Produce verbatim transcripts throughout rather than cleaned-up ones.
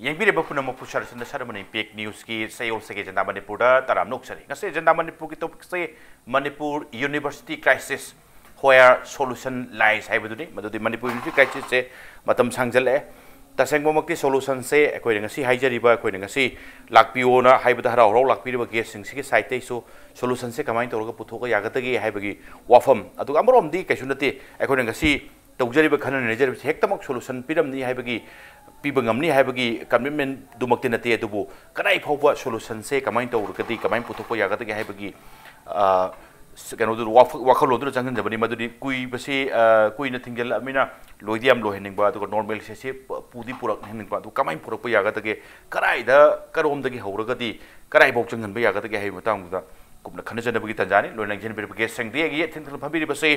ꯌꯦꯡꯕꯤꯔꯤꯕ ꯄꯨꯝꯅꯃꯛꯄꯨ ꯁꯔꯁꯟꯗ ꯁꯔꯃꯅꯤ ꯄꯦꯛ ꯅ꯭ꯌꯨꯁꯀꯤ ꯆꯌꯣꯜꯁꯤꯒꯤ ꯑꯦꯖꯦꯟꯗꯥ ꯃꯅꯤꯄꯨꯔꯗ ꯇꯔꯥꯝꯅ ꯑꯣꯛꯆꯔꯤ꯫ ꯉꯁꯤ ꯑꯦꯖꯦꯟꯗꯥ ꯃꯅꯤꯄꯨꯔꯒꯤ ꯇꯣꯄꯤꯛꯁꯦ Manipur university crisis, where solution lies ꯍꯥꯏꯕꯗꯨꯅꯤ꯫ ꯃꯗꯨꯗꯤ ꯃꯅꯤꯄꯨꯔ ꯌꯨꯅꯤꯚꯔꯁꯤꯇꯤ ꯀ꯭ꯔꯥꯏꯁꯤꯁꯁꯦ ꯃꯇꯝ ꯁꯥꯡꯖꯜꯂꯛꯑꯦ꯫ ꯇꯁꯦꯡꯕꯃꯛꯇꯤ ꯁꯣꯂꯨꯁꯟꯁꯦ ꯑꯩꯈꯣꯏꯅ ꯉꯁꯤ ꯍꯥꯏꯖꯔꯤꯕ, ꯑꯩꯈꯣꯏꯅ ꯉꯁꯤ ꯂꯥꯛꯄꯤꯌꯣꯅ ꯍꯥꯏꯕꯗ ꯍꯔꯥꯎ ꯍꯔꯥꯎ ꯂꯥꯛꯄꯤꯔꯤꯕ ꯒꯦꯁꯁꯤꯡꯁꯤꯒꯤ ꯁꯥꯏꯠꯇꯩꯁꯨ ꯁꯣꯂꯨꯁꯟꯁꯦ ꯀꯃꯥꯏꯅ ꯇꯧꯔꯒ ꯄꯨꯊꯣꯛꯄ ꯌꯥꯒꯗꯒꯦ ꯍꯥꯏꯕꯒꯤ ꯋꯥꯐꯝ꯫ ꯑꯗꯨꯒ ꯑꯃꯔꯣꯝꯗꯤ ꯀꯩꯁꯨ ꯅꯠꯇꯦ, ꯑꯩꯈꯣꯏꯅ ꯉꯁꯤ ꯇꯧꯖꯔꯤꯕ, ꯈꯟꯅ ꯅꯩꯅꯖꯔꯤꯕꯁꯤ ꯍꯦꯛꯇꯃꯛ ꯁꯣꯂꯨꯁꯟ ꯄꯤꯔꯝꯅꯤ ꯍꯥꯏꯕꯒꯤ, ꯄꯤꯕ ꯉꯝꯅꯤ ꯍꯥꯏꯕꯒꯤ ꯀꯃꯤꯠꯃꯦꯟꯗꯨꯃꯛꯇꯤ ꯅꯠꯇꯦ꯫ ꯑꯗꯨꯕꯨ ꯀꯗꯥꯏ ꯐꯥꯎꯕ ꯁꯣꯂꯨꯁꯟꯁꯦ ꯀꯃꯥꯏꯅ ꯇꯧꯔꯒꯗꯤ ꯀꯃꯥꯏꯅ ꯄꯨꯊꯣꯛꯄ ꯌꯥꯒꯗꯒꯦ ꯍꯥꯏꯕꯒꯤ, ꯑ, ꯀꯩꯅꯣꯗꯨ, ꯋꯥꯈꯜ-, ꯋꯥꯈꯜꯂꯣꯟꯗꯨꯅ ꯆꯪꯁꯤꯟꯖꯕꯅꯤ꯫ ꯃꯗꯨꯗꯤ ꯀꯨꯏꯕꯁꯤ, ꯑ, ꯀꯨꯏꯅ ꯊꯤꯡꯖꯤꯜꯂꯛꯑꯃꯤꯅ ꯂꯣꯏꯗꯤ ꯌꯥꯝ ꯂꯣꯏꯍꯟꯅꯤꯡꯕ, ꯑꯗꯨꯒ ꯅꯣꯔꯃꯦꯜꯁꯦ ꯁꯤ ꯄ-, ꯄꯨꯗꯤ ꯄꯨꯔꯛꯍꯟꯅꯤꯡꯕ꯫ ꯑꯗꯨ ꯀꯃꯥꯏꯅ ꯄꯨꯔꯛꯄ ꯌꯥꯒꯗꯒꯦ, ꯀꯗꯥꯏꯗ, ꯀꯔꯣꯝꯗꯒꯤ ꯍꯧꯔꯒꯗꯤ ꯀꯗꯥꯏꯐꯥꯎ ꯆꯪꯍꯟꯕ ꯌꯥꯒꯗꯒꯦ ꯍꯥꯏꯕꯒꯤ ꯃꯇꯥꯡꯗꯨꯗ ꯀꯨꯞꯅ ꯈꯟꯅꯖꯅꯕꯒꯤ ꯇꯥꯟꯖꯥꯅꯤ꯫ ꯂꯣꯏꯅ ꯂꯦꯡꯁꯤꯟꯕꯤꯔꯤꯕ ꯒꯦꯁꯁꯤꯡꯗꯤ ꯑꯩꯒꯤ ꯌꯦꯠ ꯊꯪꯅ ꯐꯝꯕꯤꯔꯤꯕꯁꯤ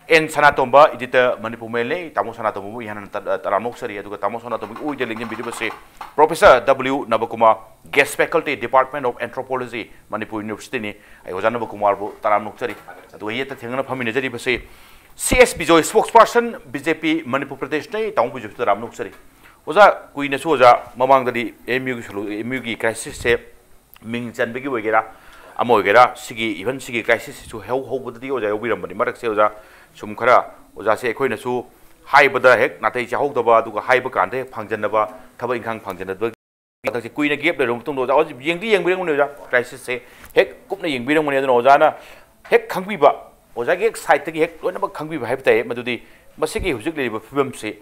ꯑꯦꯟ ꯁꯅꯥꯇꯣꯝꯕ, editor, ꯃꯅꯤꯄꯨꯔ ꯃꯦꯜꯂꯤ꯫ ꯇꯥꯃꯣ ꯁꯅꯥꯇꯣꯝꯕꯕꯨ ꯏꯍꯥꯟ ꯍꯥꯟꯅ ꯇ-, ꯇꯔꯥꯝꯅ ꯑꯣꯛꯆꯔꯤ꯫ ꯑꯗꯨꯒ ꯇꯥꯃꯣ ꯁꯅꯥꯇꯣꯝꯕꯒꯤ ꯑꯣꯏꯗ ꯂꯦꯡꯁꯤꯟꯕꯤꯔꯤꯕꯁꯤ Professor W ꯅꯕꯀꯨꯃꯥꯔ, Guest Faculty, Department of Anthropology, Manipur ꯌꯨꯅꯤꯚꯔꯁꯤꯇꯤꯅꯤ꯫ ꯑꯩ ꯑꯣꯖꯥ ꯅꯕꯀꯨꯃꯥꯔꯕꯨ ꯇꯔꯥꯝꯅ ꯑꯣꯛꯆꯔꯤ꯫ ꯑꯗꯨꯒ ꯌꯦꯠꯇ ꯊꯦꯡꯅꯅ ꯐꯝꯃꯤꯟꯅꯖꯔꯤꯕꯁꯤ C S Bijoy, spokesperson, B J P Manipur ꯄ꯭ꯔꯗꯦꯁꯅꯤ꯫ ꯇꯥꯃꯣ ꯕꯤꯖꯣꯏꯁꯨ ꯇꯔꯥꯝꯅ ꯑꯣꯛꯆꯔꯤ꯫ ꯑꯣꯖꯥ, ꯀꯨꯏꯅꯁꯨ ꯑꯣꯖꯥ ꯃꯃꯥꯡꯗꯗꯤ ꯑꯦꯝ ꯌꯨꯒꯤ ꯁꯣꯂꯨ-, ꯑꯦꯝ ꯌꯨꯒꯤ ꯀ꯭ꯔꯥꯏꯁꯤꯁꯁꯦ ꯃꯤꯡ ꯆꯟꯕꯒꯤ ꯑꯣꯏꯒꯦꯔꯥ, ꯑꯃ ꯑꯣꯏꯒꯦꯔꯥ, ꯁꯤꯒꯤ, even ꯁꯤꯒꯤ ꯀ꯭ꯔꯥꯏꯁꯤꯁꯁꯤꯁꯨ ꯍꯧ-, ꯍꯧꯕꯗꯗꯤ ꯑꯣꯖꯥ ꯌꯥꯎꯕꯤꯔꯝꯕꯅꯤ꯫ ꯃꯔꯛꯁꯦ ꯑꯣꯖꯥ ꯁꯨꯝ ꯈꯔ, ꯑꯣꯖꯥꯁꯦ ꯑꯩꯈꯣꯏꯅꯁꯨ ꯍꯥꯏꯕꯗ ꯍꯦꯛ ꯅꯥꯇꯩ ꯆꯥꯍꯧꯗꯕ, ꯑꯗꯨꯒ ꯍꯥꯏꯕ ꯀꯥꯟꯗ ꯍꯦꯛ ꯐꯪꯖꯟꯅꯕ, ꯊꯕꯛ ꯏꯪꯈꯥꯡ ꯐꯪꯖꯟꯅꯕ꯫ ꯃꯊꯛꯁꯦ ꯀꯨꯏꯅ ꯒꯦꯞ ꯂꯩꯔꯕ ꯃꯇꯨꯡꯗ ꯑꯣꯖꯥ ꯍꯧꯖꯤꯛ ꯌꯦꯡꯗꯤ ꯌꯦꯡꯕꯤꯔꯝꯒꯅꯤ ꯑꯣꯖꯥ, ꯀ꯭ꯔꯥꯏꯁꯤꯁꯁꯦ ꯍꯦꯛ ꯀꯨꯞꯅ ꯌꯦꯡꯕꯤꯔꯝꯒꯅꯤ꯫ ꯑꯗꯨꯅ ꯑꯣꯖꯥꯅ ꯍꯦꯛ ꯈꯪꯕꯤꯕ, ꯑꯣꯖꯥꯒꯤ ꯍꯦꯛ ꯁꯥꯏꯠꯇꯒꯤ ꯍꯦꯛ ꯂꯣꯏꯅꯃꯛ ꯈꯪꯕꯤꯕ ꯍꯥꯏꯕ ꯇꯥꯏ꯫ ꯃꯗꯨꯗꯤ ꯃꯁꯤꯒꯤ ꯍꯧꯖꯤꯛ ꯂꯩꯔꯤꯕ ꯐꯤꯕꯝꯁꯤ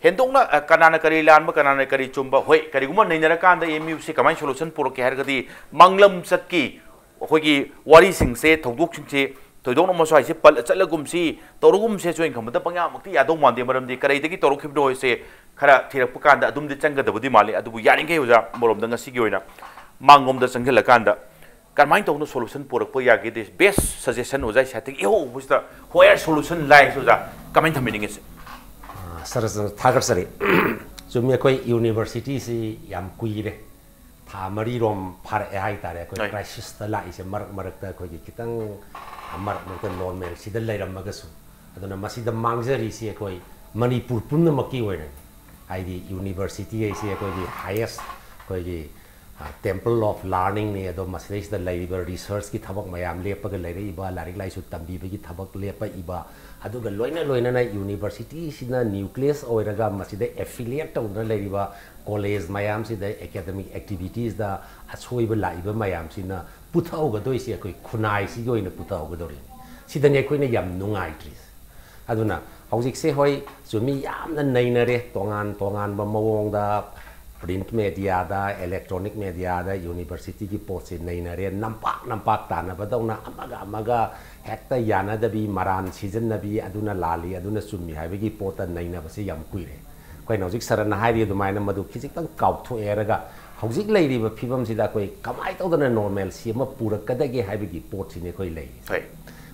ꯍꯦꯟꯗꯣꯛꯅ, ꯑ, ꯀꯅꯥꯅ ꯀꯔꯤ ꯂꯥꯟꯕ, ꯀꯅꯥꯅ ꯀꯔꯤ ꯆꯨꯝꯕ, ꯍꯣꯏ, ꯀꯔꯤꯒꯨꯝꯕ ꯅꯩꯅꯔꯀꯥꯟꯗ ꯑꯦꯝ ꯌꯨꯁꯤ ꯀꯃꯥꯏꯅ ꯁꯣꯂꯨꯁꯟ ꯄꯨꯔꯛꯀꯦ ꯍꯥꯏꯔꯒꯗꯤ ꯃꯥꯡꯂꯝ ꯆꯠꯀꯤ ꯑꯩꯈꯣꯏꯒꯤ ꯋꯥꯔꯤꯁꯤꯡꯁꯦ, ꯊꯧꯗꯣꯛꯁꯤꯡꯁꯦ ꯊꯣꯏꯗꯣꯛꯅ ꯃꯁ꯭ꯋꯥꯏꯁꯦ ꯄꯜ-, ꯆꯠꯂꯒꯨꯝꯁꯤ, ꯇꯧꯔꯒꯨꯝꯁꯦ ꯍꯥꯏꯅ ꯈꯟꯕꯗ ꯄꯪꯌꯥꯃꯛꯇꯤ ꯌꯥꯗꯧ ꯃꯥꯟꯗꯦ꯫ ꯃꯔꯝꯗꯤ ꯀꯔꯤꯗꯒꯤ ꯇꯧꯔꯛꯈꯤꯕꯅꯣ ꯍꯥꯏꯁꯦ ꯈꯔ ꯊꯤꯔꯛꯄ ꯀꯥꯟꯗ ꯑꯗꯨꯝꯗꯤ ꯆꯪꯒꯗꯕꯗꯤ ꯃꯥꯜꯂꯤ꯫ ꯑꯗꯨꯕꯨ ꯌꯥꯔꯤꯈꯩ ꯑꯣꯖꯥ, ꯑꯃꯔꯣꯝꯗ ꯉꯁꯤꯒꯤ ꯑꯣꯏꯅ ꯃꯥꯡꯂꯣꯝꯗ ꯆꯪꯁꯤꯜꯂꯀꯥꯟꯗ ꯀꯔꯝꯍꯥꯏꯅ ꯇꯧꯅ ꯁꯣꯂꯨꯁꯟ ꯄꯨꯔꯛꯄ ꯌꯥꯒꯦꯗꯤ, best suggestion ꯑꯣꯖꯥ ꯁꯥꯏꯠꯇꯒꯤ ꯏꯍꯧ ꯍꯧꯕꯁꯤꯗ where solution lies ꯑꯣꯖꯥ, ꯀꯃꯥꯏꯅ ꯊꯝꯕꯤꯅꯤꯡꯉꯤ ꯁꯦ? ꯑ, ꯁꯥꯔ, ꯊꯥꯒꯠꯆꯔꯤ꯫ ꯆꯨꯝꯃꯤ, ꯑꯩꯈꯣꯏ ꯌꯨꯅꯤꯚꯔꯁꯤꯇꯤꯁꯤ ꯌꯥꯝ ꯀꯨꯏꯔꯦ, ꯊꯥ ꯃꯔꯤꯔꯣꯝ ꯐꯥꯔꯛꯑꯦ ꯍꯥꯏꯇꯥꯔꯦ, ꯑꯩꯈꯣꯏ ꯍꯣꯏ꯫ ꯀ꯭ꯔꯥꯏꯁꯤꯁꯇ ꯂꯥꯛꯏꯁꯦ꯫ ꯃꯔꯛ ꯃꯔꯛꯇ ꯑꯩꯈꯣꯏꯒꯤ ꯈꯤꯇꯪ, ꯃꯔꯛ ꯃꯔꯛꯇ ꯅꯣꯔꯃꯦꯜꯁꯤꯗ ꯂꯩꯔꯝꯃꯒꯁꯨ, ꯑꯗꯨꯅ ꯃꯁꯤꯗ ꯃꯥꯡꯖꯔꯤꯁꯤ ꯑꯩꯈꯣꯏ ꯃꯅꯤꯄꯨꯔ ꯄꯨꯝꯅꯃꯛꯀꯤ ꯑꯣꯏꯅ ꯍꯥꯏꯗꯤ ꯌꯨꯅꯤꯚꯔꯁꯤꯇꯤ ꯍꯥꯏꯁꯦ ꯑꯩꯈꯣꯏꯒꯤ ꯍꯥꯏꯌꯦꯁ ꯑꯩꯈꯣꯏꯒꯤ ꯇꯦꯝꯄꯜ ꯑꯣꯐ ꯂꯥꯔꯅꯤꯡꯅꯤ꯫ ꯑꯗꯣ ꯃꯁꯤꯗꯩꯁꯤꯗ ꯂꯩꯔꯤꯕ ꯔꯤꯁꯔꯁꯀꯤ ꯊꯕꯛ ꯃꯌꯥꯝ ꯂꯦꯞꯄꯒ ꯂꯩꯔꯛꯏꯕ, ꯂꯥꯏꯔꯤꯛ ꯂꯥꯏꯁꯨ ꯇꯝꯕꯤꯕꯒꯤ ꯊꯕꯛ ꯂꯦꯞꯄꯛꯏꯕ, ꯑꯗꯨꯒ ꯂꯣꯏꯅ ꯂꯣꯏꯅꯅ ꯌꯨꯅꯤꯚꯔꯁꯤꯇꯤꯁꯤꯅ ꯅ꯭ꯌꯨꯀ꯭ꯂꯤꯌꯁ ꯑꯣꯏꯔꯒ ꯃꯁꯤꯗ ꯑꯦꯐꯤꯂꯤꯌꯦꯠ ꯇꯧꯗꯨꯅ ꯂꯩꯔꯤꯕ ꯀꯣꯂꯦꯖ ꯃꯌꯥꯝꯁꯤꯗ ꯑꯦꯀꯥꯗꯃꯤꯛ ꯑꯦꯛꯇꯤꯚꯤꯇꯤꯁꯇ ꯑꯁꯣꯏꯕ ꯂꯥꯛꯏꯕ ꯃꯌꯥꯝꯁꯤꯅ ꯄꯨꯊꯍꯧꯒꯗꯣꯏꯁꯤ ꯑꯩꯈꯣꯏ ꯈꯨꯟꯅꯥꯏꯁꯤꯒꯤ ꯑꯣꯏꯅ ꯄꯨꯊꯍꯧꯒꯗꯧꯔꯤꯅꯤ꯫ ꯁꯤꯗꯅꯤ ꯑꯩꯈꯣꯏꯅ ꯌꯥꯝ ꯅꯨꯡꯉꯥꯏꯇ꯭ꯔꯤꯁꯦ꯫ ꯑꯗꯨꯅ ꯍꯧꯖꯤꯛꯁꯦ, ꯍꯣꯏ, ꯆꯨꯝꯃꯤ, ꯌꯥꯝꯅ ꯅꯩꯅꯔꯦ, ꯇꯣꯉꯥꯟ ꯇꯣꯉꯥꯟꯕ ꯃꯑꯣꯡꯗ ꯄ꯭ꯔꯤꯟꯠ ꯃꯦꯗꯤꯌꯥꯗ, ꯏꯂꯦꯛꯇ꯭ꯔꯣꯅꯤꯛ ꯃꯦꯗꯤꯌꯥꯗ ꯌꯨꯅꯤꯚꯔꯁꯤꯇꯤꯒꯤ ꯄꯣꯠꯁꯦ ꯅꯩꯅꯔꯦ, ꯅꯝꯄꯥꯛ ꯅꯝꯄꯥꯛ ꯇꯥꯟꯅꯕꯗꯧꯅ ꯑꯃꯒ ꯑꯃꯒ ꯍꯦꯛꯇ ꯌꯥꯅꯗꯕꯤ, ꯃꯔꯥꯟ ꯁꯤꯖꯤꯟꯅꯕꯤ, ꯑꯗꯨꯅ ꯂꯥꯜꯂꯤ, ꯑꯗꯨꯅ ꯆꯨꯝꯃꯤ ꯍꯥꯏꯕꯒꯤ ꯄꯣꯠꯇ ꯅꯩꯅꯕꯁꯦ ꯌꯥꯝ ꯀꯨꯏꯔꯦ꯫ ꯑꯩꯈꯣꯏꯅ ꯍꯧꯖꯤꯛ ꯁꯥꯔꯅ ꯍꯥꯏꯔꯤ ꯑꯗꯨꯃꯥꯏꯅ ꯃꯗꯨ ꯈꯤꯖꯤꯛꯇꯪ ꯀꯥꯎꯊꯣꯛꯑꯦ ꯍꯥꯏꯔꯒ ꯍꯧꯖꯤꯛ ꯂꯩꯔꯤꯕ ꯐꯤꯕꯝꯁꯤꯗ ꯑꯩꯈꯣꯏ ꯀꯃꯥꯏꯅ ꯇꯧꯗꯅ ꯅꯣꯔꯃꯦꯜꯁꯤ ꯑꯃ ꯄꯨꯔꯛꯀꯗꯒꯦ ꯍꯥꯏꯕꯒꯤ ꯄꯣꯠꯁꯤꯅꯤ ꯑꯩꯈꯣꯏ ꯂꯩꯔꯤꯁꯦ꯫ ꯍꯣꯏ꯫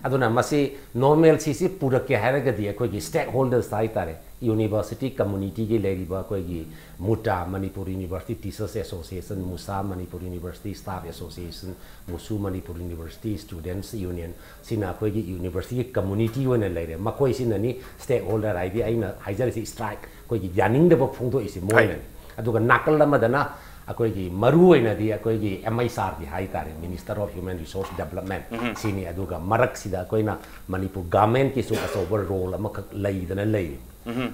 ꯑꯗꯨꯅ ꯃꯁꯤ ꯅꯣꯔꯃꯦꯜꯁꯤꯁꯤ ꯄꯨꯔꯛꯀꯦ ꯍꯥꯏꯔꯒꯗꯤ ꯑꯩꯈꯣꯏꯒꯤ ꯁ꯭ꯇꯦꯛ ꯍꯣꯜꯗꯔꯁ ꯍꯥꯏꯇꯥꯔꯦ, ꯌꯨꯅꯤꯚꯔꯁꯤꯇꯤ ꯀꯝꯃꯨꯅꯤꯇꯤꯒꯤ ꯂꯩꯔꯤꯕ ꯑꯩꯈꯣꯏꯒꯤ MUTA, Manipur university teachers association, MUSA, Manipur university staff association, MUSU, Manipur university students union, ꯁꯤꯅ ꯑꯩꯈꯣꯏꯒꯤ ꯌꯨꯅꯤꯚꯔꯁꯤꯇꯤꯒꯤ ꯀꯝꯃꯨꯅꯤꯇꯤ ꯑꯣꯏꯅ ꯂꯩꯔꯦ꯫ ꯃꯈꯣꯏꯁꯤꯅꯅꯤ ꯁ꯭ꯇꯦꯛ ꯍꯣꯜꯗꯔ, ꯍꯥꯏꯗꯤ ꯑꯩꯅ ꯍꯥꯏꯖꯔꯤꯁꯤ ꯁ꯭ꯇ꯭ꯔꯥꯏꯛ, ꯑꯩꯈꯣꯏꯒꯤ ꯌꯥꯅꯤꯡꯗꯕ ꯐꯣꯡꯗꯣꯛꯏꯁꯤ ꯃꯣꯏꯅꯅꯤ꯫ ꯑꯗꯨꯒ ꯅꯥꯀꯜ ꯑꯃꯗꯅ ꯑꯩꯈꯣꯏꯒꯤ ꯃꯔꯨ ꯑꯣꯏꯅꯗꯤ ꯑꯩꯈꯣꯏꯒꯤ ꯑꯦꯝ ꯑꯩꯆ ꯑꯥꯔ ꯗꯤ ꯍꯥꯏꯇꯥꯔꯦ, minister of human resource development, ꯁꯤꯅꯤ꯫ ꯑꯗꯨꯒ ꯃꯔꯛꯁꯤꯗ ꯑꯩꯈꯣꯏꯅ ꯃꯅꯤꯄꯨꯔ ꯒꯚꯔꯟꯃꯦꯟꯠꯀꯤꯁꯨ ꯑꯆꯧꯕ ꯔꯣꯜ ꯑꯃꯈꯛ ꯂꯩꯗꯅ ꯂꯩꯔꯤ꯫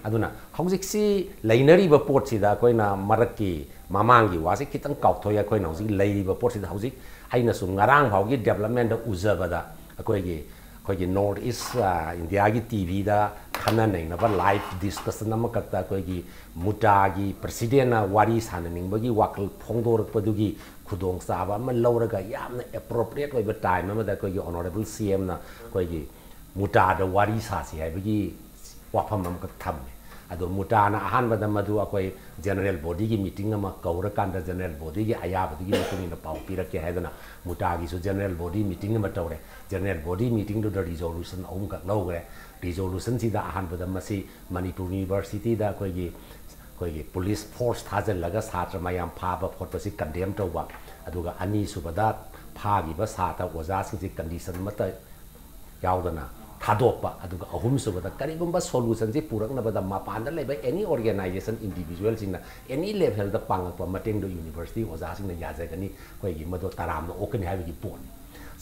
ꯑꯗꯨꯅ ꯍꯧꯖꯤꯛꯁꯤ ꯂꯩꯅꯔꯤꯕ ꯄꯣꯠꯁꯤꯗ ꯑꯩꯈꯣꯏꯅ ꯃꯔꯛꯀꯤ ꯃꯃꯥꯡꯒꯤ ꯋꯥꯁꯦ ꯈꯤꯇꯪ ꯀꯥꯎꯊꯣꯛꯑꯦ꯫ ꯑꯩꯈꯣꯏꯅ ꯍꯧꯖꯤꯛ ꯂꯩꯔꯤꯕ ꯄꯣꯠꯁꯤꯗ ꯍꯧꯖꯤꯛ ꯑꯩꯅꯁꯨ ꯉꯔꯥꯡ ꯐꯥꯎꯒꯤ ꯗꯦꯕꯂꯞꯃꯦꯟꯗ ꯎꯖꯕꯗ ꯑꯩꯈꯣꯏꯒꯤ ꯑꯩꯈꯣꯏꯒꯤ ꯅꯣꯔꯠ ꯏꯁ ꯏꯟꯗꯤꯌꯥꯒꯤ ꯇꯤ ꯚꯤꯗ ꯈꯟꯅ ꯅꯩꯅꯕ ꯂꯥꯏꯚ ꯗꯤꯁꯀꯁꯟ ꯑꯃꯈꯛꯇ ꯑꯩꯈꯣꯏꯒꯤ ꯃꯨꯇꯥꯒꯤ ꯄ꯭ꯔꯁꯤꯗꯦꯟꯅ ꯋꯥꯔꯤ ꯁꯥꯟꯅꯅꯤꯡꯕꯒꯤ ꯋꯥꯈꯜ ꯐꯣꯡꯗꯣꯔꯛꯄꯗꯨꯒꯤ ꯈꯨꯗꯣꯡꯆꯥꯕ ꯑꯃ ꯂꯧꯔꯒ ꯌꯥꯝꯅ ꯑꯦꯄ꯭ꯔꯣꯄ꯭ꯔꯤꯌꯦꯠ ꯑꯣꯏꯕ ꯇꯥꯏꯝ ꯑꯃꯗ ꯑꯩꯈꯣꯏꯒꯤ ꯑꯣꯅꯔꯦꯕꯜ ꯁꯤ ꯑꯦꯝꯅ ꯑꯩꯈꯣꯏꯒꯤ ꯃꯨꯇꯥꯗ ꯋꯥꯔꯤ ꯁꯥꯁꯤ ꯍꯥꯏꯕꯒꯤ ꯋꯥꯐꯝ ꯑꯃꯈꯛ ꯊꯝꯃꯦ꯫ ꯑꯗꯣ ꯃꯨꯇꯥꯅ ꯑꯍꯥꯟꯕꯗ ꯃꯗꯨ ꯑꯩꯈꯣꯏ ꯖꯦꯅꯔꯦꯜ ꯕꯣꯗꯤꯒꯤ ꯃꯤꯇꯤꯡ ꯑꯃ ꯀꯧꯔꯀꯥꯟꯗ ꯖꯦꯅꯔꯦꯜ ꯕꯣꯗꯤꯒꯤ ꯑꯌꯥꯕꯗꯨꯒꯤ ꯃꯇꯨꯡ ꯏꯟꯅ ꯄꯥꯎ ꯄꯤꯔꯛꯀꯦ ꯍꯥꯏꯗꯅ ꯃꯨꯇꯥꯒꯤꯁꯨ ꯖꯦꯅꯔꯦꯜ ꯕꯣꯗꯤ ꯃꯤꯇꯤꯡ ꯑꯃ ꯇꯧꯔꯦ꯫ ꯖꯦꯅꯔꯦꯜ ꯕꯣꯗꯤ ꯃꯤꯇꯤꯡꯗꯨꯗ ꯔꯤꯖꯣꯂꯨꯁꯟ ꯑꯍꯨꯝꯈꯛ ꯂꯧꯈ꯭ꯔꯦ꯫ ꯔꯤꯖꯣꯂꯨꯁꯟꯁꯤꯗ ꯑꯍꯥꯟꯕꯗ ꯃꯁꯤ ꯃꯅꯤꯄꯨꯔ ꯌꯨꯅꯤꯚꯔꯁꯤꯇꯤꯗ ꯑꯩꯈꯣꯏꯒꯤ ꯑꯩꯈꯣꯏꯒꯤ ꯄꯨꯂꯤꯁ ꯐꯣꯔꯁ ꯊꯥꯖꯤꯜꯂꯒ ꯁꯥꯇ꯭ꯔ ꯃꯌꯥꯝ ꯐꯥꯕ ꯈꯣꯠꯄꯁꯤ ꯀꯟꯗꯦꯝ ꯇꯧꯕ, ꯑꯗꯨꯒ ꯑꯅꯤꯁꯨꯕꯗ ꯐꯥꯈꯤꯕ ꯁꯥꯇ꯭ꯔ ꯑꯣꯖꯥꯁꯤꯡꯁꯤ ꯀꯟꯗꯤꯁꯟ ꯑꯃꯠꯇ ꯌꯥꯎꯗꯅ ꯊꯥꯗꯣꯛꯄ, ꯑꯗꯨꯒ ꯑꯍꯨꯝꯁꯨꯕꯗ ꯀꯔꯤꯒꯨꯝꯕ solution ꯁꯤ ꯄꯨꯔꯛꯅꯕꯗ ꯃꯄꯥꯟꯗ ꯂꯩꯕ any organization, individual ꯁꯤꯡꯅ any level ꯗ ꯄꯥꯡꯉꯛꯄ ꯃꯇꯦꯡꯗꯣ university ꯑꯣꯖꯥꯁꯤꯡꯅ ꯌꯥꯖꯒꯅꯤ꯫ ꯑꯩꯈꯣꯏꯒꯤ ꯃꯗꯨ ꯇꯔꯥꯝꯅ ꯑꯣꯛꯀꯅꯤ ꯍꯥꯏꯕꯒꯤ ꯄꯣꯠꯅꯤ꯫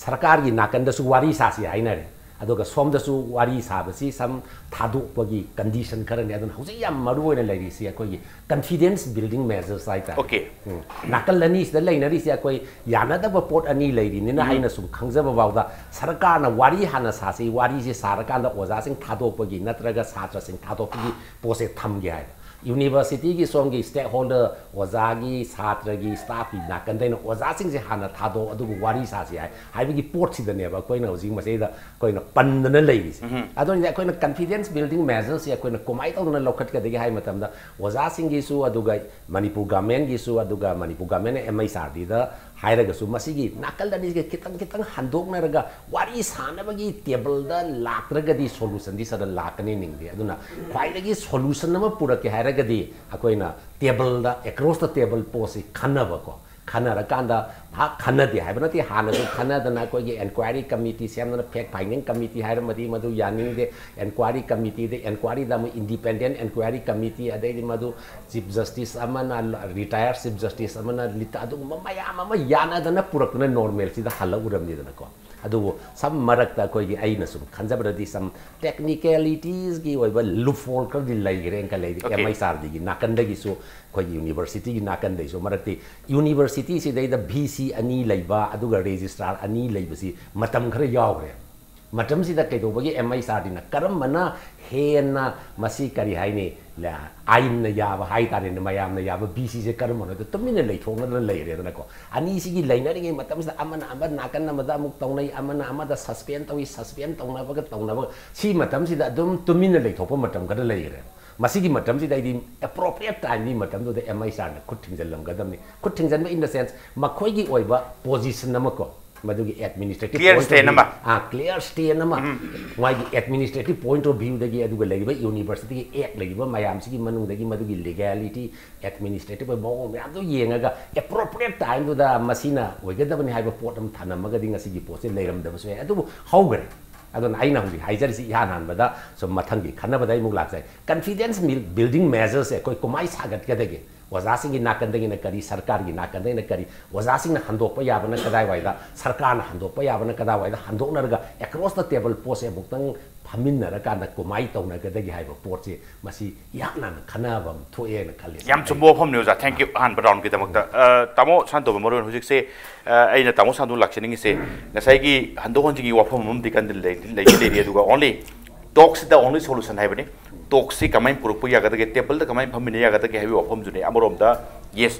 ꯁꯔꯀꯥꯔꯒꯤ ꯅꯥꯀꯟꯗꯁꯨ ꯋꯥꯔꯤ ꯁꯥꯁꯤ ꯍꯥꯏꯅꯔꯦ, ꯑꯗꯨꯒ ꯁꯣꯝꯗꯁꯨ ꯋꯥꯔꯤ ꯁꯥꯕꯁꯤ ꯁꯝ ꯊꯥꯗꯣꯛꯄꯒꯤ condition ꯈꯔꯅꯤ꯫ ꯑꯗꯨꯅ ꯍꯧꯖꯤꯛ ꯌꯥꯝ ꯃꯔꯨ ꯑꯣꯏꯅ ꯂꯩꯔꯤꯁꯤ ꯑꯩꯈꯣꯏꯒꯤ confidence building measures ꯍꯥꯏꯇꯥꯔꯦ꯫ Okay. ꯎꯝ꯫ ꯅꯥꯀꯜ ꯑꯅꯤꯁꯤꯗ ꯂꯩꯅꯔꯤꯁꯦ ꯑꯩꯈꯣꯏ ꯌꯥꯅꯗꯕ ꯄꯣꯠ ꯑꯅꯤ ꯂꯩꯔꯤꯅꯤꯅ ꯑꯩꯅ ꯁꯨꯝ ꯈꯪꯖꯕ ꯐꯥꯎꯗ ꯁꯔꯀꯥꯔꯅ ꯋꯥꯔꯤ ꯍꯥꯟꯅ ꯁꯥꯁꯤ, ꯋꯥꯔꯤꯁꯤ ꯁꯥꯔꯀꯥꯟꯗ ꯑꯣꯖꯥꯁꯤꯡ ꯊꯥꯗꯣꯛꯄꯒꯤ ꯅꯠꯇ꯭ꯔꯒ ꯁꯥꯇ꯭ꯔꯁꯤꯡ ꯊꯥꯗꯣꯛꯄꯒꯤ ꯄꯣꯠꯁꯦ ꯊꯝꯒꯦ ꯍꯥꯏꯕ꯫ University ꯒꯤ ꯁꯣꯝꯒꯤ stakeholder, ꯑꯣꯖꯥꯒꯤ, ꯁꯥꯇ꯭ꯔꯒꯤ, staff ꯀꯤ ꯅꯥꯀꯟꯗꯩꯅ ꯑꯣꯖꯥꯁꯤꯡꯁꯦ ꯍꯥꯟꯅ ꯊꯥꯗꯣꯛ, ꯑꯗꯨꯒ ꯋꯥꯔꯤ ꯁꯥꯁꯤ ꯍꯥꯏ, ꯍꯥꯏꯕꯒꯤ ꯄꯣꯠꯁꯤꯗꯅꯦꯕ ꯑꯩꯈꯣꯏꯅ ꯍꯧꯖꯤꯛ ꯃꯁꯤꯗ ꯑꯩꯈꯣꯏꯅ ꯄꯟꯗꯅ ꯂꯩꯔꯤꯁꯦ꯫ ꯑꯗꯨꯅ ꯑꯩꯈꯣꯏꯅ confidence building measures ꯁꯦ ꯑꯩꯈꯣꯏꯅ ꯀꯃꯥꯏꯅ ꯇꯧꯗꯅ ꯂꯧꯈꯠꯀꯗꯒꯦ ꯍꯥꯏ ꯃꯇꯝꯗ, ꯑꯣꯖꯥꯁꯤꯡꯒꯤꯁꯨ, ꯑꯗꯨꯒ ꯃꯅꯤꯄꯨꯔ government ꯒꯤꯁꯨ, ꯑꯗꯨꯒ ꯃꯅꯤꯄꯨꯔ government ꯅ M H R D ꯗ ꯍꯥꯏꯔꯒꯁꯨ, ꯃꯁꯤꯒꯤ ꯅꯥꯀꯜ ꯑꯅꯤꯁꯤꯒ ꯈꯤꯇꯪ ꯈꯤꯇꯪ ꯍꯟꯗꯣꯛꯅꯔꯒ ꯋꯥꯔꯤ ꯁꯥꯅꯕꯒꯤ table ꯗ ꯂꯥꯛꯇ꯭ꯔꯒꯗꯤ solution ꯗꯤ ꯁꯗ ꯂꯥꯛꯀꯅꯤ ꯅꯤꯡꯗꯦ꯫ ꯑꯗꯨꯅ ꯈ꯭ꯋꯥꯏꯗꯒꯤ solution ꯑꯃ ꯄꯨꯔꯛꯀꯦ ꯍꯥꯏꯔꯒꯗꯤ ꯑꯩꯈꯣꯏꯅ table the, across the table ꯄꯣꯠꯁꯤ ꯈꯟꯅꯕꯀꯣ, ꯈꯟꯅꯔꯀꯥꯟꯗ ꯉꯥꯏꯍꯥꯛ ꯈꯟꯅꯗꯦ ꯍꯥꯏꯕ ꯅꯠꯇꯦ, ꯍꯥꯟꯅꯁꯨ ꯈꯟꯅꯗꯅ ꯑꯩꯈꯣꯏꯒꯤ enquiry committee ꯁꯦꯝꯗꯅ fact finding committee ꯍꯥꯏꯔꯝꯃꯗꯤ ꯃꯗꯨ ꯌꯥꯅꯤꯡꯗꯦ, enquiry committee ꯗ, enquiry ꯗ ꯑꯃꯨꯛ independent enquiry committee, ꯑꯗꯩꯗꯤ ꯃꯗꯨ Chief Justice ꯑꯃꯅ, retired Chief Justice ꯑꯃꯅ lit-, ꯑꯗꯨꯒꯨꯝꯕ ꯃꯌꯥꯝ ꯑꯃ ꯌꯥꯅꯗꯅ ꯄꯨꯔꯛꯇꯨꯅ normal ꯁꯤꯗ ꯍꯜꯂꯛꯎꯔꯕꯅꯤꯗꯅꯀꯣ꯫ ꯑꯗꯨꯕꯨ ꯁꯝ ꯃꯔꯛꯇ ꯑꯩꯈꯣꯏꯒꯤ, ꯑꯩꯅ ꯁꯨꯝ ꯈꯟꯖꯕꯗꯗꯤ, ꯁꯝ technicalities ꯀꯤ ꯑꯣꯏꯕ loophole ꯈꯔꯗꯤ ꯂꯩꯈ꯭ꯔꯦꯅ ꯈꯜꯂꯦ꯫ Okay. M H R D ꯒꯤ ꯅꯥꯀꯟꯗꯒꯤꯁꯨ, ꯑꯩꯈꯣꯏꯒꯤ university ꯒꯤ ꯅꯥꯀꯟꯗꯒꯤꯁꯨ ꯃꯔꯛꯇꯤ university ꯁꯤꯗꯩꯗ V C ꯑꯅꯤ ꯂꯩꯕ, ꯑꯗꯨꯒ registrar ꯑꯅꯤ ꯂꯩꯕꯁꯤ ꯃꯇꯝ ꯈꯔ ꯌꯥꯎꯈ꯭ꯔꯦ꯫ ꯃꯇꯝꯁꯤꯗ ꯀꯩꯗꯧꯕꯒꯤ M H R D ꯅ ꯀꯔꯝꯕꯅ ꯍꯦꯟꯅ ꯃꯁꯤ, ꯀꯔꯤ ꯍꯥꯏꯅꯤ, ꯂ-, ꯑꯥꯏꯟꯅ ꯌꯥꯕ ꯍꯥꯏꯇꯥꯔꯦꯅꯦ, ꯃꯌꯥꯝꯅ ꯌꯥꯕ V C ꯁꯦ ꯀꯔꯝꯕꯅꯣ ꯍꯥꯏꯗꯣ ꯇꯨꯃꯤꯟꯅ ꯂꯩꯊꯣꯛꯅꯗꯅ ꯂꯩꯔꯦꯗꯅꯀꯣ꯫ ꯑꯅꯤꯁꯤꯒꯤ ꯂꯩꯅꯔꯤꯉꯩ ꯃꯇꯝꯁꯤꯗ ꯑꯃꯅ ꯑꯃ ꯅꯥꯀꯟ ꯑꯃꯗ ꯑꯃꯨꯛ ꯇꯧꯅꯩ, ꯑꯃꯅ ꯑꯃꯗ suspend ꯇꯧꯏ, suspend ꯇꯧꯅꯕꯒ ꯇꯧꯅꯕꯒ, ꯁꯤ ꯃꯇꯝꯁꯤꯗ ꯑꯗꯨꯝ ꯇꯨꯃꯤꯟꯅ ꯂꯩꯊꯣꯛꯄ ꯃꯇꯝ ꯈꯔ ꯂꯩꯈ꯭ꯔꯦ꯫ ꯃꯁꯤꯒꯤ ꯃꯇꯝꯁꯤꯗ ꯑꯩꯗꯤ appropriate time ꯒꯤ ꯃꯇꯝꯗꯨꯗ M H R ꯅ ꯈꯨꯠ ꯊꯤꯡꯖꯤꯜꯂꯝꯒꯗꯕꯅꯤ꯫ ꯈꯨꯠ ꯊꯤꯡꯖꯤꯟꯕ in the sense, ꯃꯈꯣꯏꯒꯤ ꯑꯣꯏꯕ position ꯑꯃ ꯀꯣ, ꯃꯗꯨꯒꯤ administrative Clear point of stand view, ꯑꯃ꯫ ꯑꯥ, clear stand ꯑꯃ, ꯃꯥꯒꯤ administrative point of view ꯗꯒꯤ, ꯑꯗꯨꯒ ꯂꯩꯔꯤꯕ university ꯒꯤ act ꯂꯩꯔꯤꯕ ꯃꯌꯥꯝꯁꯤꯒꯤ ꯃꯅꯨꯡꯗꯒꯤ ꯃꯗꯨꯒꯤ legality, administrative ꯑꯣꯏꯕ ꯃꯑꯣꯡ ꯃꯌꯥꯝꯗꯣ ꯌꯦꯡꯉꯒ appropriate time ꯗꯨꯗ ꯃꯁꯤꯅ ꯑꯣꯏꯒꯗꯕꯅꯤ ꯍꯥꯏꯕ ꯄꯣꯠ ꯑꯃ ꯊꯅꯝꯃꯒꯗꯤ ꯉꯁꯤꯒꯤ ꯄꯣꯠꯁꯦ ꯂꯩꯔꯝꯗꯕꯁꯨ ꯌꯥꯏ꯫ ꯑꯗꯨꯕꯨ ꯍꯧꯈ꯭ꯔꯦ꯫ ꯑꯗꯨꯅ ꯑꯩꯅ ꯍꯧꯖꯤꯛ ꯍꯥꯏꯖꯔꯤꯁꯤ ꯏꯍꯥꯟ ꯍꯥꯟꯕꯗ ꯁꯨꯝ ꯃꯊꯪꯒꯤ ꯈꯟꯅꯕꯗ ꯑꯩꯃꯨꯛ ꯂꯥꯛꯆꯩ꯫ Confidence building measures ꯁꯦ ꯑꯩꯈꯣꯏ ꯀꯃꯥꯏꯅ ꯁꯥꯒꯠꯀꯗꯒꯦ? ꯑꯣꯖꯥꯁꯤꯡꯒꯤ ꯅꯥꯀꯟꯗꯒꯤꯅ ꯀꯔꯤ, ꯁꯔꯀꯥꯔꯒꯤ ꯅꯥꯀꯟꯗꯒꯤꯅ ꯀꯔꯤ, ꯑꯣꯖꯥꯁꯤꯡꯅ ꯍꯟꯗꯣꯛꯄ ꯌꯥꯕꯅ ꯀꯗꯥꯏꯋꯥꯏꯗ, ꯁꯔꯀꯥꯔꯅ ꯍꯟꯗꯣꯛꯄ ꯌꯥꯕꯅ ꯀꯗꯥꯏꯋꯥꯏꯗ ꯍꯟꯗꯣꯛꯅꯔꯒ across the table ꯄꯣꯠꯁꯦ ꯑꯃꯨꯛꯇꯪ ꯐꯝꯃꯤꯟꯅꯔꯀꯥꯟꯗ ꯀꯃꯥꯏꯅ ꯇꯧꯅꯒꯗꯒꯦ ꯍꯥꯏꯕ ꯄꯣꯠꯁꯤ ꯃꯁꯤ ꯏꯍꯥꯟ ꯍꯥꯟꯅ ꯈꯟꯅꯕ ꯑꯃ ꯊꯣꯛꯑꯦꯅ ꯈꯜꯂꯤ꯫ ꯌꯥꯝ ꯆꯨꯝꯕ ꯋꯥꯐꯝꯅꯤ, ꯑꯣꯖꯥ꯫ Thank you꯫ ꯑꯍꯥꯟꯕ round ꯒꯤꯗꯃꯛꯇ꯫ ꯑ, ꯇꯥꯃꯣ ꯁꯥꯟꯇꯣꯝꯕ, ꯃꯔꯨ ꯑꯣꯏꯅ ꯍꯧꯖꯤꯛꯁꯦ, ꯑ, ꯑꯩꯅ ꯇꯥꯃꯣ ꯁꯥꯟꯇꯣꯝ ꯂꯥꯛꯆꯅꯤꯡꯉꯤꯁꯦ, ꯉꯁꯥꯏꯒꯤ ꯍꯟꯗꯣꯛ ꯍꯟꯖꯤꯟꯒꯤ ꯋꯥꯐꯝ ꯑꯃꯗꯤ ꯀꯟꯗ ꯂꯩ-, ꯂꯩꯗꯤ ꯂꯩꯔꯤ, ꯑꯗꯨꯒ only talks is the only solution ꯍꯥꯏꯕꯅꯤ꯫ Talks ꯁꯤ ꯀꯃꯥꯏꯅ ꯄꯨꯔꯛꯄ ꯌꯥꯒꯗꯒꯦ, table ꯗ ꯀꯃꯥꯏꯅ ꯐꯝꯃꯤꯟꯅ ꯌꯥꯒꯗꯒꯦ ꯍꯥꯏꯕꯒꯤ ꯋꯥꯐꯝꯗꯨꯅꯤ꯫ ꯑꯃꯔꯣꯝꯗ, yes,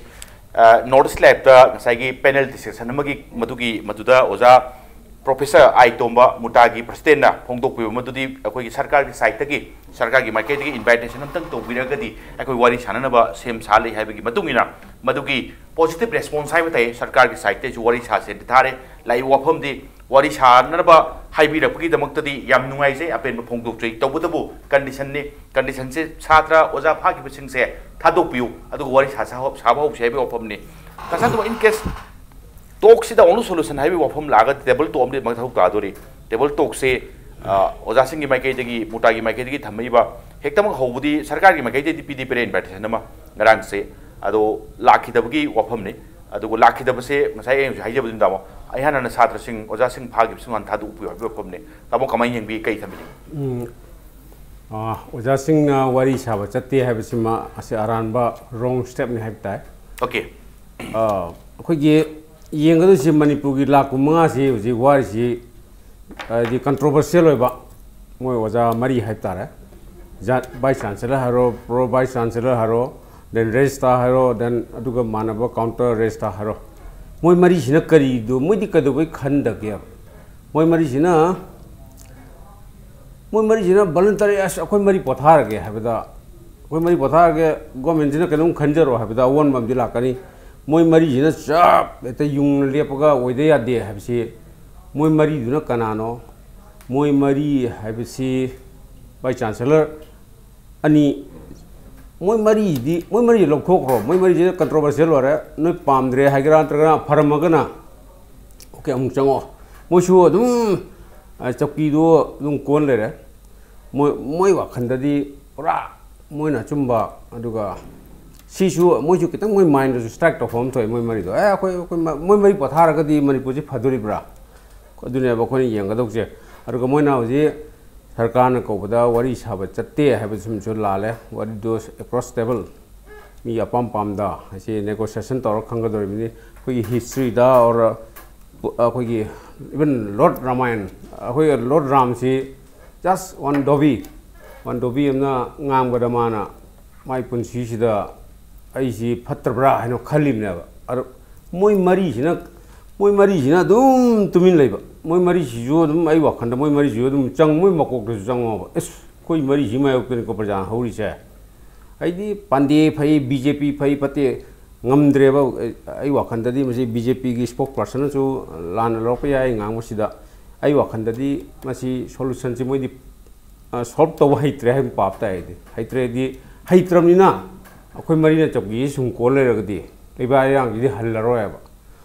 ꯑ, North East Live ꯇ ꯉꯁꯥꯏꯒꯤ panel discussion ꯑꯃꯒꯤ ꯃꯗꯨꯒꯤ, ꯃꯗꯨꯗ ꯑꯣꯖꯥ Professor ꯑꯥꯏ ꯇꯣꯝꯕ, ꯃꯨꯇꯥꯒꯤ president ꯅ ꯐꯣꯡꯗꯣꯛꯄꯤꯕ ꯃꯗꯨꯗꯤ ꯑꯩꯈꯣꯏꯒꯤ ꯁꯔꯀꯥꯔꯒꯤ side ꯇꯒꯤ, ꯁꯔꯀꯥꯔꯒꯤ ꯃꯥꯏꯀꯩꯗꯒꯤ invitation ꯑꯝꯇꯪ ꯇꯧꯕꯤꯔꯒꯗꯤ ꯑꯩꯈꯣꯏ ꯋꯥꯔꯤ ꯁꯥꯟꯅꯅꯕ ꯁꯦꯝ ꯁꯥ ꯂꯩ ꯍꯥꯏꯕꯒꯤ ꯃꯇꯨꯡ ꯏꯟꯅ ꯃꯗꯨꯒꯤ positive response ꯍꯥꯏꯕ ꯇꯥꯏ꯫ ꯁꯔꯀꯥꯔꯒꯤ side ꯇꯩꯁꯨ ꯋꯥꯔꯤ ꯁꯥꯁꯦꯅ ꯊꯥꯔꯦ꯫ ꯂꯥꯛꯏꯕ ꯋꯥꯐꯝꯗꯤ ꯋꯥꯔꯤ ꯁꯥꯅꯅꯕ ꯍꯥꯏꯕꯤꯔꯛꯄꯒꯤꯗꯃꯛꯇꯗꯤ ꯌꯥꯝ ꯅꯨꯡꯉꯥꯏꯖꯩ, ꯑꯄꯦꯟꯕ ꯐꯣꯡꯗꯣꯛꯆꯩ꯫ ꯇꯧꯕꯇꯕꯨ condition ꯅꯤ, condition ꯁꯦ ꯁꯥꯇ꯭ꯔ ꯑꯣꯖꯥ ꯐꯥꯈꯤꯕꯁꯤꯡꯁꯦ ꯊꯥꯗꯣꯛꯄꯤꯌꯨ, ꯑꯗꯨꯒ ꯋꯥꯔꯤ ꯁꯥ-, ꯁꯥ-, ꯁꯥꯕ ꯍꯧꯁꯤ ꯍꯥꯏꯕꯒꯤ ꯋꯥꯐꯝꯅꯤ꯫ ꯇꯥ ꯁꯥꯟꯇꯣꯝꯕ, in case talks is the only solution ꯍꯥꯏꯕꯒꯤ ꯋꯥꯐꯝ ꯂꯥꯛꯑꯒ table talk ꯑꯃꯗꯤ ꯃꯊꯧ ꯇꯥꯗꯣꯔꯤ꯫ Table talk ꯁꯦ, ꯑ, ꯑꯣꯖꯥꯁꯤꯡꯒꯤ ꯃꯥꯏꯀꯩꯗꯒꯤ, ꯃꯨꯇꯥꯒꯤ ꯃꯥꯏꯀꯩꯗꯒꯤ ꯊꯝꯃꯛꯏꯕ, ꯍꯦꯛꯇꯃꯛ ꯍꯧꯕꯗꯤ ꯁꯔꯀꯥꯔꯒꯤ ꯃꯥꯏꯀꯩꯗꯒꯤ ꯄꯤꯗꯤ ꯄꯤꯔꯛꯑꯦ invitation ꯑꯃ ꯉꯔꯥꯡꯁꯦ, ꯑꯗꯣ ꯂꯥꯛꯈꯤꯗꯕꯒꯤ ꯋꯥꯐꯝꯅꯤ꯫ ꯑꯗꯨꯒ ꯂꯥꯛꯈꯤꯗꯕꯁꯦ ꯉꯁꯥꯏ ꯑꯩꯅꯁꯨ ꯍꯥꯏꯖꯕꯗꯨꯅꯤ ꯇꯥꯃꯣ, ꯑꯩꯍꯥꯟ ꯍꯥꯟꯅ ꯁꯥꯇ꯭ꯔꯁꯤꯡ, ꯑꯣꯖꯥꯁꯤꯡ ꯐꯥꯈꯤꯕꯁꯤꯡ ꯍꯥꯟꯅ ꯊꯥꯗꯣꯛꯄꯤꯌꯨ ꯍꯥꯏꯕꯒꯤ ꯋꯥꯐꯝꯅꯤ꯫ ꯇꯥꯃꯣ ꯀꯃꯥꯏꯅ ꯌꯦꯡꯕꯤ, ꯀꯩ ꯊꯝꯕꯤꯅꯤꯡꯉꯤ? ꯎꯝ, ꯑ, ꯑꯣꯖꯥꯁꯤꯡꯅ ꯋꯥꯔꯤ ꯁꯥꯕ ꯆꯠꯇꯦ ꯍꯥꯏꯕꯁꯤꯃ ꯑꯁꯤ ꯑꯔꯥꯟꯕ wrong step ꯅꯤ ꯍꯥꯏꯕ ꯇꯥꯏ꯫ Okay꯫ ꯑ, ꯑꯩꯈꯣꯏꯒꯤ ꯌꯦꯡꯒꯗꯣꯏꯁꯤ ꯃꯅꯤꯄꯨꯔꯒꯤ ꯂꯥꯈ ꯀꯨꯟꯃꯉꯥꯁꯤ ꯍꯧꯖꯤꯛ ꯋꯥꯔꯤꯁꯤ, ꯍꯥꯏꯗꯤ controversial ꯑꯣꯏꯕ ꯃꯣꯏ ꯑꯣꯖꯥ ꯃꯔꯤ ꯍꯥꯏꯕ ꯇꯥꯔꯦ꯫ ꯖꯥꯠ, vice chancellor ꯍꯥꯏꯔꯣ, pro vice chancellor ꯍꯥꯏꯔꯣ, then registrar ꯍꯥꯏꯔꯣ, then ꯑꯗꯨꯒ ꯃꯥꯟꯅꯕ counter registrar ꯍꯥꯏꯔꯣ, ꯃꯣꯏ ꯃꯔꯤꯁꯤꯅ ꯀꯔꯤꯗꯣ, ꯃꯣꯏꯗꯤ ꯀꯩꯗꯧꯕꯩ ꯈꯟꯗꯒꯦꯕ? ꯃꯣꯏ ꯃꯔꯤꯁꯤꯅ, ꯃꯣꯏ ꯃꯔꯤꯁꯤꯅ voluntary, "ꯑꯁ, ꯑꯩꯈꯣꯏ ꯃꯔꯤ ꯄꯣꯊꯥꯔꯒꯦ" ꯍꯥꯏꯕꯗ, "ꯑꯩꯈꯣꯏ ꯃꯔꯤ ꯄꯣꯊꯥꯔꯒꯦ, government ꯁꯤꯅ ꯀꯩꯅꯣꯝ ꯈꯟꯖꯔꯣ" ꯍꯥꯏꯕꯗ ꯑꯑꯣꯟꯕ ꯑꯃꯗꯤ ꯂꯥꯛꯀꯅꯤ꯫ ꯃꯣꯏ ꯃꯔꯤꯁꯤꯅ ꯆꯞ ꯍꯦꯛꯇ ꯌꯨꯡꯅ ꯂꯦꯞꯄꯒ ꯑꯣꯏꯗ ꯌꯥꯗꯦ ꯍꯥꯏꯕꯁꯤ, ꯃꯣꯏ ꯃꯔꯤꯗꯨꯅ ꯀꯅꯥꯅꯣ? ꯃꯣꯏ ꯃꯔꯤ ꯍꯥꯏꯕꯁꯤ vice chancellor ꯑꯅꯤ, ꯃꯣꯏ ꯃꯔꯤꯗꯤ, ꯃꯣꯏ ꯃꯔꯤ ꯂꯧꯊꯣꯛꯈ꯭ꯔꯣ꯫ ꯃꯣꯏ ꯃꯔꯤꯁꯤꯅ controversial ꯑꯣꯏꯔꯦ꯫ ꯅꯣꯏ ꯄꯥꯝꯗ꯭ꯔꯦ ꯍꯥꯏꯒꯦꯔꯥ, ꯅꯠꯇ꯭ꯔꯒꯅ ꯐꯔꯝꯃꯒꯅ, okay, ꯑꯃꯨꯛ ꯆꯪꯉꯛꯑꯣ꯫ ꯃꯣꯏꯁꯨ ꯑꯗꯨꯝ ꯆꯧꯀꯤꯗꯣ ꯑꯗꯨꯝ ꯀꯣꯟ ꯂꯩꯔꯦ꯫ ꯃꯣꯏ ꯃꯣꯏ ꯋꯥꯈꯜꯗꯗꯤ ꯄꯨꯔꯥ ꯃꯣꯏꯅ ꯑꯆꯨꯝꯕ꯫ ꯑꯗꯨꯒ ꯁꯤꯁꯨ ꯃꯣꯏꯁꯨ ꯈꯤꯇꯪ ꯃꯣꯏ ꯃꯥꯏꯟꯗꯁꯨ ꯁ꯭ꯇ꯭ꯔꯥꯏꯛ ꯇꯧꯐꯝ ꯑꯃ ꯊꯣꯛꯑꯦ꯫ ꯃꯣꯏ ꯃꯔꯤꯗꯣ ꯑꯦ ꯑꯩꯈꯣꯏ ꯑꯩꯈꯣꯏ ꯃ- ꯃꯣꯏ ꯃꯔꯤ ꯄꯣꯊꯥꯔꯒꯗꯤ ꯃꯅꯤꯄꯨꯔꯁꯤ ꯐꯗꯣꯔꯤꯕ꯭ꯔꯥ? ꯑꯗꯨꯅꯦꯕ ꯑꯩꯈꯣꯏꯅ ꯌꯦꯡꯒꯗꯧꯁꯦ꯫ ꯑꯗꯨꯒ ꯃꯣꯏꯅ ꯍꯧꯖꯤꯛ ꯁꯔꯀꯥꯔꯅ ꯀꯧꯕꯗ ꯋꯥꯔꯤ ꯁꯥꯕ ꯆꯠꯇꯦ ꯍꯥꯏꯕꯁꯤꯃꯁꯨ ꯂꯥꯜꯂꯦ꯫ ꯋꯥꯔꯤꯗꯣ ꯑꯦꯀ꯭ꯔꯣꯁ ꯇꯦꯕꯜ ꯃꯤ ꯑꯄꯥꯝ ꯄꯥꯝꯗ ꯍꯥꯏꯁꯤ ꯅꯦꯒꯣꯁꯤꯌꯦꯁꯟ ꯇꯧꯔꯒ ꯈꯪꯒꯗꯧꯔꯤꯕꯅꯤ꯫ ꯑꯩꯈꯣꯏꯒꯤ ꯍꯤꯁꯇ꯭ꯔꯤꯗ ꯑꯣꯔ ꯑꯩꯈꯣꯏꯒꯤ ꯏꯚꯟ ꯂꯣꯔꯠ ꯔꯥꯃꯥꯌꯟ, ꯑꯩꯈꯣꯏ ꯂꯣꯔꯠ ꯔꯥꯝꯁꯤ just one ꯗꯣꯕꯤ, one ꯗꯣꯕꯤ ꯑꯃꯅ ꯉꯥꯡꯕꯗ ꯃꯥꯅ ꯃꯥꯏ ꯄꯨꯟꯁꯤꯁꯤꯗ ꯑꯩꯁꯤ ꯐꯠꯇꯕ꯭ꯔꯥ ꯍꯥꯏꯅ ꯈꯜꯂꯤꯕꯅꯦꯕ꯫ ꯑꯗꯣ ꯃꯣꯏ ꯃꯔꯤꯁꯤꯅ ꯃꯣꯏ ꯃꯔꯤꯁꯤꯅ ꯑꯗꯨꯝ ꯇꯨꯃꯤꯟ ꯂꯩꯕ꯫ ꯃꯣꯏ ꯃꯔꯤꯁꯤꯁꯨ ꯑꯗꯨꯝ ꯑꯩ ꯋꯥꯈꯜꯗ ꯃꯣꯏ ꯃꯔꯤꯁꯤꯁꯨ ꯑꯗꯨꯝ ꯆꯪ ꯃꯣꯏ ꯃꯀꯣꯛꯇꯁꯨ ꯆꯪꯉꯣꯕ꯫ ꯑꯦꯁ ꯑꯩꯈꯣꯏ ꯃꯔꯤꯁꯤ ꯃꯥꯌꯣꯛꯇꯅꯤꯀꯣ ꯄ꯭ꯔꯖꯥꯅ ꯍꯧꯔꯤꯁꯦ꯫ ꯑꯩꯗꯤ ꯄꯥꯟꯗꯦ ꯐꯩ, ꯕꯤ ꯖꯦ ꯄꯤ ꯐꯩ ꯐꯠꯇꯦ ꯉꯝꯗ꯭ꯔꯦꯕ꯫ ꯑꯩ ꯋꯥꯈꯜꯗꯗꯤ ꯃꯁꯤ ꯕꯤ ꯖꯦ ꯄꯤꯒꯤ ꯏꯁꯄꯣꯛ ꯄꯥꯔꯁꯟꯅꯁꯨ ꯂꯥꯟꯅ ꯂꯧꯔꯛꯄ ꯌꯥꯏ ꯑꯩ ꯉꯥꯡꯕꯁꯤꯗ꯫ ꯑꯩ ꯋꯥꯈꯜꯗꯗꯤ ꯃꯁꯤ ꯁꯣꯂꯨꯁꯟꯁꯤ ꯃꯣꯏꯗꯤ ꯁꯣꯜꯕ ꯇꯧꯕ ꯍꯩꯇ꯭ꯔꯦ ꯍꯥꯏꯕ ꯄꯥꯞ ꯇꯥꯏ꯫ ꯑꯩꯗꯤ ꯍꯩꯇ꯭ꯔꯦꯗꯤ ꯍꯩꯇ꯭ꯔꯕꯅꯤꯅ ꯑꯩꯈꯣꯏ ꯃꯔꯤꯅ ꯆꯧꯀꯤꯁꯤ ꯁꯨꯝ ꯀꯣꯜ ꯂꯩꯔꯒꯗꯤ ꯂꯩꯕꯥꯛ ꯏꯔꯥꯡꯁꯤꯗꯤ ꯍꯜꯂꯔꯣꯏꯕ꯫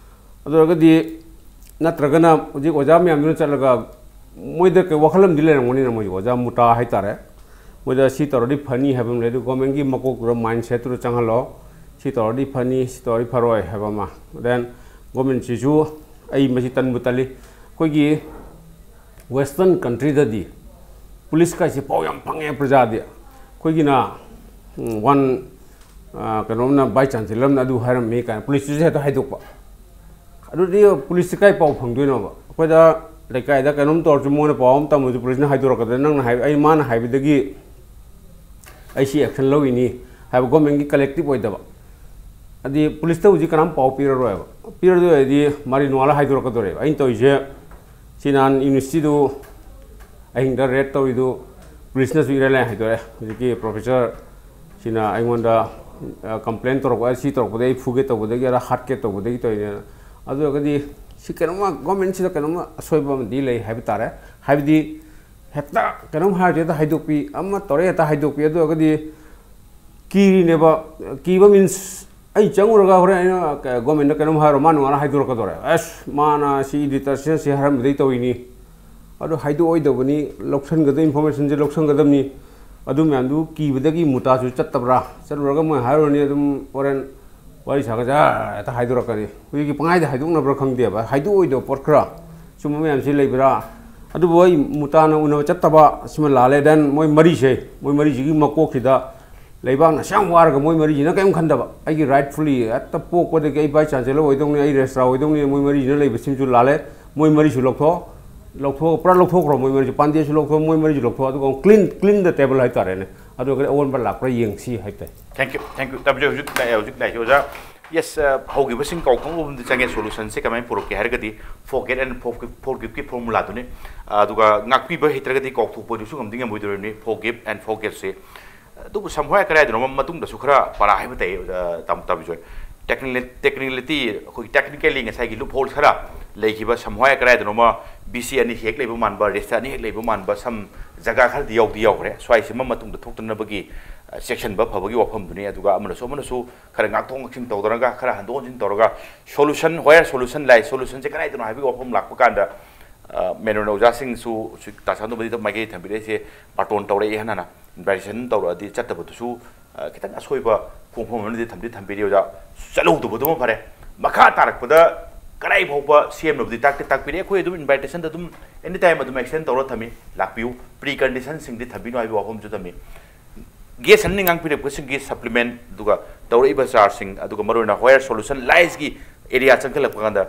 ꯑꯗꯨ ꯑꯣꯏꯔꯒꯗꯤ ꯅꯠꯇ꯭ꯔꯒꯅ ꯍꯧꯖꯤꯛ ꯑꯣꯖꯥ ꯃꯌꯥꯝꯗꯨꯅ ꯆꯠꯂꯒ ꯃꯣꯏꯗ ꯀꯩ ꯋꯥꯈꯜ ꯑꯃꯗꯤ ꯂꯩꯔꯝꯒꯅꯤꯅ ꯃꯣꯏ ꯑꯣꯖꯥ ꯃꯨꯇꯥ ꯍꯥꯏꯇꯥꯔꯦ꯫ ꯃꯣꯏꯗ ꯁꯤ ꯇꯧꯔꯗꯤ ꯐꯅꯤ ꯍꯥꯏꯕ ꯑꯃ ꯂꯩ꯫ ꯑꯗꯨ ꯒꯣꯔꯃꯦꯟꯒꯤ ꯃꯀꯣꯛꯇꯨꯗ ꯃꯥꯏꯟ ꯁꯦꯠꯇꯨꯗ ꯆꯪꯍꯜꯂꯣ꯫ ꯁꯤ ꯇꯧꯔꯗꯤ ꯐꯅꯤ, ꯁꯤ ꯇꯧꯔꯗꯤ ꯐꯔꯣꯏ ꯍꯥꯏꯕ ꯑꯃ꯫ ꯗꯦꯟ ꯒꯣꯔꯃꯦꯟꯁꯤꯁꯨ ꯑꯩ ꯃꯁꯤ ꯇꯟꯕꯨ ꯇꯜꯂꯤ꯫ ꯑꯩꯈꯣꯏꯒꯤ ꯋꯦꯁꯇꯔꯟ ꯀꯟꯇ꯭ꯔꯤꯗꯗꯤ ꯄꯨꯂꯤꯁ ꯀꯥꯏꯁꯦ ꯄꯥꯎ ꯌꯥꯝ ꯐꯪꯉꯦ ꯄ꯭ꯔꯖꯥꯗꯤ꯫ ꯑꯩꯈꯣꯏꯒꯤꯅ ꯋꯥꯟ ꯀꯩꯅꯣꯝꯅ ꯚꯥꯏꯁ ꯆꯥꯟꯁꯦꯂꯔꯅ ꯑꯗꯨ ꯍꯥꯏꯔꯝꯃꯤ ꯀꯥꯏꯅ ꯄꯨꯂꯤꯁꯇꯨꯁꯨ ꯍꯦꯛꯇ ꯍꯥꯏꯗꯣꯛꯄ꯫ ꯑꯗꯨꯗꯤ ꯄꯨꯂꯤꯁꯇꯤ ꯀꯥꯏ ꯄꯥꯎ ꯐꯪꯗꯣꯏꯅꯣꯕ? ꯑꯩꯈꯣꯏꯗ ꯂꯩꯀꯥꯏꯗ ꯀꯩꯅꯣꯝ ꯇꯧꯔꯁꯨ ꯃꯣꯏꯅ ꯄꯥꯎ ꯑꯃ ꯇꯝꯃꯁꯨ ꯄꯨꯂꯤꯁꯅ ꯍꯥꯏꯗꯣꯔꯛꯀꯗ꯭ꯔꯥ? ꯅꯪꯅ ꯍꯥꯏ ꯑꯩ ꯃꯥꯅ ꯍꯥꯏꯕꯗꯒꯤ ꯑꯩ ꯁꯤ ꯑꯦꯛꯁꯟ ꯂꯧꯔꯤꯅꯤ ꯍꯥꯏꯕ ꯒꯣꯔꯃꯦꯟꯒꯤ ꯀꯂꯦꯛꯇꯤꯞ ꯑꯣꯏꯗꯕ꯫ ꯑꯗꯤ ꯄꯨꯂꯤꯁꯇ ꯍꯧꯖꯤꯛ ꯀꯅꯥꯝ ꯄꯥꯎ ꯄꯤꯔꯔꯣꯏꯕ꯫ ꯄꯤꯔꯗꯣꯏ ꯑꯣꯏꯔꯗꯤ ꯃꯥꯔꯤ ꯅꯣꯡꯉꯥꯜꯂ ꯍꯥꯏꯗꯣꯔꯛꯀꯗꯣꯔꯦꯕ꯫ ꯑꯩꯅ ꯇꯧꯔꯤꯁꯦ ꯁꯤ ꯅꯍꯥꯟ ꯌꯨꯅꯤꯚꯔꯁꯤꯇꯤꯗꯨ ꯑꯍꯤꯡꯗ ꯔꯦꯠ ꯇꯧꯔꯤꯗꯨ ꯄꯨꯂꯤꯁꯅꯁꯨ ꯏꯔꯥꯏ ꯂꯥꯏ ꯍꯥꯏꯗꯣꯔꯛꯑꯦ꯫ ꯍꯧꯖꯤꯛꯀꯤ ꯄ꯭ꯔꯣꯐꯦꯁꯔ ꯁꯤꯅ ꯑꯩꯉꯣꯟꯗ ꯀꯝꯄ꯭ꯂꯦꯟ ꯇꯧꯔꯛꯄ, ꯁꯤ ꯇꯧꯔꯛꯄꯗꯒꯤ ꯑꯩ ꯐꯨꯒꯦ ꯇꯧꯕꯗꯒꯤ ꯑꯗ ꯍꯥꯠꯀꯦ ꯇꯧꯕꯗꯒꯤ ꯇꯧꯔꯤꯅꯦꯅ꯫ ꯑꯗꯨ ꯑꯣꯏꯔꯒꯗꯤ ꯁꯤ ꯀꯩꯅꯣꯝꯃ ꯒꯣꯔꯃꯦꯟꯁꯤꯗ ꯀꯩꯅꯣꯝꯃ ꯑꯁꯣꯏꯕ ꯑꯃꯗꯤ ꯂꯩ ꯍꯥꯏꯕ ꯇꯥꯔꯦ꯫ ꯍꯥꯏꯕꯗꯤ ꯍꯦꯛꯇ ꯀꯩꯅꯣꯝ ꯍꯥꯏꯔꯗꯤ ꯍꯦꯛꯇ ꯍꯥꯏꯗꯣꯛꯄꯤ, ꯑꯃ ꯇꯧꯔꯦ ꯍꯦꯛꯇ ꯍꯥꯏꯗꯣꯛꯄꯤ꯫ ꯑꯗꯨ ꯑꯣꯏꯔꯒꯗꯤ ꯀꯤꯔꯤꯅꯦꯕ꯫ ꯀꯤꯕ ꯃꯤꯟꯁ ꯑꯩ ꯆꯪꯉꯨꯔꯒ ꯍꯣꯔꯦꯟ ꯑꯩꯅ ꯒꯣꯔꯃꯦꯟꯗ ꯀꯩꯅꯣꯝ ꯍꯥꯏꯔꯣ, ꯃꯥ ꯅꯣꯡꯉꯥꯜꯂ ꯍꯥꯏꯗꯣꯔꯛꯀꯗꯧꯔꯦ, "ꯑꯁ ꯃꯥꯅ ꯁꯤ ꯏꯗꯤꯇꯔꯁꯤꯅ ꯁꯤ ꯍꯥꯏꯔꯝꯕꯗꯩ ꯇꯧꯔꯤꯅꯤ, ꯑꯗꯨ ꯍꯥꯏꯗꯣꯛꯑꯣꯏꯗꯕꯅꯤ, ꯂꯧꯁꯟꯒꯗꯕ information ꯁꯦ ꯂꯧꯁꯟꯒꯗꯕꯅꯤ꯫ ꯑꯗꯨ ꯃꯌꯥꯝꯗꯨ ꯀꯤꯕꯗꯒꯤ ꯃꯨꯇꯥꯁꯨ ꯆꯠꯇꯕ꯭ꯔꯥ? ꯆꯠꯂꯨꯔꯒ ꯃꯣꯏ ꯍꯥꯏꯔꯨꯔꯅꯤ, ꯑꯗꯨꯝ ꯍꯣꯔꯦꯟ ꯋꯥꯔꯤ ꯁꯥꯒꯠꯁꯦ ꯍꯦꯛꯇ ꯍꯥꯏꯗꯣꯔꯛꯀꯅꯤ꯫ ꯍꯧꯖꯤꯛꯀꯤ ꯄꯪꯍꯥꯏꯗ ꯍꯥꯏꯗꯣꯛꯅꯕ꯭ꯔꯥ ꯈꯪꯗꯦꯕ, ꯍꯥꯏꯗꯣꯛꯑꯣꯏꯗꯕ ꯄꯣꯠ ꯈꯔ ꯁꯨꯝꯕ ꯃꯌꯥꯝꯁꯤ ꯂꯩꯕ꯭ꯔꯥ? ꯑꯗꯨꯕꯨ ꯑꯩ ꯃꯨꯇꯥꯅ ꯎꯅꯕ ꯆꯠꯇꯕ ꯁꯤꯃ ꯂꯥꯜꯂꯦ꯫ Then ꯃꯣꯏ ꯃꯔꯤꯁꯦ, ꯃꯣꯏ ꯃꯔꯤꯁꯤꯒꯤ ꯃꯀꯣꯛꯁꯤꯗ ꯂꯩꯕꯥꯛꯅ ꯑꯁꯨꯛ ꯌꯥꯝ ꯋꯥꯔꯒ ꯃꯣꯏ ꯃꯔꯤꯁꯤꯅ ꯀꯔꯤꯝ ꯈꯟꯗꯕ, ꯑꯩꯒꯤ rightfully ꯍꯦꯛꯇ ꯄꯣꯛꯄꯗꯒꯤ ꯑꯩ vice chancellor ꯑꯣꯏꯗꯧꯅꯤ, ꯑꯩ registrar ꯑꯣꯏꯗꯧꯅꯤ, ꯃꯣꯏ ꯃꯔꯤꯁꯤꯅ ꯂꯩꯕ ꯁꯤꯃꯁꯨ ꯂꯥꯜꯂꯦ꯫ ꯃꯣꯏ ꯃꯔꯤꯁꯨ ꯂꯧꯊꯣꯛ, ꯂꯧꯊꯣꯛ, ꯄꯨꯔꯥ ꯂꯧꯊꯣꯛꯈ꯭ꯔꯣ, ꯃꯣꯏ ꯃꯔꯤꯁꯨ, ꯄꯥꯟꯗꯦꯁꯨ ꯂꯧꯊꯣꯛ, ꯃꯣꯏ ꯃꯔꯤꯁꯨ ꯂꯧꯊꯣꯛ, ꯑꯗꯨꯒ ꯑꯃꯨꯛ clean, clean the table ꯍꯥꯏꯇꯥꯔꯦꯅꯦ꯫ ꯑꯗꯨꯒ ꯑꯑꯣꯟꯕ ꯂꯥꯛꯄ꯭ꯔꯥ ꯌꯦꯡꯁꯤ ꯍꯥꯏꯇꯥꯔꯦ꯫ Thank you, thank you꯫ ꯇꯥꯕꯤꯔꯣ, ꯍꯧꯖꯤꯛ ꯂꯥꯛꯑꯦ, ꯍꯧꯖꯤꯛ ꯂꯥꯛꯏꯁꯦ ꯑꯣꯖꯥ꯫ Yes, ꯑ, ꯍꯧꯈꯤꯕꯁꯤꯡ ꯀꯥꯎꯊꯣꯛꯅꯕ ꯃꯐꯝꯗ ꯆꯪꯉꯦ꯫ Solution ꯁꯦ ꯀꯃꯥꯏꯅ ꯄꯨꯔꯛꯀꯦ ꯍꯥꯏꯔꯒꯗꯤ, forget and forgive, forgive ꯀꯤ formula ꯗꯨꯅꯤ꯫ ꯑꯗꯨꯒ ꯉꯥꯛꯄꯤꯕ ꯍꯩꯇ꯭ꯔꯒꯗꯤ ꯀꯥꯎꯊꯣꯛꯄꯗꯨꯁꯨ ꯉꯝꯗꯤ ꯉꯝꯃꯣꯏꯗꯣꯔꯤꯕꯅꯤ, forgive and forget ꯁꯦ꯫ ꯑꯗꯨꯕꯨ ꯁꯝꯍꯥꯏ ꯀꯗꯥꯏꯗꯅꯣꯃ ꯃꯇꯨꯡꯗꯁꯨ ꯈꯔ ꯄꯔꯥ ꯍꯥꯏꯕ ꯇꯥꯏ, ꯑ, ꯇꯥꯃꯣ ꯇꯥꯕꯤꯖꯣꯏ꯫ Technically, technicality, ꯑꯩꯈꯣꯏꯒꯤ technically ꯉꯁꯥꯏꯒꯤ loophole ꯈꯔ ꯂꯩꯈꯤꯕ, ꯁꯝꯍꯥꯏ ꯀꯗꯥꯏꯗꯅꯣꯃ B C ꯑꯅꯤ ꯍꯦꯛ ꯂꯩꯕ ꯃꯥꯟꯕ, registrar ꯑꯅꯤ ꯍꯦꯛ ꯂꯩꯕ ꯃꯥꯟꯕ, ꯁꯝ ꯖꯒꯥ ꯈꯔꯗꯤ ꯌꯥꯎꯗꯤ ꯌꯥꯎꯈ꯭ꯔꯦ꯫ ꯁ꯭ꯋꯥꯏꯁꯤꯃ ꯃꯇꯨꯡꯗ ꯊꯣꯛꯇꯅꯕꯒꯤ, ꯑ, ꯆꯦꯛꯁꯤꯟꯕ ꯐꯕꯒꯤ ꯋꯥꯐꯝꯗꯨꯅꯤ꯫ ꯑꯗꯨꯒ ꯑꯃꯅꯁꯨ ꯑꯃꯅꯁꯨ ꯈꯔ ꯉꯥꯛꯊꯣꯛ ꯉꯥꯛꯁꯤꯟ ꯇꯧꯗꯅꯒ, ꯈꯔ ꯍꯟꯗꯣꯛ ꯍꯟꯖꯤꯟ ꯇꯧꯔꯒ, solution, where solution lies, solution ꯁꯦ ꯀꯗꯥꯏꯗꯅꯣ ꯍꯥꯏꯕꯒꯤ ꯋꯥꯐꯝ ꯂꯥꯛꯄ ꯀꯥꯟꯗ, ꯑ, ꯃꯦꯅꯣꯟꯅ ꯑꯣꯖꯥꯁꯤꯡꯁꯨ ꯍꯧꯖꯤꯛ ꯇꯥ ꯁꯥꯟꯇꯣꯝꯕꯗ ꯃꯥꯏꯀꯩ ꯊꯝꯕꯤꯔꯛꯏꯁꯦ, ꯕꯥꯔꯇꯣꯟ ꯇꯧꯔꯛꯏ ꯍꯥꯏꯅ ꯍꯥꯟꯅ invitation ꯇꯧꯔꯛꯑꯗꯤ ꯆꯠꯇꯕꯗꯨꯁꯨ, ꯑ, ꯈꯤꯇꯪ ꯑꯁꯣꯏꯕ ꯈꯣꯡꯐꯝ ꯑꯃꯗꯤ ꯊꯝꯗꯤ ꯊꯝꯕꯤꯔꯤ ꯑꯣꯖꯥ꯫ ꯆꯠꯍꯧꯗꯕꯗꯨꯃ ꯐꯔꯦ꯫ ꯃꯈꯥ ꯇꯥꯔꯛꯄꯗ ꯀꯗꯥꯏ ꯐꯥꯎꯕ ꯁꯦꯝꯅꯕꯗꯤ ꯇꯥꯛꯇꯤ ꯇꯥꯛꯄꯤꯔꯦ꯫ ꯑꯩꯈꯣꯏ ꯑꯗꯨꯝ invitation ꯗ ꯑꯗꯨꯝ anytime ꯑꯗꯨꯝ extend ꯇꯧꯔ ꯊꯝꯃꯤ, ꯂꯥꯛꯄꯤꯌꯨ, pre condition ꯁꯤꯡꯗꯤ ꯊꯝꯕꯤꯅꯨ ꯍꯥꯏꯕꯒꯤ ꯋꯥꯐꯝꯁꯨ ꯊꯝꯃꯤ꯫ Guest ꯑꯅꯤ ꯉꯥꯡꯕꯤꯔꯛꯄꯁꯤꯡꯒꯤ supplement, ꯑꯗꯨꯒ ꯇꯧꯔꯛꯏꯕ ꯆꯥꯔꯖꯁꯤꯡ, ꯑꯗꯨꯒ ꯃꯔꯨꯑꯣꯏꯅ where solution lies ꯀꯤ area ꯆꯪꯈꯠꯂꯛꯄ ꯀꯥꯟꯗ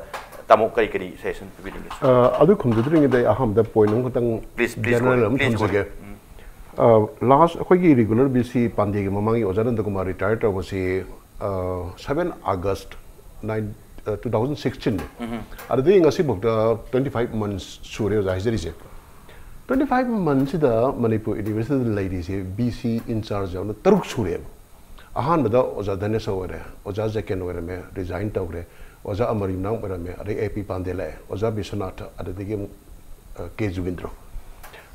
ꯇꯥꯃꯣ ꯀꯔꯤ ꯀꯔꯤ suggestion ꯄꯤꯕꯤꯅꯤꯡꯒꯦ? ꯑ, ꯑꯗꯨ ꯈꯨꯝꯖꯗ꯭ꯔꯤꯉꯩꯗ ꯑꯩ ꯑꯍꯥꯟꯕꯗ point ꯑꯃꯈꯛꯇꯪ Please, please, general go ahead. ꯑꯃ Please, go ꯊꯝꯖꯒꯦ꯫ Ahead. ꯎꯝ꯫ ꯑ, last ꯑꯩꯈꯣꯏꯒꯤ regular B C ꯄꯥꯟꯗꯦꯒꯤ ꯃꯃꯥꯡꯒꯤ ꯑꯣꯖꯥ ꯅꯟꯗꯀꯨꯃꯥꯔ retire ꯇꯧꯕꯁꯤ, ꯑ, seven August nine, ꯑ, two thousand sixteen ꯅꯤ꯫ ꯎꯝ꯫ ꯑꯗꯨꯗꯒꯤ ꯉꯁꯤꯐꯥꯎꯗ twenty five months ꯁꯨꯔꯦ ꯑꯣꯖꯥ ꯍꯥꯏꯖꯔꯤꯁꯦ꯫ Twenty five months ꯁꯤꯗ ꯃꯅꯤꯄꯨꯔ University ꯗ ꯂꯩꯔꯤꯁꯦ B C in charge ꯌꯥꯎꯅ ꯇꯔꯨꯛ ꯁꯨꯔꯦꯕ꯫ ꯑꯍꯥꯟꯕꯗ ꯑꯣꯖꯥ ꯙꯅꯦꯁ ꯑꯣꯏꯔꯦ, ꯑꯣꯖꯥ ꯖꯦꯀꯦꯟ ꯑꯣꯏꯔꯝꯃꯦ, resign ꯇꯧꯈ꯭ꯔꯦ, ꯑꯣꯖꯥ ꯑꯃꯔꯤꯝꯅꯥꯝ ꯑꯣꯏꯔꯝꯃꯦ, ꯑꯗꯩ A P ꯄꯥꯟꯗꯦ ꯂꯥꯛꯑꯦ, ꯑꯣꯖꯥ ꯕꯤꯁ꯭ꯋꯅꯥꯊ, ꯑꯗꯨꯗꯒꯤ ꯑꯃꯨꯛ, ꯑ, ꯀꯦ ꯖꯨꯒꯤꯟꯗ꯭ꯔꯣ꯫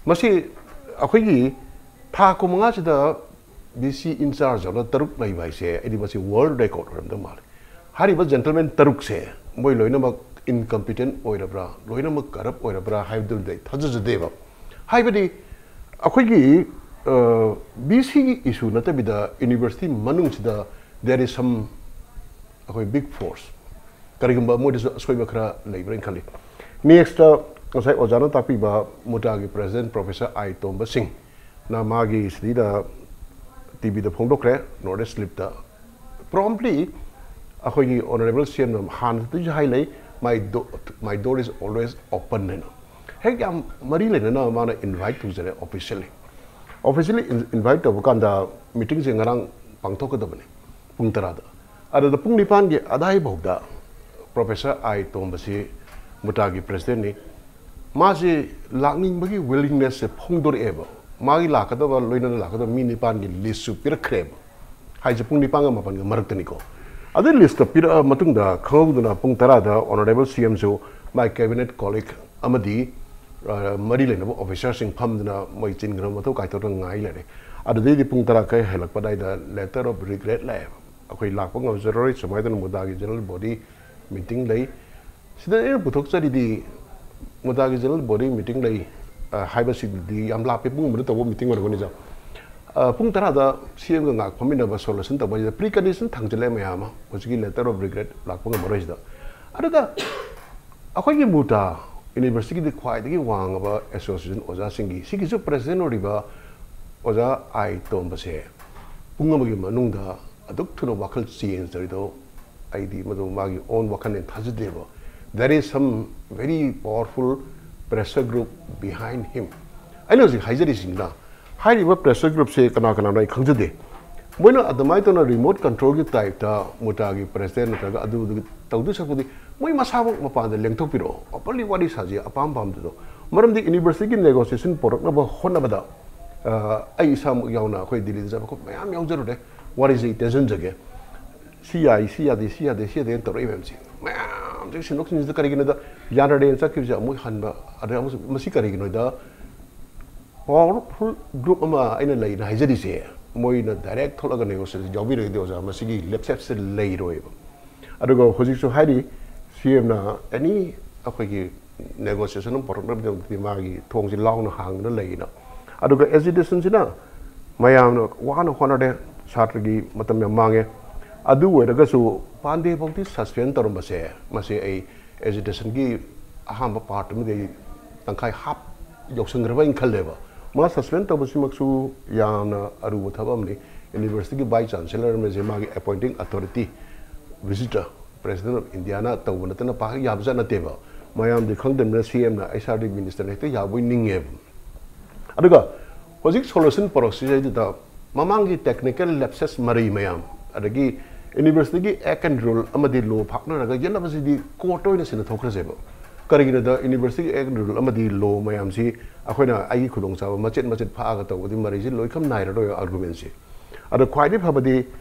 ꯃꯁꯤ ꯑꯩꯈꯣꯏꯒꯤ ꯊꯥ ꯀꯨꯟꯃꯉꯥꯁꯤꯗ B C in charge ꯌꯥꯎꯅ ꯇꯔꯨꯛ ꯂꯩꯕ ꯍꯥꯏꯁꯦ, ꯑꯩꯗꯤ ꯃꯁꯤ world record ꯑꯣꯏꯔꯝꯗꯧ ꯃꯥꯜꯂꯦ꯫ ꯍꯥꯏꯔꯤꯕ gentleman ꯇꯔꯨꯛꯁꯦ ꯃꯣꯏ ꯂꯣꯏꯅꯃꯛ ꯏꯟꯀꯝꯄꯤꯇꯦꯟ ꯑꯣꯏꯔꯕ꯭ꯔꯥ, ꯂꯣꯏꯅꯃꯛ ꯀꯔꯞ ꯑꯣꯏꯔꯕ꯭ꯔꯥ ꯍꯥꯏꯕꯗꯨꯗꯤ ꯑꯩ ꯊꯥꯖꯖꯗꯦꯕ꯫ ꯍꯥꯏꯕꯗꯤ ꯑꯩꯈꯣꯏꯒꯤ ꯕꯤ ꯁꯤꯒꯤ ꯏꯁꯨ ꯅꯠꯇꯕꯤꯗ ꯌꯨꯅꯤꯚꯔꯁꯤꯇꯤ ꯃꯅꯨꯡꯁꯤꯗ there is some, ꯑꯩꯈꯣꯏ ꯕꯤꯛ ꯐꯣꯔꯁ, ꯀꯔꯤꯒꯨꯝꯕ ꯃꯣꯏꯗꯁꯨ ꯑꯁꯣꯏꯕ ꯈꯔ ꯂꯩꯕ꯭ꯔꯥ ꯍꯥꯏꯅ ꯈꯜꯂꯤ꯫ ꯅꯦꯛꯁꯇ ꯉꯁꯥꯏ ꯑꯣꯖꯥꯅ ꯇꯥꯛꯄꯤꯕ ꯃꯨꯇꯥꯒꯤ ꯄ꯭ꯔꯦꯁꯤꯗꯦꯟ ꯄ꯭ꯔꯣꯐꯦꯁꯔ ꯑꯥꯏ ꯇꯣꯝꯕ ꯁꯤꯡꯅ ꯃꯥꯒꯤ ꯁꯤꯗꯩꯗ ꯇꯤ ꯚꯤꯗ ꯐꯣꯡꯗꯣꯛꯈ꯭ꯔꯦ, ꯅꯣꯔꯠ ꯏꯁ ꯂꯤꯞꯇ꯫ ꯄ꯭ꯔꯣꯝꯂꯤ ꯑꯩꯈꯣꯏꯒꯤ ꯑꯣꯅꯔꯦꯕꯜ ꯁꯤ ꯑꯦꯝꯅ ꯍꯥꯟꯅꯗꯒꯤꯁꯨ ꯍꯥꯏ ꯂꯩ, "My do- my door is always open" ꯍꯥꯏꯅ꯫ ꯍꯦꯛ ꯌꯥꯝ ꯃꯔꯤ ꯂꯩꯅꯅ ꯃꯥꯅ ꯏꯟꯚꯥꯏꯠ ꯇꯧꯖꯔꯦ ꯑꯣꯐꯤꯁꯤꯌꯦꯜꯂꯤ꯫ ꯑꯣꯐꯤꯁꯤꯌꯦꯜꯂꯤ ꯏꯟꯚꯥꯏꯠ ꯇꯧꯕ ꯀꯥꯟꯗ ꯃꯤꯇꯤꯡꯁꯦ ꯉꯔꯥꯡ ꯄꯥꯡꯊꯣꯛꯀꯗꯕꯅꯤ ꯄꯨꯡ ꯇꯔꯥꯗ꯫ ꯑꯗꯨꯗ ꯄꯨꯡ ꯅꯤꯄꯥꯟꯒꯤ ꯑꯗꯥꯏꯐꯥꯎꯗ ꯄ꯭ꯔꯣꯐꯦꯁꯔ ꯑꯥꯏ ꯇꯣꯝꯕꯁꯤ ꯃꯨꯇꯥꯒꯤ ꯄ꯭ꯔꯦꯁꯤꯗꯦꯟꯅꯤ꯫ ꯃꯥꯁꯤ ꯂꯥꯛꯅꯤꯡꯕꯒꯤ ꯋꯤꯂꯤꯡꯅꯦꯁꯁꯦ ꯐꯣꯡꯗꯣꯔꯛꯑꯦꯕ꯫ ꯃꯥꯒꯤ ꯂꯥꯛꯀꯗꯕ, ꯂꯣꯏꯅꯅ ꯂꯥꯛꯀꯗꯕ ꯃꯤ ꯅꯤꯄꯥꯟꯒꯤ ꯂꯤꯁꯁꯨ ꯄꯤꯔꯛꯈ꯭ꯔꯦꯕ꯫ ꯍꯥꯏꯁꯦ ꯄꯨꯡ ꯅꯤꯄꯥꯟꯒ ꯃꯥꯄꯟꯒ ꯃꯔꯛꯇꯅꯤꯀꯣ꯫ ꯑꯗꯨ ꯂꯤꯁꯇ ꯄꯤꯔꯛꯑ ꯃꯇꯨꯡꯗ ꯈꯪꯍꯧꯗꯅ ꯄꯨꯡ ꯇꯔꯥꯗ ꯑꯣꯅꯔꯦꯕꯜ ꯁꯤ ꯑꯦꯝꯁꯨ ꯃꯥꯏ ꯀꯦꯕꯤꯅꯦꯠ ꯀꯣꯂꯤꯛ ꯑꯃꯗꯤ, ꯑ, ꯃꯔꯤ ꯂꯩꯅꯕ ꯑꯣꯐꯤꯁꯥꯔꯁꯤꯡ ꯐꯝꯗꯨꯅ ꯃꯣꯏ ꯆꯤꯟꯈ꯭ꯔꯕ ꯃꯊꯧ ꯀꯥꯏꯊꯣꯛꯇꯅ ꯉꯥꯏ ꯂꯩꯔꯦ꯫ ꯑꯗꯨꯗꯩꯗꯤ ꯄꯨꯡ ꯇꯔꯥ ꯈꯔ ꯍꯦꯜꯂꯛꯄ ꯑꯗꯥꯏꯗ letter of regret ꯂꯥꯛꯑꯦꯕ꯫ "ꯑꯩꯈꯣꯏ ꯂꯥꯛꯄ ꯉꯝꯖꯔꯔꯣꯏ, ꯁꯨꯃꯥꯏꯅ ꯃꯨꯗꯥꯒꯤ ꯖꯦꯅꯔꯦꯜ ꯕꯣꯗꯤ ꯃꯤꯇꯤꯡ ꯂꯩ"꯫ ꯁꯤꯗ ꯑꯩꯅ ꯄꯨꯊꯣꯛꯆꯔꯤꯗꯤ ꯃꯨꯗꯥꯒꯤ ꯖꯦꯅꯔꯦꯜ ꯕꯣꯗꯤ ꯃꯤꯇꯤꯡ ꯂꯩ, ꯑ, ꯍꯥꯏꯕꯁꯤꯗꯤ ꯌꯥꯝ ꯂꯥꯞꯄꯦ, ꯄꯨꯡ ꯑꯃꯗ ꯇꯧꯕ ꯃꯤꯇꯤꯡ ꯑꯣꯏꯔꯝꯒꯅꯤꯗ꯫ ꯑ, ꯄꯨꯡ ꯇꯔꯥꯗ ꯁꯤ ꯑꯦꯝꯒ ꯉꯥꯏꯍꯥꯛ ꯐꯝꯃꯤꯟꯅꯕ ꯁꯣꯂꯨꯁꯟ ꯇꯧꯕꯁꯤꯗ ꯄ꯭ꯔꯤ ꯀꯟꯗꯤꯁꯟ ꯊꯝꯖꯤꯜꯂꯦ ꯃꯌꯥꯝ ꯑꯃ, ꯍꯧꯖꯤꯛꯀꯤ letter of regret ꯂꯥꯛꯄ ꯉꯝꯃꯔꯣꯏꯁꯤꯗ꯫ ꯑꯗꯨꯗ ꯑꯩꯈꯣꯏꯒꯤ ꯃꯨꯇꯥ ꯌꯨꯅꯤꯚꯔꯁꯤꯇꯤꯒꯤꯗꯤ ꯈ꯭ꯋꯥꯏꯗꯒꯤ ꯋꯥꯡꯉꯕ ꯑꯦꯁꯣꯁꯤꯌꯦꯁꯟ ꯑꯣꯖꯥꯁꯤꯡꯒꯤ, ꯁꯤꯒꯤꯁꯨ ꯄ꯭ꯔꯦꯁꯤꯗꯦꯟ ꯑꯣꯏꯔꯤꯕ ꯑꯣꯖꯥ ꯑꯥꯏ ꯇꯣꯝꯕꯁꯦ ꯄꯨꯡ ꯑꯃꯒꯤ ꯃꯅꯨꯡꯗ ꯑꯗꯨꯛ ꯊꯨꯅ ꯋꯥꯈꯜ ꯆꯦꯟꯖ ꯇꯧꯔꯤꯗꯣ, ꯑꯩꯗꯤ ꯃꯗꯨ ꯃꯥꯒꯤ ꯑꯣꯟ ꯋꯥꯈꯜꯅꯦꯅ ꯊꯥꯖꯗꯦꯕ꯫ There is some very powerful pressure group behind him꯫ ꯑꯩꯅ ꯍꯧꯖꯤꯛ ꯍꯥꯏꯖꯔꯤꯁꯤꯡꯅ, ꯍꯥꯏꯔꯤꯕ ꯄ꯭ꯔꯦꯁꯔ ꯒ꯭ꯔꯨꯞꯁꯦ ꯀꯅꯥ ꯀꯅꯥꯅꯣ ꯑꯩ ꯈꯪꯖꯗꯦ꯫ ꯃꯣꯏꯅ ꯑꯗꯨꯃꯥꯏꯅ ꯇꯧꯅ ꯔꯤꯃꯣꯠ ꯀꯟꯇ꯭ꯔꯣꯜꯒꯤ ꯇꯥꯏꯞꯇ ꯃꯨꯇꯥꯒꯤ ꯄ꯭ꯔꯦꯁꯤꯗꯦꯟ ꯅꯠꯇ꯭ꯔꯒ ꯑꯗꯨꯗꯨꯒꯤ ꯇꯧꯗꯣꯏ ꯁꯔꯨꯛꯄꯨꯗꯤ ꯃꯣꯏ ꯃꯁꯥꯃꯛ ꯃꯄꯥꯟꯗ ꯂꯦꯡꯊꯣꯛꯄꯤꯔꯛꯑꯣ, ꯑꯣꯄꯟꯂꯤ ꯋꯥꯔꯤ ꯁꯥꯁꯤ ꯑꯄꯥꯝ ꯄꯥꯝꯗꯗꯣ꯫ ꯃꯔꯝꯗꯤ ꯌꯨꯅꯤꯚꯔꯁꯤꯇꯤꯒꯤ ꯅꯦꯒꯣꯁꯤꯌꯦꯁꯟ ꯄꯨꯔꯛꯅꯕ ꯍꯣꯠꯅꯕꯗ, ꯑ, ꯑꯩ ꯏꯁꯥꯃꯛ ꯌꯥꯎꯅ ꯑꯩꯈꯣꯏ ꯗꯤꯜꯂꯤꯗ ꯆꯠꯄ ꯈꯣꯠꯄ ꯃꯌꯥꯝ ꯌꯥꯎꯖꯔꯨꯔꯦ꯫ ꯋꯥꯔꯤꯁꯦ ꯑꯩ ꯇꯦꯟꯁꯤꯟꯖꯒꯦ꯫ ꯁꯤ ꯌꯥꯏ, ꯁꯤ ꯌꯥꯗꯦ, ꯁꯤ ꯌꯥꯗꯦ, ꯁꯤ ꯌꯥꯗꯦꯅ ꯇꯧꯔꯛꯏ ꯃꯌꯥꯝꯁꯦ꯫ ꯃꯌꯥꯝꯁꯦ ꯁꯤꯟꯗꯣꯛ ꯁꯤꯟꯖꯤꯟꯁꯤꯗ ꯀꯔꯤꯒꯤꯅꯣꯗ, ꯌꯥꯅꯔꯦꯅ ꯆꯠꯈꯤꯕꯁꯦ ꯑꯃꯨꯛ ꯍꯟꯕ, ꯑꯗꯩ ꯑꯃꯨꯛ ꯃꯁꯤ ꯀꯔꯤꯒꯤꯅꯣꯗ, ꯄꯥꯋꯔꯐꯨꯜ ꯒ꯭ꯔꯨꯞ ꯑꯃ ꯑꯩꯅ ꯂꯩꯅ ꯍꯥꯏꯖꯔꯤꯁꯦ, ꯃꯣꯏꯅ ꯗꯥꯏꯔꯦꯛ ꯊꯣꯛꯂꯒ ꯅꯦꯒꯣꯁꯤꯌꯦꯁꯟ ꯌꯥꯎꯕꯤꯔꯒꯗꯤ ꯑꯣꯖꯥ ꯃꯁꯤꯒꯤ ꯂꯦꯞꯁꯦꯞꯁꯦ ꯂꯩꯔꯣꯏꯕ꯫ ꯑꯗꯨꯒ ꯍꯧꯖꯤꯛꯁꯨ ꯍꯥꯏꯔꯤ, ꯁꯤ ꯁꯤ ꯑꯦꯝꯅ ꯑꯦꯅꯤ ꯑꯩꯈꯣꯏꯒꯤ ꯅꯦꯒꯣꯁꯤꯌꯦꯁꯟ ꯑꯃ ꯄꯨꯔꯛꯅꯕꯒꯤꯗꯃꯛꯇꯗꯤ ꯃꯥꯒꯤ ꯊꯣꯡꯁꯤ ꯂꯥꯎꯅ ꯍꯥꯡꯗꯨꯅ ꯂꯩꯅ꯫ ꯑꯗꯨꯒ ꯑꯦꯖꯤꯇꯦꯁꯟꯁꯤꯅ ꯃꯌꯥꯝꯅ ꯋꯥꯅ ꯍꯣꯠꯅꯔꯦ, ꯁꯥꯇ꯭ꯔꯒꯤ ꯃꯇꯝ ꯌꯥꯝ ꯃꯥꯡꯉꯦ꯫ ꯑꯗꯨ ꯑꯣꯏꯔꯒꯁꯨ ꯄꯥꯟꯗꯦ ꯐꯥꯎꯗꯤ ꯁꯁꯄꯦꯟ ꯇꯧꯔꯝꯕꯁꯦ, ꯃꯁꯤ ꯑꯩ ꯑꯦꯖꯤꯇꯦꯁꯟꯒꯤ ꯑꯍꯥꯟꯕ ꯄꯥꯔꯠ ꯑꯃꯗꯤ ꯑꯩ ꯇꯪꯈꯥꯏ ꯍꯥꯞ ꯌꯧꯁꯤꯟꯈ꯭ꯔꯕ ꯍꯥꯏꯅ ꯈꯜꯂꯦꯕ꯫ ꯃꯥ ꯁꯁꯄꯦꯟ ꯇꯧꯕꯁꯤꯃꯛꯁꯨ ꯌꯥꯝꯅ ꯑꯔꯨꯕ ꯊꯕꯛ ꯑꯃꯅꯤ꯫ ꯌꯨꯅꯤꯚꯔꯁꯤꯇꯤꯒꯤ ꯚꯥꯏꯁ ꯆꯥꯟꯁꯦꯂꯔ ꯑꯃꯁꯦ ꯃꯥꯒꯤ ꯑꯦꯄꯣꯏꯟꯇꯤꯡ ꯑꯊꯣꯔꯤꯇꯤ, ꯚꯤꯖꯤꯇꯔ, ꯄ꯭ꯔꯦꯁꯤꯗꯦꯟ ꯑꯣꯐ ꯏꯟꯗꯤꯌꯥꯅ ꯇꯧꯕ ꯅꯠꯇꯅ ꯄꯥꯛ ꯌꯥꯕꯖꯥꯠ ꯅꯠꯇꯦꯕ꯫ ꯃꯌꯥꯝꯗꯤ ꯈꯪꯗꯕꯅꯤꯅ ꯁꯤ ꯑꯦꯝꯅ ꯑꯩꯆ ꯑꯥꯔ ꯗꯤ ꯃꯤꯅꯤꯁꯇꯔꯅ ꯍꯦꯛꯇ ꯌꯥꯕꯣꯏ ꯅꯤꯡꯉꯦꯕ꯫ ꯑꯗꯨꯒ ꯍꯧꯖꯤꯛ ꯁꯣꯂꯨꯁꯟ ꯄꯨꯔꯛꯁꯤꯗꯩꯗꯨꯗ ꯃꯃꯥꯡꯒꯤ ꯇꯦꯛꯅꯤꯀꯦꯜ ꯂꯦꯞꯁꯦꯁ ꯃꯔꯩ ꯃꯌꯥꯝ, ꯑꯗꯒꯤ ꯌꯨꯅꯤꯚꯔꯁꯤꯇꯤꯒꯤ ꯑꯦꯛ ꯑꯦꯟ ꯔꯨꯜ ꯑꯃꯗꯤ ꯂꯣ ꯐꯥꯛꯅꯔꯒ ꯌꯦꯠꯅꯕꯁꯤꯗꯤ ꯀꯣꯔꯠꯇ ꯑꯣꯏꯅ ꯁꯤꯟꯅꯊꯣꯛꯈ꯭ꯔꯁꯦꯕ꯫ ꯀꯔꯤꯒꯤꯅꯣꯗ ꯌꯨꯅꯤꯚꯔꯁꯤꯇꯤꯒꯤ ꯑꯦꯛ ꯑꯦꯟ ꯔꯨꯜ ꯑꯃꯗꯤ ꯂꯣ ꯃꯌꯥꯝꯁꯤ ꯑꯩꯈꯣꯏꯅ ꯑꯩꯒꯤ ꯈꯨꯗꯣꯡꯆꯥꯕ ꯃꯆꯦꯠ ꯃꯆꯦꯠ ꯐꯥꯛꯑꯒ ꯇꯧꯕꯗꯤ ꯃꯔꯩꯁꯤ ꯂꯣꯏꯈꯝ ꯅꯥꯏꯔꯔꯣꯏ ꯑꯥꯔꯒꯨꯃꯦꯟꯁꯤ꯫ ꯑꯗꯣ ꯈ꯭ꯋꯥꯏꯗꯒꯤ ꯐꯕꯗꯤ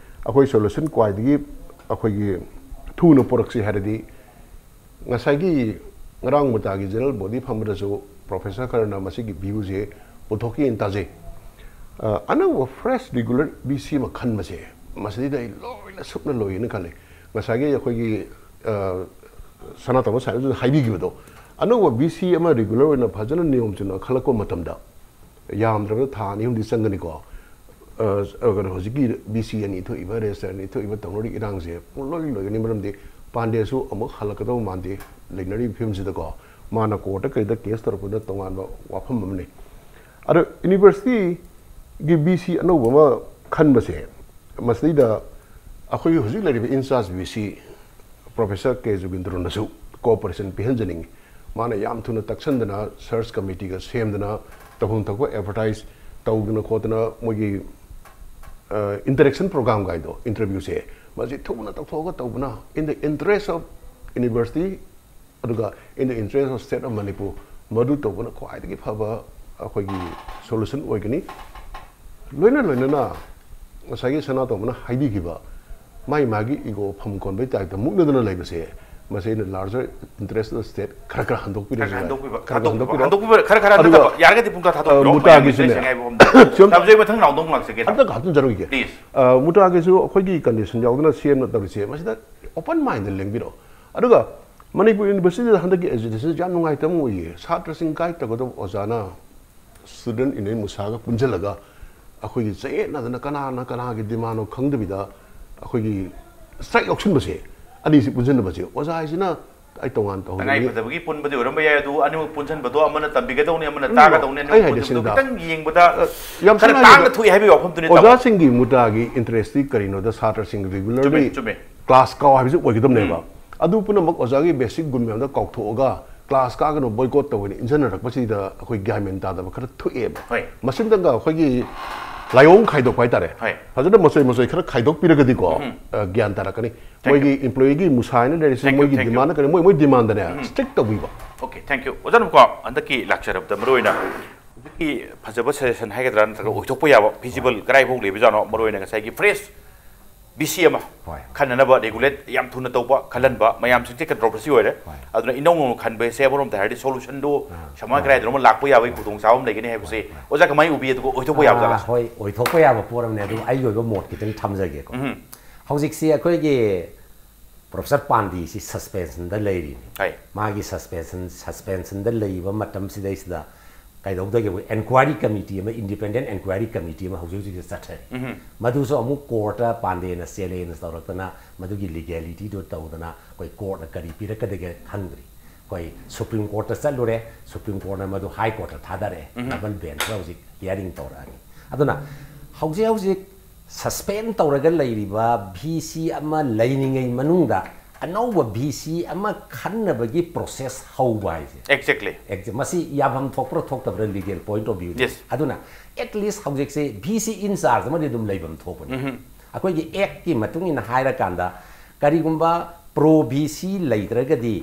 ꯑꯩꯈꯣꯏ ꯁꯣꯂꯨꯁꯟ ꯈ꯭ꯋꯥꯏꯗꯒꯤ ꯑꯩꯈꯣꯏꯒꯤ ꯊꯨꯅ ꯄꯨꯔꯛꯁꯤ ꯍꯥꯏꯔꯗꯤ ꯉꯁꯥꯏꯒꯤ ꯉꯔꯥꯡ ꯃꯨꯇꯥꯒꯤ ꯖꯦꯅꯔꯦꯜ ꯕꯣꯗꯤ ꯐꯝꯕꯗꯁꯨ ꯄ꯭ꯔꯣꯐꯦꯁꯔ ꯈꯔꯅ ꯃꯁꯤꯒꯤ ꯚ꯭ꯌꯨꯁꯦ ꯄꯨꯊꯣꯛꯈꯤꯅ ꯇꯥꯖꯩ꯫ ꯑ, ꯑꯅꯧꯕ ꯐ꯭ꯔꯦꯁ ꯔꯤꯒꯨꯂꯔ ꯚꯤ ꯁꯤ ꯑꯃ ꯈꯟꯕꯁꯦ, ꯃꯁꯤꯗꯩꯗ ꯑꯩ ꯂꯣꯏꯅ ꯁꯨꯞꯅ ꯂꯣꯏꯌꯦꯅ ꯈꯜꯂꯦ꯫ ꯉꯁꯥꯏꯒꯤ ꯑꯩꯈꯣꯏꯒꯤ, ꯑ, ꯁꯅꯥꯇꯣꯝꯕ ꯁꯥꯍꯦꯕꯁꯨ ꯍꯥꯏꯕꯤꯈꯤꯕꯗꯣ, ꯑꯅꯧꯕ ꯚꯤ ꯁꯤ ꯑꯃ ꯔꯤꯒꯨꯂꯔ ꯑꯣꯏꯅ ꯐꯖꯅ ꯅꯤꯌꯣꯝ ꯆꯨꯝꯅ ꯈꯜꯂꯛꯄ ꯃꯇꯝꯗ, ꯌꯥꯝꯗ꯭ꯔꯕꯗ ꯊꯥ ꯑꯅꯤ ꯑꯍꯨꯝꯗꯤ ꯆꯪꯒꯅꯤꯀꯣ꯫ ꯑ, ꯀꯩꯅꯣ, ꯍꯧꯖꯤꯛꯀꯤ ꯚꯤ ꯁꯤ ꯑꯅꯤ ꯊꯣꯛꯏꯕ, ꯔꯦꯖꯤꯁꯇꯔ ꯑꯅꯤ ꯊꯣꯛꯏꯕ ꯇꯧꯅꯔꯤ ꯏꯔꯥꯡꯁꯦ ꯄꯨꯡꯂꯣꯏ ꯂꯣꯏꯒꯅꯤ꯫ ꯃꯔꯝꯗꯤ ꯄꯥꯟꯗꯦꯁꯨ ꯑꯃꯨꯛ ꯍꯜꯂꯛꯀꯗꯧ ꯃꯥꯟꯗꯦ ꯂꯩꯅꯔꯤꯕ ꯐꯤꯕꯝꯁꯤꯗꯀꯣ꯫ ꯃꯥꯅ ꯀꯣꯔꯠꯇ ꯀꯩꯗ ꯀꯦꯁ ꯇꯧꯔꯛꯄꯗ ꯇꯣꯉꯥꯟꯕ ꯋꯥꯐꯝ ꯑꯃꯅꯤ꯫ ꯑꯗꯣ ꯌꯨꯅꯤꯚꯔꯁꯤꯇꯤꯒꯤ ꯚꯤ ꯁꯤ ꯑꯅꯧꯕ ꯑꯃ ꯈꯟꯕꯁꯦ, ꯃꯁꯤꯗꯩꯗ ꯑꯩꯈꯣꯏꯒꯤ ꯍꯧꯖꯤꯛ ꯂꯩꯔꯤꯕ ꯏꯟꯆꯥꯔꯖ ꯚꯤ ꯁꯤ ꯄ꯭ꯔꯣꯐꯦꯁꯔ ꯀꯦ ꯖꯨꯒꯤꯟꯗ꯭ꯔꯣꯅꯁꯨ ꯀꯣꯑꯣꯄꯔꯦꯁꯟ ꯄꯤꯍꯟꯖꯅꯤꯡꯉꯤ꯫ ꯃꯥꯅ ꯌꯥꯝ ꯊꯨꯅ ꯇꯛꯁꯟꯗꯅ ꯁꯔꯆ ꯀꯃꯤꯇꯤꯒ ꯁꯦꯝꯗꯅ ꯇꯧꯐꯝ ꯊꯣꯛꯄ ꯑꯦꯗꯚꯔꯇꯥꯏꯁ ꯇꯧꯗꯅ ꯈꯣꯠꯇꯅ ꯃꯣꯏꯒꯤ, ꯑ, ꯏꯟꯇꯔꯦꯛꯁꯟ ꯄ꯭ꯔꯣꯒ꯭ꯔꯥꯝ ꯀꯥꯏꯗꯣ, ꯏꯟꯇꯔꯚ꯭ꯌꯨꯁꯦ, ꯃꯁꯤ ꯊꯨꯅ ꯇꯧꯊꯣꯛꯑꯒ ꯇꯧꯕꯅ, in the interest of university, ꯑꯗꯨꯒ in the interest of state of Manipur, ꯃꯗꯨ ꯇꯧꯕꯅ ꯈ꯭ꯋꯥꯏꯗꯒꯤ ꯐꯕ ꯑꯩꯈꯣꯏꯒꯤ ꯁꯣꯂꯨꯁꯟ ꯑꯣꯏꯒꯅꯤ꯫ ꯂꯣꯏꯅ ꯂꯣꯏꯅꯅ ꯉꯁꯥꯏꯒꯤ ꯁꯅꯥꯇꯣꯝꯕꯅ ꯍꯥꯏꯕꯤꯈꯤꯕ ꯃꯥꯏ ꯃꯥꯒꯤ ꯏꯒꯣ ꯐꯝ ꯀꯣꯟꯕꯩ ꯇꯥꯏꯞꯇ ꯃꯨꯛꯅꯗꯅ ꯂꯩꯕꯁꯦ, ꯃꯁꯤ ꯑꯩꯅ larger interest of state ꯈꯔ ꯈꯔ ꯍꯟꯗꯣꯛꯄꯤꯔꯁꯨ ꯈꯔ ꯈꯔ ꯌꯥꯏ꯫ ꯍꯟꯗꯣꯛꯄꯤꯕ, ꯈꯔ ꯈꯔ ꯍꯟꯗꯣꯛꯄꯤꯕ, ꯍꯟꯗꯣꯛꯄꯤꯕ꯫ ꯍꯟꯗꯣꯛꯄꯤꯕ, ꯈꯔ ꯈꯔ ꯑꯗꯨꯒ ꯍꯟꯗꯣꯛꯄꯤꯕ꯫ ꯌꯥꯔꯒꯗꯤ ꯄꯨꯡ ꯇꯔꯥ ꯊꯥꯗꯣꯛꯄꯤꯔꯣ꯫ ꯃꯨꯇꯥꯒꯤꯁꯨꯅꯦ꯫ ꯃꯌꯥꯝ ꯂꯣꯏꯁꯪ ꯉꯥꯏꯕ ꯃꯐꯝꯗ꯫ ꯁꯨꯝ ꯇꯥꯕꯖꯩ ꯃꯊꯪ ꯅꯥꯎꯗꯧ ꯂꯥꯛꯆꯒꯦ꯫ ꯑꯝꯇ ꯍꯥꯞꯆꯤꯟꯖꯔꯣꯏꯒꯦ꯫ Please꯫ ꯑ, ꯃꯨꯇꯥꯒꯤꯁꯨ ꯑꯩꯈꯣꯏꯒꯤ ꯀꯟꯗꯤꯁꯟ ꯌꯥꯎꯗꯅ ꯁꯤ ꯑꯦꯝꯅ ꯇꯧꯔꯤꯁꯦ, ꯃꯁꯤꯗ open mind ꯂꯦꯡꯕꯤꯔꯛꯑꯣ꯫ ꯑꯗꯨꯒ ꯃꯅꯤꯄꯨꯔ ꯌꯨꯅꯤꯚꯔꯁꯤꯇꯤꯗ ꯍꯟꯗꯛꯀꯤ ꯑꯦꯖꯤꯇꯦꯁꯟꯁꯦ ꯌꯥꯝ ꯅꯨꯡꯉꯥꯏꯇꯕ ꯑꯃ ꯑꯣꯏꯌꯦ꯫ ꯁꯥꯇ꯭ꯔꯁꯤꯡ ꯒꯥꯏꯗ ꯇꯧꯒꯗꯕ ꯑꯣꯖꯥꯅ ꯁ꯭ꯇꯨꯗꯦꯟꯠ ꯌꯨꯅꯤꯌꯟ ꯃꯨꯁꯥꯒ ꯄꯨꯟꯁꯤꯜꯂꯒ ꯑꯩꯈꯣꯏꯒꯤ ꯆꯌꯦꯠꯅꯗꯅ ꯀꯅꯥꯅ ꯀꯅꯥꯒꯤ ꯗꯤꯃꯥꯟꯅꯣ ꯈꯪꯗꯕꯤꯗ ꯑꯩꯈꯣꯏꯒꯤ ꯁ꯭ꯇ꯭ꯔꯥꯏꯛ ꯌꯥꯎꯁꯤꯟꯕꯁꯦ, ꯑꯅꯤꯁꯤ ꯄꯨꯟꯁꯤꯟꯅꯕꯁꯦ ꯑꯣꯖꯥ ꯍꯥꯏꯁꯤꯅ ꯑꯩ ꯇꯣꯉꯥꯟ ꯇꯧꯍꯟꯅꯤꯡꯉꯤ꯫ ꯇꯉꯥꯏꯐꯗꯕꯒꯤ ꯄꯨꯟꯕꯗꯤ ꯑꯣꯏꯔꯝꯕ ꯌꯥꯏ, ꯑꯗꯨ ꯑꯅꯤꯃꯛ ꯄꯨꯟꯁꯤꯟꯕꯗꯣ ꯑꯃꯅ ꯇꯝꯕꯤꯒꯗꯧꯅꯤ, ꯑꯃꯅ ꯇꯥꯒꯗꯧꯅꯤ, ꯑꯅꯤꯃꯛ ꯑꯩ ꯍꯥꯏꯗꯤ ꯄꯨꯟꯁꯤꯟꯕꯗꯣ ꯁꯤꯗ ꯈꯤꯇꯪ ꯌꯦꯡꯕꯗ ꯌꯥꯝ ꯈꯔ ꯁꯝꯅ ꯇꯥꯡꯅ ꯍꯥꯏꯔꯕꯗ ꯊꯣꯛꯑꯦ ꯍꯥꯏꯕꯒꯤ ꯋꯥꯐꯝꯗꯨꯅꯤ ꯇꯥꯃꯣ꯫ ꯑꯣꯖꯥꯁꯤꯡꯒꯤ ꯃꯨꯗꯥꯒꯤ ꯏꯟꯇꯔꯦꯁꯇꯤ ꯀꯔꯤꯅꯣꯗ ꯁꯥꯇ꯭ꯔꯁꯤꯡ ꯔꯤꯒꯨꯂꯔꯂꯤ ꯆꯨꯝꯃꯦ, ꯆꯨꯝꯃꯦ꯫ ꯀ꯭ꯂꯥꯁ ꯀꯥꯎ ꯍꯥꯏꯕꯁꯤ ꯑꯣꯏꯒꯗꯕꯅꯦꯕ꯫ ꯑꯗꯨꯕꯨꯅ ꯑꯃꯨꯛ ꯑꯣꯖꯥꯒꯤ ꯕꯦꯁꯤꯛ ꯒꯨꯟ ꯃꯌꯥꯝꯗꯣ ꯀꯥꯎꯊꯣꯛꯑꯒ ꯀ꯭ꯂꯥꯁ ꯀꯥꯒꯅꯨ, ꯕꯣꯏꯀꯣꯠ ꯇꯧꯒꯅꯤ ꯏꯟꯖꯟꯅꯔꯛꯄꯁꯤꯗ ꯑꯩꯈꯣꯏ ꯒ꯭ꯌꯥꯟ ꯃꯦꯟ ꯇꯥꯗꯕ ꯈꯔ ꯊꯣꯛꯑꯦꯕ꯫ ꯍꯣꯏ꯫ ꯃꯁꯤꯝꯇꯪꯒ ꯑꯩꯈꯣꯏꯒꯤ ꯂꯥꯏꯑꯣꯡ ꯈꯥꯏꯗꯣꯛꯄ ꯍꯥꯏꯇꯥꯔꯦ꯫ ꯍꯣꯏ꯫ ꯐꯖꯅ ꯃꯆꯣꯏ ꯃꯆꯣꯏ ꯈꯔ ꯈꯥꯏꯗꯣꯛꯄꯤꯔꯒꯗꯤꯀꯣ, ꯑ, ꯒ꯭ꯌꯥꯟ ꯇꯥꯔꯛꯀꯅꯤ꯫ Thank you. ꯃꯣꯏꯒꯤ ꯏꯝꯄ꯭ꯂꯣꯌꯤꯒꯤ ꯃꯨꯁꯥ ꯍꯥꯏꯅ ꯂꯩꯔꯤꯁꯤ, Thank you, ꯃꯣꯏꯒꯤ thank you. ꯗꯤꯃꯥꯟꯗ ꯀꯔꯤ, ꯃꯣꯏ, ꯃꯣꯏ ꯗꯤꯃꯥꯟꯗꯅꯦ ꯁ꯭ꯇ꯭ꯔꯤꯛ ꯇꯧꯕꯤꯕ꯫ Okay, thank you. ꯑꯣꯖꯥ ꯅꯨꯄꯥ, ꯍꯟꯗꯛꯀꯤ ꯂꯥꯛꯆꯔꯕꯗ ꯃꯔꯨꯑꯣꯏꯅ ꯍꯧꯖꯤꯛꯀꯤ ꯐꯖꯕ ꯁꯖꯦꯁꯟ ꯍꯥꯏꯒꯗ꯭ꯔꯥ, ꯅꯠꯇ꯭ꯔꯒ ꯑꯣꯏꯊꯣꯛꯄ ꯌꯥꯕ ꯐꯤꯖꯤꯕꯜ ꯀꯗꯥꯏꯐꯥꯎ ꯂꯩꯕꯖꯥꯠꯅꯣ? ꯃꯔꯨꯑꯣꯏꯅ ꯉꯁꯥꯏꯒꯤ ꯐ꯭ꯔꯦꯁ ꯚꯤ ꯁꯤ ꯑꯃ ꯍꯣꯏ꯫ ꯈꯟꯅꯅꯕ ꯔꯤꯒꯨꯂꯦꯠ ꯌꯥꯝ ꯊꯨꯅ ꯇꯧꯕ, ꯈꯜꯍꯟꯕ, ꯃꯌꯥꯝꯁꯤꯡꯁꯦ ꯀꯟꯇ꯭ꯔꯣꯚꯔꯁꯤ ꯑꯣꯏꯔꯦ꯫ ꯍꯣꯏ꯫ ꯑꯗꯨꯅ ꯏꯅꯧ ꯅꯧꯅ ꯈꯟꯕꯁꯦ ꯑꯃꯔꯣꯝꯗ ꯍꯥꯏꯔꯗꯤ ꯁꯣꯂꯨꯁꯟꯗꯣ ꯑꯥ꯫ ꯁꯃꯥꯏ ꯀꯗꯥꯏꯗꯅꯣ ꯑꯃ ꯂꯥꯛꯄ ꯌꯥꯕꯒꯤ ꯈꯨꯗꯣꯡꯆꯥꯕ ꯑꯃ ꯂꯩꯒꯅꯤ ꯍꯥꯏꯕꯁꯦ ꯑꯣꯖꯥ ꯀꯃꯥꯏꯅ ꯎꯕꯤ? ꯑꯗꯨꯒ ꯑꯣꯏꯊꯣꯛꯄ ꯌꯥꯕ ꯑꯥ, ꯍꯣꯏ, ꯑꯣꯏꯊꯣꯛꯄ ꯌꯥꯕ ꯄꯣꯠ ꯑꯃꯅꯦ꯫ ꯑꯗꯨ ꯑꯩꯒꯤ ꯑꯣꯏꯕ ꯃꯣꯠ ꯈꯤꯇꯪ ꯊꯝꯖꯒꯦꯀꯣ꯫ ꯎꯝ꯫ ꯍꯧꯖꯤꯛꯁꯤ ꯑꯩꯈꯣꯏꯒꯤ ꯄ꯭ꯔꯣꯐꯦꯁꯔ ꯄꯥꯟꯗꯦꯁꯤ ꯁꯁꯄꯦꯟꯁꯟꯗ ꯂꯩꯔꯤꯅꯤ꯫ ꯍꯣꯏ꯫ ꯃꯥꯒꯤ ꯁꯁꯄꯦꯟꯁꯟ ꯁꯁꯄꯦꯟꯁꯟꯗ ꯂꯩꯕ ꯃꯇꯝꯁꯤꯗꯩꯁꯤꯗ ꯀꯩꯗꯧꯗꯒꯦ, ꯑꯩꯈꯣꯏ ꯏꯟꯀ꯭ꯋꯥꯏꯔꯤ ꯀꯃꯤꯇꯤ ꯑꯃ, ꯏꯟꯗꯤꯄꯦꯟꯗꯦꯟ ꯏꯟꯀ꯭ꯋꯥꯏꯔꯤ ꯀꯃꯤꯇꯤ ꯑꯃ ꯍꯧꯖꯤꯛ ꯍꯧꯖꯤꯛꯁꯦ ꯆꯠꯊꯔꯤ꯫ ꯃꯗꯨꯁꯨ ꯑꯃꯨꯛ ꯀꯣꯔꯠꯇ ꯄꯥꯟꯗꯦꯅ ꯆꯦꯂꯦꯟꯖ ꯇꯧꯔꯛꯇꯅ ꯃꯗꯨꯒꯤ ꯂꯤꯒꯦꯂꯤꯇꯤꯗꯨ ꯇꯧꯗꯅ ꯑꯩꯈꯣꯏ ꯀꯣꯔꯠꯅ ꯀꯔꯤ ꯄꯤꯔꯛꯀꯗꯒꯦ ꯈꯪꯗ꯭ꯔꯤ꯫ ꯑꯩꯈꯣꯏ ꯁꯨꯄ꯭ꯔꯤꯝ ꯀꯣꯔꯠꯇ ꯆꯠꯂꯨꯔꯦ, ꯁꯨꯄ꯭ꯔꯤꯝ ꯀꯣꯔꯠꯅ ꯃꯗꯨ ꯍꯥꯏ ꯀꯣꯔꯠꯇ ꯊꯥꯗꯔꯛꯑꯦ꯫ ꯗꯕꯜ ꯕꯦꯟꯁꯇ ꯍꯧꯖꯤꯛ ꯍꯤꯌꯥꯔꯤꯡ ꯇꯧꯔꯛꯑꯅꯤ꯫ ꯑꯗꯨꯅ ꯍꯧꯖꯤꯛ ꯍꯧꯖꯤꯛ ꯁꯁꯄꯦꯟ ꯇꯧꯔꯒ ꯂꯩꯔꯤꯕ ꯚꯤ ꯁꯤ ꯑꯃ ꯂꯩꯔꯤꯉꯩ ꯃꯅꯨꯡꯗ ꯑꯅꯧꯕ ꯚꯤ ꯁꯤ ꯑꯃ ꯈꯟꯅꯕꯒꯤ ꯄ꯭ꯔꯣꯁꯦꯁ ꯍꯧꯕ ꯍꯥꯏꯁꯦ, ꯑꯦꯛꯖꯦꯛꯂꯤ꯫ ꯑꯦꯛꯖꯦ-, ꯃꯁꯤ ꯌꯥꯐꯝ ꯊꯣꯛꯄ꯭ꯔꯥ ꯊꯣꯛꯇꯕ꯭ꯔꯥ ꯂꯤꯒꯦꯜ ꯄꯣꯏꯟꯠ ꯑꯣꯐ ꯚ꯭ꯌꯨꯗ? Yes. ꯑꯗꯨꯅ ꯑꯦꯠ ꯂꯤꯁ ꯍꯧꯖꯤꯛꯁꯦ ꯚꯤ ꯁꯤ ꯏꯟꯆꯥꯔꯖ ꯑꯃꯗꯤ ꯑꯗꯨꯝ ꯂꯩꯐꯝ ꯊꯣꯛꯄꯅꯤ꯫ ꯑꯩꯈꯣꯏꯒꯤ ꯑꯦꯛꯀꯤ ꯃꯇꯨꯡ ꯏꯟꯅ ꯍꯥꯏꯔꯀꯥꯟꯗ ꯀꯔꯤꯒꯨꯝꯕ ꯄ꯭ꯔꯣ ꯚꯤ ꯁꯤ ꯂꯩꯇ꯭ꯔꯒꯗꯤ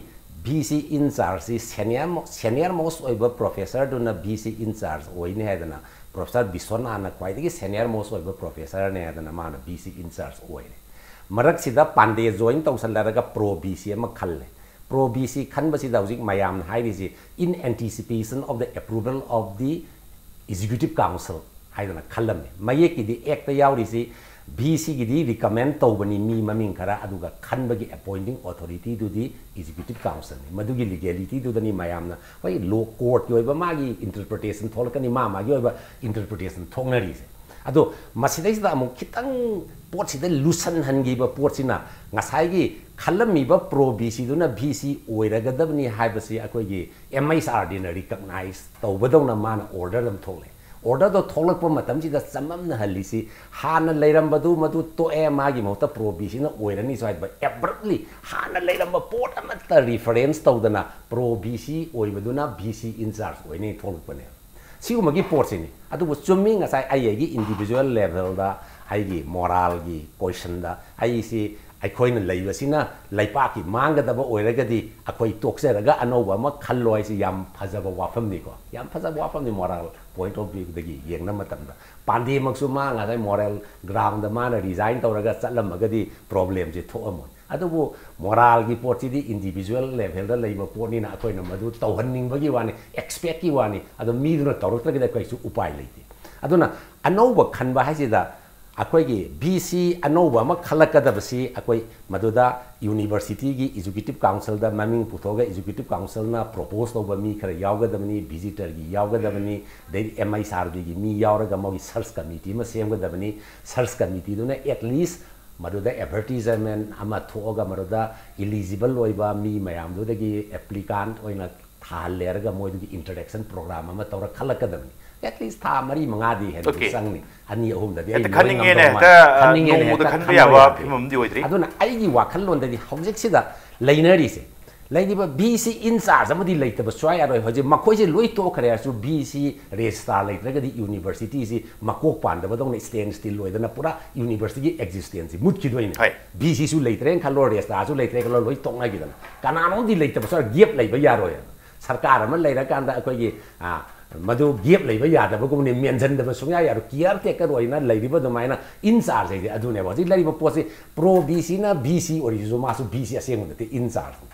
ꯚꯤ ꯁꯤ ꯏꯟꯆꯥꯔꯖꯁꯤ ꯁꯦꯅꯤꯌꯔ ꯃꯣ-, ꯁꯦꯅꯤꯌꯔ ꯃꯣꯁ ꯑꯣꯏꯕ ꯄ꯭ꯔꯣꯐꯦꯁꯔꯗꯨꯅ ꯚꯤ ꯁꯤ ꯏꯟꯆꯥꯔꯖ ꯑꯣꯏꯅꯤ ꯍꯥꯏꯗꯅ ꯄ꯭ꯔꯣꯐꯦꯁꯔ ꯕꯤꯁ꯭ꯋꯅꯥꯊꯅ ꯈ꯭ꯋꯥꯏꯗꯒꯤ ꯁꯦꯅꯤꯌꯔ ꯃꯣꯁ ꯑꯣꯏꯕ ꯄ꯭ꯔꯣꯐꯦꯁꯔꯅꯦ ꯍꯥꯏꯗꯅ ꯃꯥꯅ ꯚꯤ ꯁꯤ ꯏꯟꯆꯥꯔꯖ ꯑꯣꯏꯔꯦ꯫ ꯃꯔꯛꯁꯤꯗ ꯄꯥꯟꯗꯦ ꯖꯣꯏꯟ ꯇꯧꯁꯜꯂꯔꯒ ꯄ꯭ꯔꯣ ꯚꯤ ꯁꯤ ꯑꯃ ꯈꯜꯂꯦ꯫ ꯄ꯭ꯔꯣ ꯚꯤ ꯁꯤ ꯈꯟꯕꯁꯤꯗ ꯍꯧꯖꯤꯛ ꯃꯌꯥꯝꯅ ꯍꯥꯏꯔꯤꯁꯤ in anticipation of the approval of the executive council ꯍꯥꯏꯗꯅ ꯈꯜꯂꯝꯃꯤ꯫ ꯃꯌꯦꯛꯀꯤꯗꯤ ꯑꯦꯛꯇ ꯌꯥꯎꯔꯤꯁꯤ ꯚꯤ ꯁꯤꯒꯤꯗꯤ ꯔꯤꯀꯃꯦꯟ ꯇꯧꯕꯅꯤ ꯃꯤ ꯃꯃꯤꯡ ꯈꯔ, ꯑꯗꯨꯒ ꯈꯟꯕꯒꯤ ꯑꯦꯄꯣꯏꯟꯇꯤꯡ ꯑꯣꯊꯣꯔꯤꯇꯤꯗꯨꯗꯤ ꯑꯦꯛꯖꯤꯀ꯭ꯌꯨꯇꯤꯚ ꯀꯥꯎꯟꯁꯤꯜꯅꯤ꯫ ꯃꯗꯨꯒꯤ ꯂꯤꯒꯦꯂꯤꯇꯤꯗꯨꯗꯅꯤ ꯃꯌꯥꯝꯅ ꯍꯣꯏ ꯂꯣ ꯀꯣꯔꯠꯀꯤ ꯑꯣꯏꯕ ꯃꯥꯒꯤ ꯏꯟꯇꯔꯄ꯭ꯔꯤꯇꯦꯁꯟ ꯊꯣꯛꯂꯛꯀꯅꯤ, ꯃꯥ ꯃꯥꯒꯤ ꯑꯣꯏꯕ ꯏꯟꯇꯔꯄ꯭ꯔꯤꯇꯦꯁꯟ ꯊꯣꯛꯅꯔꯤꯁꯦ꯫ ꯑꯗꯣ ꯃꯁꯤꯗꯩꯁꯤꯗ ꯑꯃꯨꯛ ꯈꯤꯇꯪ ꯄꯣꯠꯁꯤꯗ ꯂꯨꯁꯟꯍꯟꯈꯤꯕ ꯄꯣꯠꯁꯤꯅ ꯉꯁꯥꯏꯒꯤ ꯈꯜꯂꯝꯃꯤꯕ ꯄ꯭ꯔꯣ ꯚꯤ ꯁꯤꯗꯨꯅ ꯚꯤ ꯁꯤ ꯑꯣꯏꯔꯒꯗꯕꯅꯤ ꯍꯥꯏꯕꯁꯤ ꯑꯩꯈꯣꯏꯒꯤ ꯑꯦꯝ ꯑꯩꯆ ꯑꯥꯔ ꯗꯤꯅ ꯔꯤꯀꯛꯅꯥꯏꯁ ꯇꯧꯕꯗꯧꯅ ꯃꯥꯅ ꯑꯣꯔꯗꯔ ꯑꯃ ꯊꯣꯛꯂꯛꯑꯦ꯫ ꯑꯣꯔꯗꯔꯗꯣ ꯊꯣꯛꯂꯛꯄ ꯃꯇꯝꯁꯤꯗ ꯆꯃꯝꯅꯍꯜꯂꯤꯁꯤ ꯍꯥꯟꯅ ꯂꯩꯔꯝꯕꯗꯨ ꯃꯗꯨ ꯇꯣꯛꯑꯦ, ꯃꯥꯒꯤ ꯃꯍꯨꯠꯇ ꯄ꯭ꯔꯣ ꯚꯤ ꯁꯤꯅ ꯑꯣꯏꯔꯅꯤ ꯁ꯭ꯋꯥꯏꯗ ꯑꯦꯕ꯭ꯔꯞꯂꯤ ꯍꯥꯟꯅ ꯂꯩꯔꯝꯕ ꯄꯣꯠ ꯑꯃꯠꯇ ꯔꯤꯐꯔꯦꯟꯁ ꯇꯧꯗꯅ pro V C ꯑꯣꯏꯕꯗꯨꯅ V C in-charge ꯑꯣꯏꯅꯤ ꯊꯣꯛꯂꯛꯄꯅꯦꯕ꯫ ꯁꯤꯒꯨꯝꯕꯒꯤ ꯄꯣꯠꯁꯤꯅꯤ꯫ ꯑꯗꯨꯕꯨ ꯆꯨꯝꯃꯤ, ꯉꯁꯥꯏ ꯑꯩ ꯑꯩꯒꯤ ꯏꯟꯗꯤꯚꯤꯖꯨꯋꯦꯜ ꯂꯦꯚꯦꯜꯗ ꯑꯩꯒꯤ ꯃꯣꯔꯥꯜꯒꯤ ꯀꯣꯏꯁꯟꯗ ꯑꯩꯁꯤ ꯑꯩꯈꯣꯏꯅ ꯂꯩꯕꯁꯤꯅ ꯂꯩꯄꯥꯛꯀꯤ ꯃꯥꯡꯒꯗꯕ ꯑꯣꯏꯔꯒꯗꯤ ꯑꯩꯈꯣꯏ ꯇꯣꯛꯆꯔꯒ ꯑꯅꯧꯕ ꯑꯃ ꯈꯜꯂꯣ ꯍꯥꯏꯁꯤ ꯌꯥꯝ ꯐꯖꯕ ꯋꯥꯐꯝꯅꯤꯀꯣ, ꯌꯥꯝ ꯐꯖꯕ ꯋꯥꯐꯝꯅꯤ ꯃꯣꯔꯥꯜ ꯄꯣꯏꯟꯠ ꯑꯣꯐ ꯚ꯭ꯌꯨꯗꯒꯤ ꯌꯦꯡꯕ ꯃꯇꯝꯗ꯫ ꯄꯥꯟꯗꯦꯃꯛꯁꯨ ꯃꯥ ꯉꯁꯥꯏ ꯃꯣꯔꯦꯜ ꯒ꯭ꯔꯥꯎꯟꯗ ꯃꯥꯅ ꯔꯤꯖꯥꯏꯟ ꯇꯧꯔꯒ ꯆꯠꯂꯝꯃꯒꯗꯤ ꯄ꯭ꯔꯣꯕ꯭ꯂꯦꯝꯁꯦ ꯊꯣꯛꯑꯝꯃꯣꯏ꯫ ꯑꯗꯨꯕꯨ ꯃꯣꯔꯥꯜꯒꯤ ꯄꯣꯠꯁꯤꯗꯤ ꯏꯟꯗꯤꯚꯤꯖꯨꯋꯦꯜ ꯂꯦꯚꯦꯜꯗ ꯂꯩꯕ ꯄꯣꯠꯅꯤꯅ ꯑꯩꯈꯣꯏꯅ ꯃꯗꯨ ꯇꯧꯍꯟꯅꯤꯡꯕꯒꯤ ꯋꯥꯅꯤ, ꯑꯦꯛꯁꯄꯦꯛꯀꯤ ꯋꯥꯅꯤ꯫ ꯑꯗꯣ ꯃꯤꯗꯨꯅ ꯇꯧꯔꯛꯇ꯭ꯔꯒꯗꯤ ꯑꯩꯈꯣꯏꯁꯨ ꯎꯄꯥꯏ ꯂꯩꯇꯦ꯫ ꯑꯗꯨꯅ ꯑꯅꯧꯕ ꯈꯟꯕ ꯍꯥꯏꯁꯤꯗ ꯑꯩꯈꯣꯏꯒꯤ ꯚꯤ ꯁꯤ ꯑꯅꯧꯕ ꯑꯃ ꯈꯜꯂꯛꯀꯗꯕꯁꯤ ꯑꯩꯈꯣꯏ ꯃꯗꯨꯗ ꯌꯨꯅꯤꯚꯔꯁꯤꯇꯤꯒꯤ ꯑꯦꯛꯖꯤꯀ꯭ꯌꯨꯇꯤꯚ ꯀꯥꯎꯟꯁꯤꯜꯗ ꯃꯃꯤꯡ ꯄꯨꯊꯣꯛꯑꯒ ꯑꯦꯛꯖꯤꯀ꯭ꯌꯨꯇꯤꯚ ꯀꯥꯎꯟꯁꯤꯜꯅ ꯄ꯭ꯔꯣꯄꯣꯁ ꯇꯧꯕ ꯃꯤ ꯈꯔ ꯌꯥꯎꯒꯗꯕꯅꯤ, ꯚꯤꯖꯤꯇꯔꯒꯤ ꯌꯥꯎꯒꯗꯕꯅꯤ, ꯑꯗꯩꯗꯤ ꯑꯦꯝ ꯑꯩꯆ ꯑꯥꯔ ꯗꯤꯒꯤ ꯃꯤ ꯌꯥꯎꯔꯒ ꯃꯣꯏꯒꯤ ꯁꯔꯆ ꯀꯃꯤꯇꯤ ꯑꯃ ꯁꯦꯝꯒꯗꯕꯅꯤ꯫ ꯁꯔꯆ ꯀꯃꯤꯇꯤꯗꯨꯅ ꯑꯦꯠꯂꯤꯁ ꯃꯗꯨꯗ ꯑꯦꯗꯚꯔꯇꯤꯖꯃꯦꯟ ꯑꯃ ꯊꯣꯛꯑꯒ ꯃꯗꯨꯗ ꯏꯂꯤꯖꯤꯕꯜ ꯑꯣꯏꯕ ꯃꯤ ꯃꯌꯥꯝꯗꯨꯗꯒꯤ ꯑꯦꯄ꯭ꯂꯤꯀꯥꯟꯠ ꯑꯣꯏꯅ ꯊꯥꯍꯜꯂꯦꯔꯒ ꯃꯣꯏꯗꯨꯒꯤ ꯏꯟꯇꯔꯦꯛꯁꯟ ꯄ꯭ꯔꯣꯒ꯭ꯔꯥꯝ ꯑꯃ ꯇꯧꯔ ꯈꯜꯂꯛꯀꯗꯕꯅꯤ꯫ ꯑꯦꯠꯂꯤꯁ ꯊꯥ ꯃꯔꯤ ꯃꯉꯥꯗꯤ ꯍꯦꯟꯅ Okay. ꯆꯪꯅꯤ, ꯑꯅꯤ ꯑꯍꯨꯝꯗꯗꯤ ꯑꯩ ꯍꯦꯛꯇ ꯂꯣꯏ ꯈꯟꯅꯤꯡꯉꯦꯅꯦ, ꯉꯝꯗꯧ ꯃꯥꯟ-, ꯍꯦꯛꯇ, ꯑ, ꯈꯟꯅꯤꯡꯉꯦꯅꯦ, ꯅꯣꯡꯃꯗ ꯍꯦꯛꯇ ꯈꯟꯕ ꯈꯟꯕ ꯌꯥꯕ ꯌꯥꯗꯦ꯫ ꯐꯤꯕꯝ ꯑꯃꯗꯤ ꯑꯣꯏꯗ꯭ꯔꯤ꯫ ꯑꯗꯨꯅ ꯑꯩꯒꯤ ꯋꯥꯈꯜꯂꯣꯟꯗꯗꯤ ꯍꯧꯖꯤꯛꯁꯤꯗ ꯂꯩꯅꯔꯤꯁꯦ, ꯂꯩꯔꯤꯕ ꯚꯤ ꯁꯤ ꯏꯟꯆꯥꯔꯖ ꯑꯃꯗꯤ ꯂꯩꯇꯕ ꯁꯨꯡꯌꯥ ꯌꯥꯔꯣꯏ꯫ ꯍꯧꯖꯤꯛ ꯃꯈꯣꯏꯁꯦ ꯂꯣꯏ ꯇꯣꯛꯈ꯭ꯔꯦ ꯍꯥꯏꯔꯁꯨ ꯚꯤ ꯁꯤ ꯔꯦꯖꯤꯁꯇ꯭ꯔꯥꯔ ꯂꯩꯇ꯭ꯔꯒꯗꯤ ꯌꯨꯅꯤꯚꯔꯁꯤꯇꯤꯁꯤ ꯃꯀꯣꯛ ꯄꯥꯟꯗꯕꯗꯧꯅ ꯁ꯭ꯇꯦꯟ ꯁ꯭ꯇꯤꯜ ꯑꯣꯏꯗꯅ ꯄꯨꯔꯥ ꯌꯨꯅꯤꯚꯔꯁꯤꯇꯤꯒꯤ ꯑꯦꯛꯖꯤꯁꯇꯦꯟꯁꯁꯤ ꯃꯨꯠꯈꯤꯗꯣꯏꯅꯦ꯫ ꯍꯣꯏ꯫ ꯚꯤ ꯁꯤꯁꯨ ꯂꯩꯇ꯭ꯔꯦꯅ ꯈꯜꯂꯣ, ꯔꯦꯖꯤꯁꯇ꯭ꯔꯥꯔꯁꯨ ꯂꯩꯇ꯭ꯔꯦ ꯈꯜꯂꯣ, ꯂꯣꯏ ꯇꯣꯛꯅꯈꯤꯗꯅ ꯀꯅꯥꯅꯣꯝꯗꯤ ꯂꯩꯇꯕ ꯁꯨꯡꯌꯥ ꯒꯦꯞ ꯂꯩꯕ ꯌꯥꯔꯣꯏ꯫ ꯁꯔꯀꯥꯔ ꯑꯃ ꯂꯩꯔꯀꯥꯟꯗ ꯑꯩꯈꯣꯏꯒꯤ, ꯑ, ꯃꯗꯨ ꯒꯦꯞ ꯂꯩꯕ ꯌꯥꯗꯕꯒꯨꯝꯕꯅꯤ, ꯃꯦꯟꯁꯤꯟꯗꯕ ꯁꯨꯡꯌꯥ ꯌꯥꯔꯣꯏ꯫ ꯀꯤꯌꯥꯔ ꯇꯦꯀꯔ ꯑꯣꯏꯅ ꯂꯩꯔꯤꯕ ꯑꯗꯨꯃꯥꯏꯅ ꯏꯟꯆꯥꯔꯖ ꯍꯥꯏꯁꯦ ꯑꯗꯨꯅꯦꯕ꯫ ꯍꯧꯖꯤꯛ ꯂꯩꯔꯤꯕ ꯄꯣꯠꯁꯤ ꯄ꯭ꯔꯣ ꯚꯤ ꯁꯤꯅ ꯚꯤ ꯁꯤ ꯑꯣꯏꯔꯤꯁꯤꯁꯨ ꯃꯥꯁꯨ ꯚꯤ ꯁꯤ ꯑꯁꯦꯡꯕ ꯅꯠꯇꯦ, ꯏꯟꯆꯥꯔꯖꯅꯤ꯫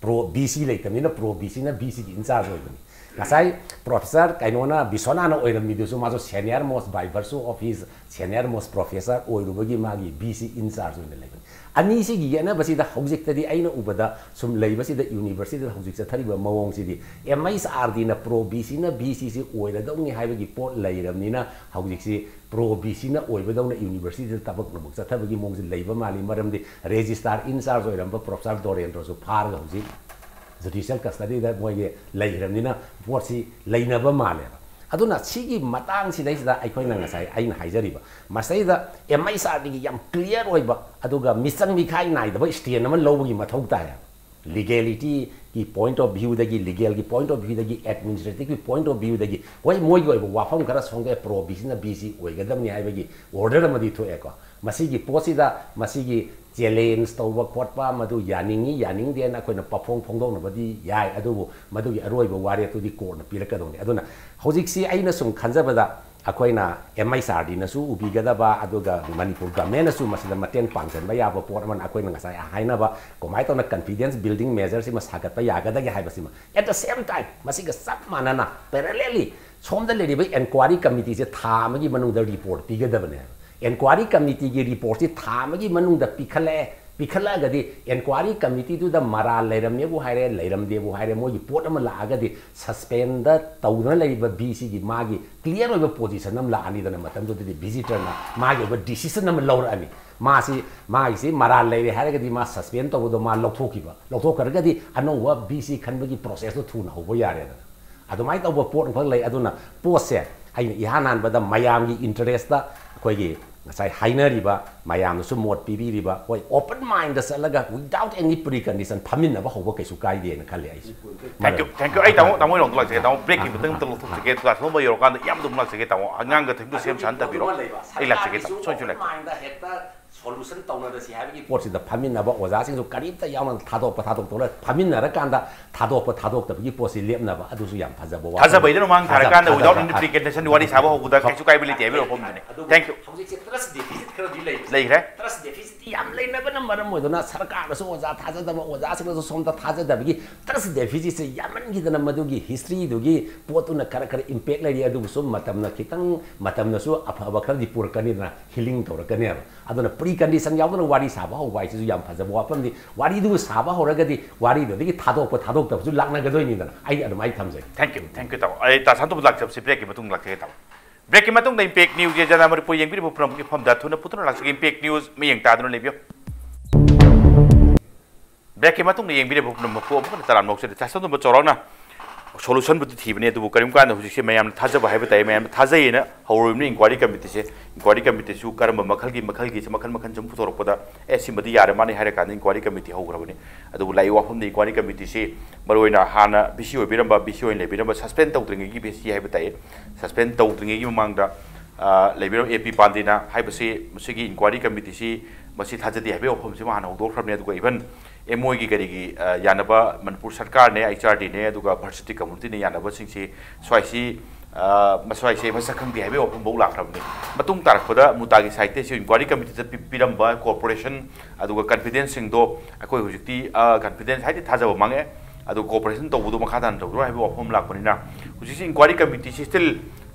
ꯄ꯭ꯔꯣ ꯚꯤ ꯁꯤ ꯂꯩꯇꯕꯅꯤꯅ ꯄ꯭ꯔꯣ ꯚꯤ ꯁꯤꯅ ꯚꯤ ꯁꯤꯒꯤ ꯏꯟꯆꯥꯔꯖ ꯑꯣꯏꯕꯅꯤ꯫ ꯉꯁꯥꯏ ꯄ꯭ꯔꯣꯐꯦꯁꯔ ꯀꯩꯅꯣꯅ, ꯕꯤꯁ꯭ꯋꯅꯥꯊꯅ ꯑꯣꯏꯔꯝꯃꯤꯗꯨꯁꯨ ꯃꯥꯁꯨ senior most by virtue of his senior most professor ꯑꯣꯏꯔꯨꯕꯒꯤ ꯃꯥꯒꯤ ꯕꯤ ꯁꯤ in charge ꯑꯣꯏꯅ ꯂꯩꯕꯅꯤ꯫ ꯑꯅꯤꯁꯤꯒꯤ ꯌꯦꯠꯅꯕꯁꯤꯗ ꯍꯧꯖꯤꯛꯇꯗꯤ ꯑꯩꯅ ꯎꯕꯗ ꯁꯨꯝ ꯂꯩꯕꯁꯤꯗ, ꯌꯨꯅꯤꯚꯔꯁꯤꯇꯤꯗ ꯍꯧꯖꯤꯛ ꯆꯠꯊꯔꯤꯕ ꯃꯑꯣꯡꯁꯤꯗꯤ ꯑꯦꯝ ꯑꯩꯆ ꯑꯥꯔ ꯗꯤꯅ ꯄ꯭ꯔꯣ ꯕꯤ ꯁꯤꯅ ꯕꯤ ꯁꯤꯁꯤ ꯑꯣꯏꯔꯗꯧꯅꯤ ꯍꯥꯏꯕꯒꯤ ꯄꯣꯠ ꯂꯩꯔꯕꯅꯤꯅ, ꯍꯧꯖꯤꯛꯁꯤ ꯄ꯭ꯔꯣ ꯕꯤ ꯁꯤꯅ ꯑꯣꯏꯕꯗꯧꯅ ꯌꯨꯅꯤꯚꯔꯁꯤꯇꯤꯗ ꯊꯕꯛ ꯅꯨꯡꯕꯛ ꯆꯠꯊꯕꯒꯤ ꯃꯑꯣꯡꯁꯤ ꯂꯩꯕ ꯃꯥꯜꯂꯤ꯫ ꯃꯔꯝꯗꯤ ꯔꯦꯖꯤꯁꯇ꯭ꯔꯥꯔ in charge ꯑꯣꯏꯔꯝꯕ ꯄ꯭ꯔꯣꯐꯦꯁꯔ ꯗꯣꯔꯦꯟꯗ꯭ꯔꯣꯁꯨ ꯐꯥꯔꯒ ꯍꯧꯖꯤꯛ ꯖꯨꯗꯤꯁꯤꯌꯦꯜ ꯀꯁꯇꯗꯤꯗ ꯃꯣꯏꯒꯤ ꯂꯩꯈ꯭ꯔꯕꯅꯤꯅ ꯄꯣꯠꯁꯤ ꯂꯩꯅꯕ ꯃꯥꯜꯂꯦꯕ꯫ ꯑꯗꯨꯅ ꯁꯤꯒꯤ ꯃꯇꯥꯡꯁꯤꯗꯩꯁꯤꯗ ꯑꯩꯈꯣꯏꯅ ꯉꯁꯥꯏ ꯑꯩꯅ ꯍꯥꯏꯖꯔꯤꯕ, ꯃꯁꯤꯗꯩꯗ ꯑꯦꯝ ꯑꯩꯆ ꯑꯥꯔ ꯗꯤꯒꯤ ꯌꯥꯝ ꯀ꯭ꯂꯤꯌꯥꯔ ꯑꯣꯏꯕ, ꯑꯗꯨꯒ ꯃꯤꯆꯪ ꯃꯤꯈꯥꯏ ꯅꯥꯏꯗꯕ ꯁ꯭ꯇꯦꯟ ꯑꯃ ꯂꯧꯕꯒꯤ ꯃꯊꯧ ꯇꯥꯏ ꯍꯥꯏꯕ꯫ ꯂꯤꯒꯦꯂꯤꯇꯤꯒꯤ ꯄꯣꯏꯟꯠ ꯑꯣꯐ ꯚ꯭ꯌꯨꯗꯒꯤ, ꯂꯤꯒꯦꯜꯒꯤ ꯄꯣꯏꯟꯠ ꯑꯣꯐ ꯚ꯭ꯌꯨꯗꯒꯤ, ꯑꯦꯗꯃꯤꯅꯤꯁꯇ꯭ꯔꯦꯇꯤꯚꯀꯤ ꯄꯣꯏꯟꯠ ꯑꯣꯐ ꯚ꯭ꯌꯨꯗꯒꯤ, ꯍꯣꯏ, ꯃꯣꯏꯒꯤ ꯑꯣꯏꯕ ꯋꯥꯐꯝ ꯈꯔ ꯁꯣꯝꯗ ꯄ꯭ꯔꯣ ꯕꯤ ꯁꯤꯅ ꯕꯤ ꯁꯤ ꯑꯣꯏꯒꯗꯕꯅꯤ ꯍꯥꯏꯕꯒꯤ ꯑꯣꯔꯗꯔ ꯑꯃꯗꯤ ꯊꯣꯛꯑꯦꯀꯣ꯫ ꯃꯁꯤꯒꯤ ꯄꯣꯠꯁꯤꯗ, ꯃꯁꯤꯒꯤ ꯆꯦꯂꯦꯟꯖ ꯇꯧꯕ ꯈꯣꯠꯄ, ꯃꯗꯨ ꯌꯥꯅꯤꯡꯉꯤ ꯌꯥꯅꯤꯡꯗꯦꯅ ꯑꯩꯈꯣꯏꯅ ꯄꯐꯣꯡ ꯐꯣꯡꯗꯣꯛꯅꯕꯗꯤ ꯌꯥꯏ, ꯑꯗꯨꯕꯨ ꯃꯗꯨꯒꯤ ꯑꯔꯣꯏꯕ ꯋꯥꯔꯦꯞꯇꯨꯗꯤ ꯀꯣꯔꯠꯅ ꯄꯤꯔꯛꯀꯗꯧꯅꯤ꯫ ꯑꯗꯨꯅ ꯍꯧꯖꯤꯛꯁꯤ ꯑꯩꯅ ꯁꯨꯝ ꯈꯟꯖꯕꯗ, ꯑꯩꯈꯣꯏꯅ ꯑꯦꯝ ꯑꯩꯆ ꯑꯥꯔ ꯗꯤꯅꯁꯨ ꯎꯕꯤꯒꯗꯕ, ꯑꯗꯨꯒ ꯃꯅꯤꯄꯨꯔ ꯒꯃꯦꯟꯅꯁꯨ ꯃꯁꯤꯗ ꯃꯇꯦꯡ ꯄꯥꯡꯁꯤꯟꯕ ꯌꯥꯕ ꯄꯣꯠ ꯑꯃꯅ, ꯑꯩꯈꯣꯏꯅ ꯉꯁꯥꯏ ꯍꯥꯏꯅꯕ ꯀꯃꯥꯏꯅ ꯇꯧꯅ ꯀꯟꯐꯤꯗꯦꯟꯁ ꯕꯤꯜꯗꯤꯡ ꯃꯦꯖꯔꯁꯤꯃ ꯁꯥꯒꯠꯄ ꯌꯥꯒꯗꯒꯦ ꯍꯥꯏꯕꯁꯤꯃ꯫ At the same time, ꯃꯁꯤꯒ ꯆꯞ ꯃꯥꯟꯅꯅ parallelly ꯁꯣꯝꯗ ꯂꯩꯔꯤꯕ ꯏꯟꯀ꯭ꯋꯥꯏꯔꯤ ꯀꯃꯤꯇꯤꯁꯦ ꯊꯥ ꯑꯃꯒꯤ ꯃꯅꯨꯡꯗ ꯔꯤꯄꯣꯔꯠ ꯄꯤꯒꯗꯕꯅꯦꯕ꯫ ꯏꯟꯀ꯭ꯋꯥꯏꯔꯤ ꯀꯃꯤꯇꯤꯒꯤ ꯔꯤꯄꯣꯔꯠꯁꯤ ꯊꯥ ꯑꯃꯒꯤ ꯃꯅꯨꯡꯗ ꯄꯤꯈꯠꯂꯛꯑꯦ, ꯄꯤꯈꯠꯂꯛꯑꯒꯗꯤ ꯏꯟꯀ꯭ꯋꯥꯏꯔꯤ ꯀꯃꯤꯇꯤꯗꯨꯗ ꯃꯔꯥꯜ ꯂꯩꯔꯝꯅꯦꯕꯨ ꯍꯥꯏꯔꯦ, ꯂꯩꯔꯝꯗꯦꯕꯨ ꯍꯥꯏꯔꯦ, ꯃꯣꯏꯒꯤ ꯄꯣꯠ ꯑꯃ ꯂꯥꯛꯑꯒꯗꯤ ꯁꯁꯄꯦꯟꯗ ꯇꯧꯗꯅ ꯂꯩꯔꯤꯕ ꯕꯤ ꯁꯤꯒꯤ ꯃꯥꯒꯤ ꯀ꯭ꯂꯤꯌꯥꯔ ꯑꯣꯏꯕ ꯄꯣꯖꯤꯁꯟ ꯑꯃ ꯂꯥꯛꯑꯅꯤꯗꯅ, ꯃꯇꯝꯗꯨꯗꯗꯤ ꯚꯤꯖꯤꯇꯔꯅ ꯃꯥꯒꯤ ꯑꯣꯏꯕ ꯗꯤꯁꯤꯖꯟ ꯑꯃ ꯂꯧꯔꯛꯑꯅꯤ꯫ ꯃꯥꯁꯤ, ꯃꯥꯒꯤꯁꯤ ꯃꯔꯥꯜ ꯂꯩꯔꯦ ꯍꯥꯏꯔꯒꯗꯤ ꯃꯥ ꯁꯁꯄꯦꯟ ꯇꯧꯕꯗꯣ ꯃꯥ ꯂꯧꯊꯣꯛꯈꯤꯕ, ꯂꯧꯊꯣꯛꯈ꯭ꯔꯒꯗꯤ ꯑꯅꯧꯕ ꯕꯤ ꯁꯤ ꯈꯟꯕꯒꯤ ꯄ꯭ꯔꯣꯁꯦꯁꯇꯣ ꯊꯨꯅ ꯍꯧꯕ ꯌꯥꯔꯦꯗꯅ꯫ ꯑꯗꯨꯃꯥꯏꯅ ꯇꯧꯕ ꯄꯣꯠ ꯑꯃꯈꯛ ꯂꯩ꯫ ꯑꯗꯨꯅ ꯄꯣꯠꯁꯦ ꯑꯩꯅ ꯏꯍꯥꯟ ꯍꯥꯟꯕꯗ ꯃꯌꯥꯝꯒꯤ ꯏꯟꯇꯔꯦꯁꯇ ꯑꯩꯈꯣꯏꯒꯤ ꯉꯁꯥꯏ ꯍꯥꯏꯅꯔꯤꯕ, ꯃꯌꯥꯝꯅꯁꯨ ꯃꯣꯠ ꯄꯤꯕꯤꯔꯤꯕ, ꯍꯣꯏ, open mind ꯆꯠꯂꯒ without any precondition ꯐꯝꯃꯤꯟꯅꯕ ꯍꯧꯕ ꯀꯩꯁꯨ ꯀꯥꯏꯗꯦꯅ ꯈꯜꯂꯤ ꯑꯩꯁꯨ꯫ Thank you, thank you. ꯑꯩ ꯇꯥꯃꯣ, ꯇꯥꯃꯣ ꯏꯔꯣꯝꯗ ꯂꯥꯛꯆꯒꯦ, ꯇꯥꯃꯣ꯫ ꯕ꯭ꯔꯦꯛꯀꯤ ꯃꯇꯨꯡ ꯑꯃꯇ ꯂꯧꯊꯣꯛꯆꯒꯦ, ꯑꯗꯨꯒ ꯁꯣꯝꯕ ꯌꯧꯔꯀꯥꯟꯗ ꯏꯌꯥꯝꯕꯗ ꯑꯃꯨꯛ ꯂꯥꯛꯆꯒꯦ, ꯇꯥꯃꯣ꯫ ꯑꯉꯥꯡꯒ ꯊꯕꯛꯇꯨ ꯁꯦꯝ ꯁꯥꯍꯟꯗꯕꯤꯔꯣ꯫ ꯑꯩ ꯂꯥꯛꯆꯒꯦ, ꯇꯥꯃꯣ꯫ ꯁꯣꯏ, ꯁꯣꯏ ꯂꯥꯛꯀꯦ꯫ Open mindꯗ ꯍꯦꯛꯇ ꯁꯣꯂꯨꯁꯟ ꯇꯧꯅꯔꯁꯤ ꯍꯥꯏꯕꯒꯤ ꯄꯣꯠꯁꯤꯗ ꯐꯝꯃꯤꯟꯅꯕ ꯑꯣꯖꯥꯁꯤꯡꯁꯨ ꯀꯔꯤꯝꯇ ꯌꯥꯎꯅ ꯊꯥꯗꯣꯛꯄ ꯊꯥꯗꯣꯛꯇꯧꯅ ꯐꯝꯃꯤꯟꯅꯔꯀꯥꯟꯗ ꯊꯥꯗꯣꯛꯄ ꯊꯥꯗꯣꯛꯇꯕꯒꯤ ꯄꯣꯠꯁꯤ ꯂꯦꯞꯅꯕ, ꯑꯗꯨꯁꯨ ꯌꯥꯝ ꯐꯖꯕ ꯋꯥꯐꯝ꯫ ꯊꯥꯖꯕꯩꯗ ꯃꯃꯥꯡ ꯊꯥꯖꯕ, ꯊꯥꯔꯀꯥꯟꯗ without ꯊꯥꯖꯕ, any precondition ꯋꯥꯔꯤ ꯁꯥꯕ ꯍꯧꯕꯗ ꯀꯩꯁꯨ ꯀꯥꯏꯕ ꯂꯩꯇꯦ ꯍꯥꯏꯕꯒꯤ ꯋꯥꯐꯝꯗꯨꯅꯤ꯫ ꯑꯗꯨꯕꯨ Thank you꯫ ꯍꯧꯖꯤꯛꯁꯦ trust deficit ꯈꯔꯗꯤ ꯂꯩ꯫ ꯂꯩꯈ꯭ꯔꯦ꯫ Trust deficit ꯌꯥꯝ ꯂꯩꯅꯕꯅ ꯃꯔꯝ ꯑꯣꯏꯗꯨꯅ ꯁꯔꯀꯥꯔꯗꯁꯨ ꯑꯣꯖꯥ ꯊꯥꯖꯗꯕ, ꯑꯣꯖꯥꯁꯤꯡꯅꯁꯨ ꯁꯣꯝꯗ ꯊꯥꯖꯗꯕꯒꯤ trust deficitꯁꯦ ꯌꯥꯝꯃꯟꯈꯤꯗꯅ ꯃꯗꯨꯒꯤ historyꯗꯨꯒꯤ ꯄꯣꯠꯇꯨꯅ ꯈꯔ ꯈꯔ impact ꯂꯩꯔꯤ꯫ ꯑꯗꯨꯕꯨꯁꯨ ꯃꯇꯝꯅ ꯈꯤꯇꯪ, ꯃꯇꯝꯅꯁꯨ ꯑꯐꯕ ꯈꯔꯗꯤ ꯄꯨꯔꯛꯀꯅꯤꯗꯅ, healing ꯇꯧꯔꯛꯀꯅꯦꯕ꯫ ꯑꯗꯨꯅ precondition ꯌꯥꯎꯗꯅ ꯋꯥꯔꯤ ꯁꯥꯕ ꯍꯧꯕ ꯍꯥꯏꯁꯤꯁꯨ ꯌꯥꯝ ꯐꯖꯕ ꯋꯥꯐꯝꯅꯤ꯫ ꯋꯥꯔꯤꯗꯨꯕꯨ ꯁꯥꯕ ꯍꯧꯔꯒꯗꯤ ꯋꯥꯔꯤꯗꯨꯗꯒꯤ ꯊꯥꯗꯣꯛꯄ ꯊꯥꯗꯣꯛꯇꯕꯁꯨ ꯂꯥꯛꯅꯒꯗꯣꯏꯅꯤꯗꯅ꯫ ꯑꯩꯗꯤ ꯑꯗꯨꯃꯥꯏꯅ ꯊꯝꯖꯩ꯫ Thank you, thank you, ꯇꯥꯃꯣ꯫ ꯑꯩ ꯇꯥ ꯁꯥꯟꯇꯣꯝꯕ ꯂꯥꯛꯆꯕꯁꯤ breakꯀꯤ ꯃꯇꯨꯡ ꯂꯥꯛꯆꯒꯦ, ꯇꯥꯃꯣ꯫ Breakꯀꯤ ꯃꯇꯨꯡꯗ Impact News ꯌꯦꯡꯖꯅ ꯃꯅꯤꯄꯨꯔ ꯌꯦꯡꯕꯤꯔꯤꯕ ꯄꯨꯝꯅꯃꯛꯀꯤ ꯃꯐꯝꯗ ꯊꯨꯅ ꯄꯨꯊꯨꯅ ꯂꯥꯛꯆꯒꯦ꯫ Impact News ꯃꯤꯠꯌꯦꯡ ꯇꯥꯗꯨꯅ ꯂꯩꯕꯤꯌꯨ꯫ Breakꯀꯤ ꯃꯇꯨꯡꯗ ꯌꯦꯡꯕꯤꯔꯤꯕ ꯄꯨꯝꯅꯃꯛꯄꯨ ꯑꯃꯨꯛ ꯍꯟꯅ ꯇꯔꯥꯝꯅ ꯑꯣꯛꯆꯔꯤ꯫ ꯇꯥ ꯁꯥꯟꯇꯣꯝꯕ ꯆꯥꯎꯔꯥꯛꯅ solutionꯕꯨꯗꯤ ꯊꯤꯕꯅꯦ, ꯑꯗꯨꯕꯨ ꯀꯔꯤꯒꯨꯝꯕ ꯀꯥꯟꯗ ꯍꯧꯖꯤꯛꯁꯦ ꯃꯌꯥꯝꯅ ꯊꯥꯖꯕ ꯍꯥꯏꯕ ꯇꯥꯏ, ꯃꯌꯥꯝꯅ ꯊꯥꯖꯩꯌꯦꯅ ꯍꯧꯔꯨꯔꯤꯕꯅꯤ inquiry committeeꯁꯦ꯫ Inquiry committeeꯁꯨ ꯀꯔꯝꯕ ꯃꯈꯜꯒꯤ, ꯃꯈꯜꯒꯤꯁꯦ ꯃꯈꯜ ꯃꯈꯜ ꯁꯨꯝ ꯄꯨꯊꯣꯔꯛꯄꯗ, "ꯑꯦ, ꯁꯤꯃꯗꯤ ꯌꯥꯔꯦ ꯃꯥꯅꯤ" ꯍꯥꯏꯔ ꯀꯥꯟꯗ inquiry committee ꯍꯧꯈ꯭ꯔꯕꯅꯤ꯫ ꯑꯗꯨꯕꯨ ꯂꯥꯛꯏ ꯋꯥꯐꯝꯗ inquiry committeeꯁꯤ ꯃꯔꯨꯑꯣꯏꯅ ꯍꯥꯟꯅ VC ꯑꯣꯏꯕꯤꯔꯝꯕ, VC ꯑꯣꯏꯅ ꯂꯩꯕꯤꯔꯝꯕ suspend ꯇꯧꯗ꯭ꯔꯤꯉꯩꯒꯤ VC ꯍꯥꯏꯕ ꯇꯥꯏ, suspend ꯇꯧꯗ꯭ꯔꯤꯉꯩꯒꯤ ꯃꯃꯥꯡꯗ, ꯑ, ꯂꯩꯕꯤꯔꯝꯕ A P ꯄꯥꯟꯗꯦꯅ ꯍꯥꯏꯕꯁꯤ, ꯃꯁꯤꯒꯤ inquiry committeeꯁꯤ ꯃꯁꯤ ꯊꯥꯖꯗꯦ ꯍꯥꯏꯕꯒꯤ ꯋꯥꯐꯝꯁꯤꯃ ꯍꯥꯟꯅ ꯍꯧꯗꯣꯛꯈ꯭ꯔꯕꯅꯤ꯫ ꯑꯗꯨꯒ even MoUꯒꯤ ꯀꯔꯤꯒꯤ, ꯑ, ꯌꯥꯅꯕ ꯃꯅꯤꯄꯨꯔ ꯁꯔꯀꯥꯔꯅꯦ, HRDꯅꯦ, ꯑꯗꯨꯒ varsity communityꯅ ꯌꯥꯅꯕꯁꯤꯡꯁꯤ ꯁ꯭ꯋꯥꯏꯁꯤ, ꯑ, ꯃꯁ꯭ꯋꯥꯏꯁꯦ ꯃꯁꯛ ꯈꯪꯗꯦ ꯍꯥꯏꯕꯒꯤ ꯋꯥꯐꯝꯐꯥꯎ ꯂꯥꯛꯈ꯭ꯔꯕꯅꯤ꯫ ꯃꯇꯨꯡ ꯇꯥꯔꯛꯄꯗ ꯃꯨꯇꯥꯒꯤ ꯁꯥꯍꯤꯇ꯭ꯌꯁꯤ inquiry committeeꯗ ꯄꯤ-, ꯄꯤꯔꯝꯕ cooperation ꯑꯗꯨꯒ confidenceꯁꯤꯡꯗꯣ ꯑꯩꯈꯣꯏ ꯍꯧꯖꯤꯛꯇꯤ, ꯑ, confidence ꯍꯥꯏꯗꯤ ꯊꯥꯖꯕ ꯃꯥꯡꯉꯦ꯫ ꯑꯗꯨ cooperation ꯇꯧꯕꯗꯣ ꯃꯈꯥ ꯇꯥꯅ ꯇꯧꯗꯣꯏꯔꯣ ꯍꯥꯏꯕ ꯋꯥꯐꯝ ꯂꯥꯛꯄꯅꯤꯅ ꯍꯧꯖꯤꯛꯁꯤ inquiry committeeꯁꯤ still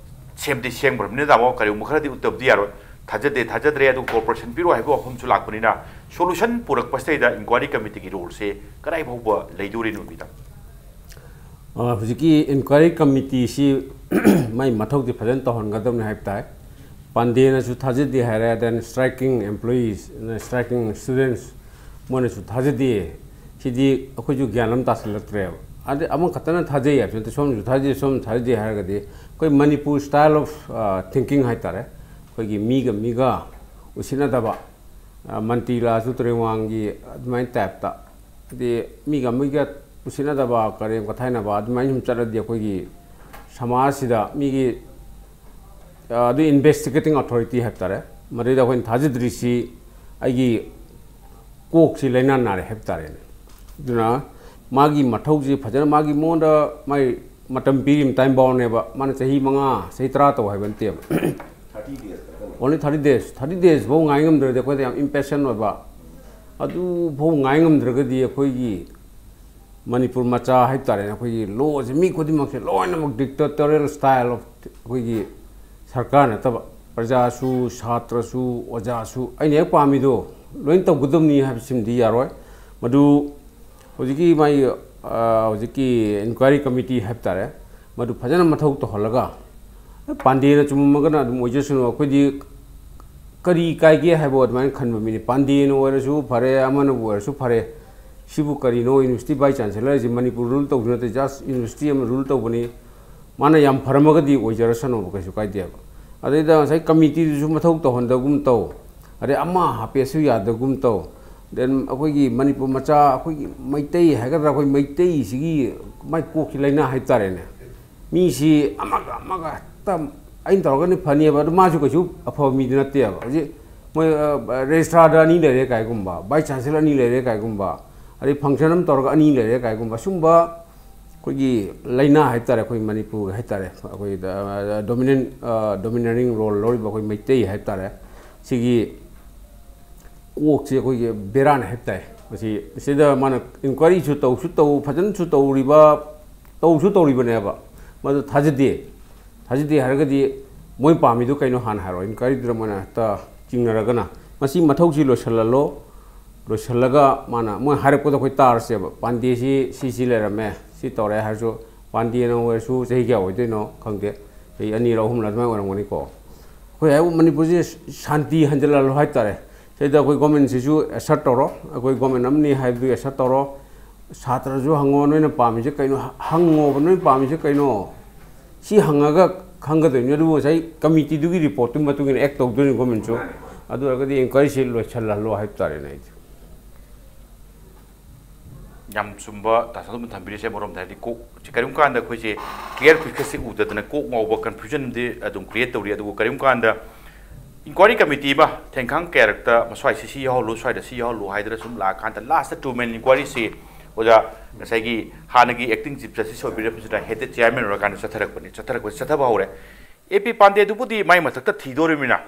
ꯁꯦꯝꯗꯤ ꯁꯦꯝꯈ꯭ꯔꯕꯅꯤꯅ, ꯇꯥꯃꯣ, ꯀꯔꯤꯒꯨꯝꯕ ꯈꯔꯗꯤ ꯎꯠꯇꯕꯗꯤ ꯌꯥꯔꯣꯏ꯫ ꯊꯥꯖꯗꯦ, ꯊꯥꯖꯗ꯭ꯔꯦ, ꯑꯗꯨ cooperation ꯄꯤꯔꯣ ꯍꯥꯏꯕ ꯋꯥꯐꯝꯁꯨ ꯂꯥꯛꯄꯅꯤꯅ solution ꯄꯨꯔꯛꯄꯁꯤꯗꯩꯗ inquiry committeeꯒꯤ roleꯁꯦ ꯀꯗꯥꯏ ꯐꯥꯎꯕ ꯂꯩꯗꯣꯔꯤꯅꯣ, ꯃꯤꯇꯥ? ꯑ, ꯍꯧꯖꯤꯛꯀꯤ inquiry committeeꯁꯤ ꯃꯥꯏ ꯃꯊꯧꯗꯤ ꯐꯖꯅ ꯇꯧꯍꯟꯒꯗꯕꯅꯤ ꯍꯥꯏꯕ ꯇꯥꯏ꯫ ꯄꯥꯟꯗꯦꯅꯁꯨ ꯊꯥꯖꯗꯦ ꯍꯥꯏꯔꯦ, then striking employees, striking students, ꯃꯣꯏꯅꯁꯨ ꯊꯥꯖꯗꯦ꯫ ꯁꯤꯗꯤ ꯑꯩꯈꯣꯏꯁꯨ ꯒ꯭ꯌꯥꯟ ꯑꯃ ꯇꯥꯁꯤꯜꯂꯛꯇ꯭ꯔꯦꯕ꯫ ꯑꯗꯩ ꯑꯃꯈꯛꯇꯅ ꯊꯥꯖꯩ ꯍꯥꯏꯕꯁꯨ ꯅꯠꯇꯦ, ꯁꯣꯝꯅꯁꯨ ꯊꯥꯖꯩ, ꯁꯣꯝꯅ ꯊꯥꯖꯗꯦ ꯍꯥꯏꯔꯒꯗꯤ ꯑꯩꯈꯣꯏ ꯃꯅꯤꯄꯨꯔ style of, ꯑ, thinking ꯍꯥꯏꯇꯥꯔꯦ, ꯑꯩꯈꯣꯏꯒꯤ ꯃꯤꯒ ꯃꯤꯒ ꯎꯁꯤꯠꯅꯗꯕ, ꯑ, ꯃꯟꯇ꯭ꯔꯤ ꯂꯥꯛꯑꯁꯨ ꯇꯨꯔꯦꯜ ꯋꯥꯡꯒꯤ ꯑꯗꯨꯃꯥꯏꯅ typeꯇ, ꯍꯥꯏꯗꯤ ꯃꯤꯒ ꯃꯤꯒ ꯎꯁꯤꯠꯅꯗꯕ, ꯀꯔꯦꯝ ꯀꯊꯥꯏꯅꯕ ꯑꯗꯨꯃꯥꯏꯅ ꯁꯨꯝ ꯆꯠꯂꯗꯤ ꯑꯩꯈꯣꯏꯒꯤ ꯁꯃꯥꯖꯁꯤꯗ ꯃꯤꯒꯤ, ꯑ, ꯑꯗꯨ investigating authority ꯍꯥꯏꯕ ꯇꯥꯔꯦ, ꯃꯗꯩꯗ ꯑꯩꯈꯣꯏꯅ ꯊꯥꯖꯗ꯭ꯔꯤꯁꯤ ꯑꯩꯒꯤ ꯀꯣꯛꯁꯤ ꯂꯥꯏꯅꯥ ꯅꯥꯔꯦ ꯍꯥꯏꯕ ꯇꯥꯔꯦꯅꯦ꯫ ꯑꯗꯨꯅ ꯃꯥꯒꯤ ꯃꯊꯧꯁꯤ ꯐꯖꯅ, ꯃꯥꯒꯤ ꯃꯉꯣꯟꯗ ꯃꯥꯏ ꯃꯇꯝ ꯄꯤꯔꯤꯕ time boundꯅꯦꯕ, ꯃꯥꯅ ꯆꯍꯤ ꯃꯉꯥ, ꯆꯍꯤ ꯇꯔꯥ ꯇꯧ ꯍꯥꯏꯕ ꯅꯠꯇꯦꯕ꯫ Only thirty days, thirty days ꯐꯥꯎ ꯉꯥꯏ ꯉꯝꯗ꯭ꯔꯗꯤ ꯑꯩꯈꯣꯏꯗ ꯌꯥꯝ impatient ꯑꯣꯏꯕ, ꯑꯗꯨ ꯐꯥꯎ ꯉꯥꯏ ꯉꯝꯗ꯭ꯔꯒꯗꯤ ꯑꯩꯈꯣꯏꯒꯤ ꯃꯅꯤꯄꯨꯔ ꯃꯆꯥ ꯍꯥꯏꯕ ꯇꯥꯔꯦꯅꯦ, ꯑꯩꯈꯣꯏꯒꯤ ꯂꯣꯁꯦ ꯃꯤ ꯈꯨꯗꯤꯡꯃꯛꯁꯦ ꯂꯣꯏꯅꯃꯛ dictatorial style of ꯑꯩꯈꯣꯏꯒꯤ ꯁꯔꯀꯥꯔ ꯅꯠꯇꯕ, ꯄ꯭ꯔꯖꯥꯁꯨ, ꯁꯥꯇ꯭ꯔꯁꯨ, ꯑꯣꯖꯥꯁꯨ, ꯑꯩꯅ ꯍꯦꯛ ꯄꯥꯝꯃꯤꯗꯣ ꯂꯣꯏ ꯇꯧꯒꯗꯕꯅꯤ ꯍꯥꯏꯕꯁꯤꯃꯗꯤ ꯌꯥꯔꯣꯏ꯫ ꯃꯗꯨ ꯍꯧꯖꯤꯛꯀꯤ ꯃꯥꯒꯤ, ꯑ, ꯍꯧꯖꯤꯛꯀꯤ inquiry committee ꯍꯥꯏꯕ ꯇꯥꯔꯦ, ꯃꯗꯨ ꯐꯖꯅ ꯃꯊꯧ ꯇꯧꯍꯜꯂꯒ, ꯄꯥꯟꯗꯦꯅ ꯆꯨꯝꯃꯝꯃꯒꯅ ꯑꯗꯨꯝ ꯑꯣꯏꯖꯁꯅꯨ, ꯑꯩꯈꯣꯏꯗꯤ ꯀꯔꯤ ꯀꯥꯏꯒꯦ ꯍꯥꯏꯕ ꯑꯗꯨꯃꯥꯏꯅ ꯈꯟꯕ ꯃꯤꯅꯤ꯫ ꯄꯥꯟꯗꯦꯅ ꯑꯣꯏꯔꯁꯨ ꯐꯔꯦ, ꯑꯃꯅꯕꯨ ꯑꯣꯏꯔꯁꯨ ꯐꯔꯦ, ꯁꯤꯕꯨ ꯀꯔꯤꯅꯣ? University vice chancellor ꯁꯤ ꯃꯅꯤꯄꯨꯔ rule ꯇꯧꯕꯁꯨ ꯅꯠꯇꯦ, just university ꯑꯃ rule ꯇꯧꯕꯅꯤ꯫ ꯃꯥꯅ ꯌꯥꯝ ꯐꯔꯝꯃꯒꯗꯤ ꯑꯣꯏꯖꯔꯁꯅꯣꯕ, ꯀꯩꯁꯨ ꯀꯥꯏꯗꯦꯕ꯫ ꯑꯗꯩꯗ ꯉꯁꯥꯏ committeeꯗꯨꯁꯨ ꯃꯊꯧ ꯇꯧꯍꯟꯗꯒꯨꯝ ꯇꯧ, ꯑꯗꯩ ꯑꯃ ꯍꯥꯞꯄꯦꯁꯨ ꯌꯥꯗꯒꯨꯝ ꯇꯧ꯫ Then ꯑꯩꯈꯣꯏꯒꯤ ꯃꯅꯤꯄꯨꯔ ꯃꯆꯥ, ꯑꯩꯈꯣꯏꯒꯤ ꯃꯩꯇꯩ ꯍꯥꯏꯒꯗ꯭ꯔꯥ, ꯑꯩꯈꯣꯏ ꯃꯩꯇꯩꯁꯤꯒꯤ ꯃꯥꯏ ꯀꯣꯛꯀꯤ ꯂꯥꯏꯅꯥ ꯍꯥꯏꯇꯥꯔꯦꯅꯦ꯫ ꯃꯤꯁꯤ ꯑꯃꯒ ꯑꯃꯒ ꯍꯦꯛꯇ ꯑꯩꯅ ꯇꯧꯔꯒꯅꯤ ꯐꯅꯤꯕ, ꯑꯗꯨ ꯃꯥꯁꯨ ꯀꯩꯁꯨ ꯑꯐꯕ ꯃꯤꯗꯤ ꯅꯠꯇꯦꯕ꯫ ꯍꯧꯖꯤꯛ ꯃꯣꯏ, ꯑ, registrarꯗ ꯑꯅꯤ ꯂꯩꯔꯦ ꯀꯥꯏꯒꯨꯝꯕ, vice chancellor ꯑꯅꯤ ꯂꯩꯔꯦ ꯀꯥꯏꯒꯨꯝꯕ, ꯑꯗꯩ function ꯑꯃ ꯇꯧꯔꯒ ꯑꯅꯤ ꯂꯩꯔꯦ ꯀꯥꯏꯒꯨꯝꯕ, ꯁꯨꯝꯕ ꯑꯩꯈꯣꯏꯒꯤ ꯂꯥꯏꯅꯥ ꯍꯥꯏꯕ ꯇꯥꯔꯦ, ꯑꯩꯈꯣꯏ ꯃꯅꯤꯄꯨꯔꯒꯤ ꯍꯥꯏꯕ ꯇꯥꯔꯦ, ꯑꯩꯈꯣꯏ dominant, ꯑ, domineering role ꯂꯧꯔꯤꯕ ꯑꯩꯈꯣꯏ ꯃꯩꯇꯩ ꯍꯥꯏꯕ ꯇꯥꯔꯦ, ꯁꯤꯒꯤ ꯀꯣꯛꯁꯦ ꯑꯩꯈꯣꯏꯒꯤ ꯕꯦꯔꯥꯅꯦ ꯍꯥꯏꯕ ꯇꯥꯏ꯫ ꯃꯁꯤ, ꯁꯤꯗ ꯃꯥꯅ inquiryꯁꯨ ꯇꯧꯁꯨ ꯇꯧ, ꯐꯖꯅꯁꯨ ꯇꯧꯔꯤꯕ, ꯇꯧꯁꯨ ꯇꯧꯔꯤꯕꯅꯦꯕ, ꯃꯗꯨ ꯊꯥꯖꯗꯦ꯫ ꯊꯥꯖꯗꯦ ꯍꯥꯏꯔꯒꯗꯤ ꯃꯣꯏ ꯄꯥꯝꯃꯤꯗꯨ ꯀꯩꯅꯣ ꯍꯥꯟꯅ ꯍꯥꯏꯔꯣ, inquiryꯗꯨꯗ ꯃꯣꯏꯅ ꯍꯦꯛꯇ ꯆꯤꯡꯅꯔꯒꯅ꯫ ꯃꯁꯤ ꯃꯊꯧꯁꯤ ꯂꯣꯏꯁꯤꯜꯍꯜꯂꯣ, ꯂꯣꯏꯁꯤꯜꯂꯒ ꯃꯥꯅ, ꯃꯣꯏ ꯍꯥꯏꯔꯛꯄꯗꯣ ꯑꯩꯈꯣꯏ ꯇꯥꯔꯁꯦꯕ, ꯄꯥꯟꯗꯦꯁꯤ ꯁꯤ ꯁꯤ ꯂꯩꯔꯝꯃꯦ, ꯁꯤ ꯇꯧꯔꯦ ꯍꯥꯏꯔꯁꯨ, ꯄꯥꯟꯗꯦꯅ ꯑꯣꯏꯔꯁꯨ ꯆꯍꯤ ꯀꯌꯥ ꯑꯣꯏꯗꯣꯏꯅꯣ ꯈꯪꯗꯦ, ꯆꯍꯤ ꯑꯅꯤꯔ ꯑꯍꯨꯝꯂ ꯑꯗꯨꯃꯥꯏꯅ ꯑꯣꯏꯔꯝꯒꯅꯤꯀꯣ꯫ ꯑꯩꯈꯣꯏ ꯍꯥꯏꯕꯨ ꯃꯅꯤꯄꯨꯔꯁꯦ ꯁꯥꯟꯇꯤ ꯍꯟꯖꯤꯜꯍꯜꯂꯣ ꯍꯥꯏꯇꯥꯔꯦ꯫ ꯁꯤꯗ ꯑꯩꯈꯣꯏ governmentꯁꯤꯁꯨ assert ꯇꯧꯔꯣ, ꯑꯩꯈꯣꯏ government ꯑꯃꯅꯤ ꯍꯥꯏꯕꯗꯨ assert ꯇꯧꯔꯣ꯫ ꯁꯥꯇ꯭ꯔꯁꯨ ꯍꯪꯉꯣ, ꯅꯣꯏꯅ ꯄꯥꯝꯃꯤꯁꯦ ꯀꯩꯅꯣ? ꯍꯪꯉꯣꯕ, ꯅꯣꯏꯅ ꯄꯥꯝꯃꯤꯁꯦ ꯀꯩꯅꯣ? ꯁꯤ ꯍꯪꯉꯒ ꯈꯪꯒꯗꯣꯏꯅꯤ꯫ ꯑꯗꯨꯕꯨ ꯉꯁꯥꯏ committeeꯗꯨꯒꯤ reportꯇꯨꯒꯤ ꯃꯇꯨꯡ ꯏꯟꯅ act ꯇꯧꯗꯣꯏꯅꯤ governmentꯁꯨ꯫ ꯑꯗꯨ ꯑꯣꯏꯔꯒꯗꯤ inquiryꯁꯤ ꯂꯣꯏꯁꯤꯜꯍꯜꯂꯣ ꯍꯥꯏꯕ ꯇꯥꯔꯦꯅꯦ ꯑꯩꯗꯤ꯫ ꯌꯥꯝ ꯆꯨꯝꯕ ꯇꯥ ꯁꯅꯥꯇꯣꯝꯕꯅ ꯊꯝꯕꯤꯔꯤꯁꯦ꯫ ꯑꯃꯔꯣꯝꯗ ꯍꯥꯏꯔꯗꯤ ꯀꯣꯛ ꯀꯔꯤꯒꯨꯝꯕ ꯀꯥꯟꯗ ꯑꯩꯈꯣꯏꯁꯦ clear pictureꯁꯦ ꯎꯗꯗꯅ ꯀꯣꯛ ꯉꯥꯎꯕ, confusionꯗꯤ ꯑꯗꯨꯝ create ꯇꯧꯔꯤ꯫ ꯑꯗꯨꯕꯨ ꯀꯔꯤꯒꯨꯝꯕ ꯀꯥꯟꯗ inquiry committee ꯑꯃ ꯊꯦꯡꯈꯥꯡ ꯀꯌꯥꯔꯛꯇ ꯃꯁ꯭ꯋꯥꯏꯁꯤ ꯁꯤ ꯌꯥꯎꯍꯜꯂꯨ, ꯁ꯭ꯋꯥꯏꯗ ꯁꯤ ꯌꯥꯎꯍꯜꯂꯨ ꯍꯥꯏꯗꯅ ꯁꯨꯝ ꯂꯥꯛꯑꯀꯥꯟꯗ lastꯇ two man inquiryꯁꯤ ꯑꯣꯖꯥ ꯉꯁꯥꯏꯒꯤ ꯍꯥꯟꯅꯒꯤ acting chief justice ꯑꯣꯏꯕꯤꯔꯝꯕꯁꯤꯅ headed chairman ꯑꯣꯏꯔꯀꯥꯟꯗ ꯆꯠꯊꯔꯛꯄꯅꯤ꯫ ꯆꯠꯊꯔꯛꯄꯁꯤ ꯆꯠꯊꯕ ꯍꯧꯔꯦ꯫ ꯑꯦ ꯄꯤ ꯄꯥꯟꯗꯦꯗꯨꯕꯨꯗꯤ ꯃꯥꯏ ꯃꯊꯛꯇ ꯊꯤꯗꯣꯔꯤꯕꯅꯤꯅ,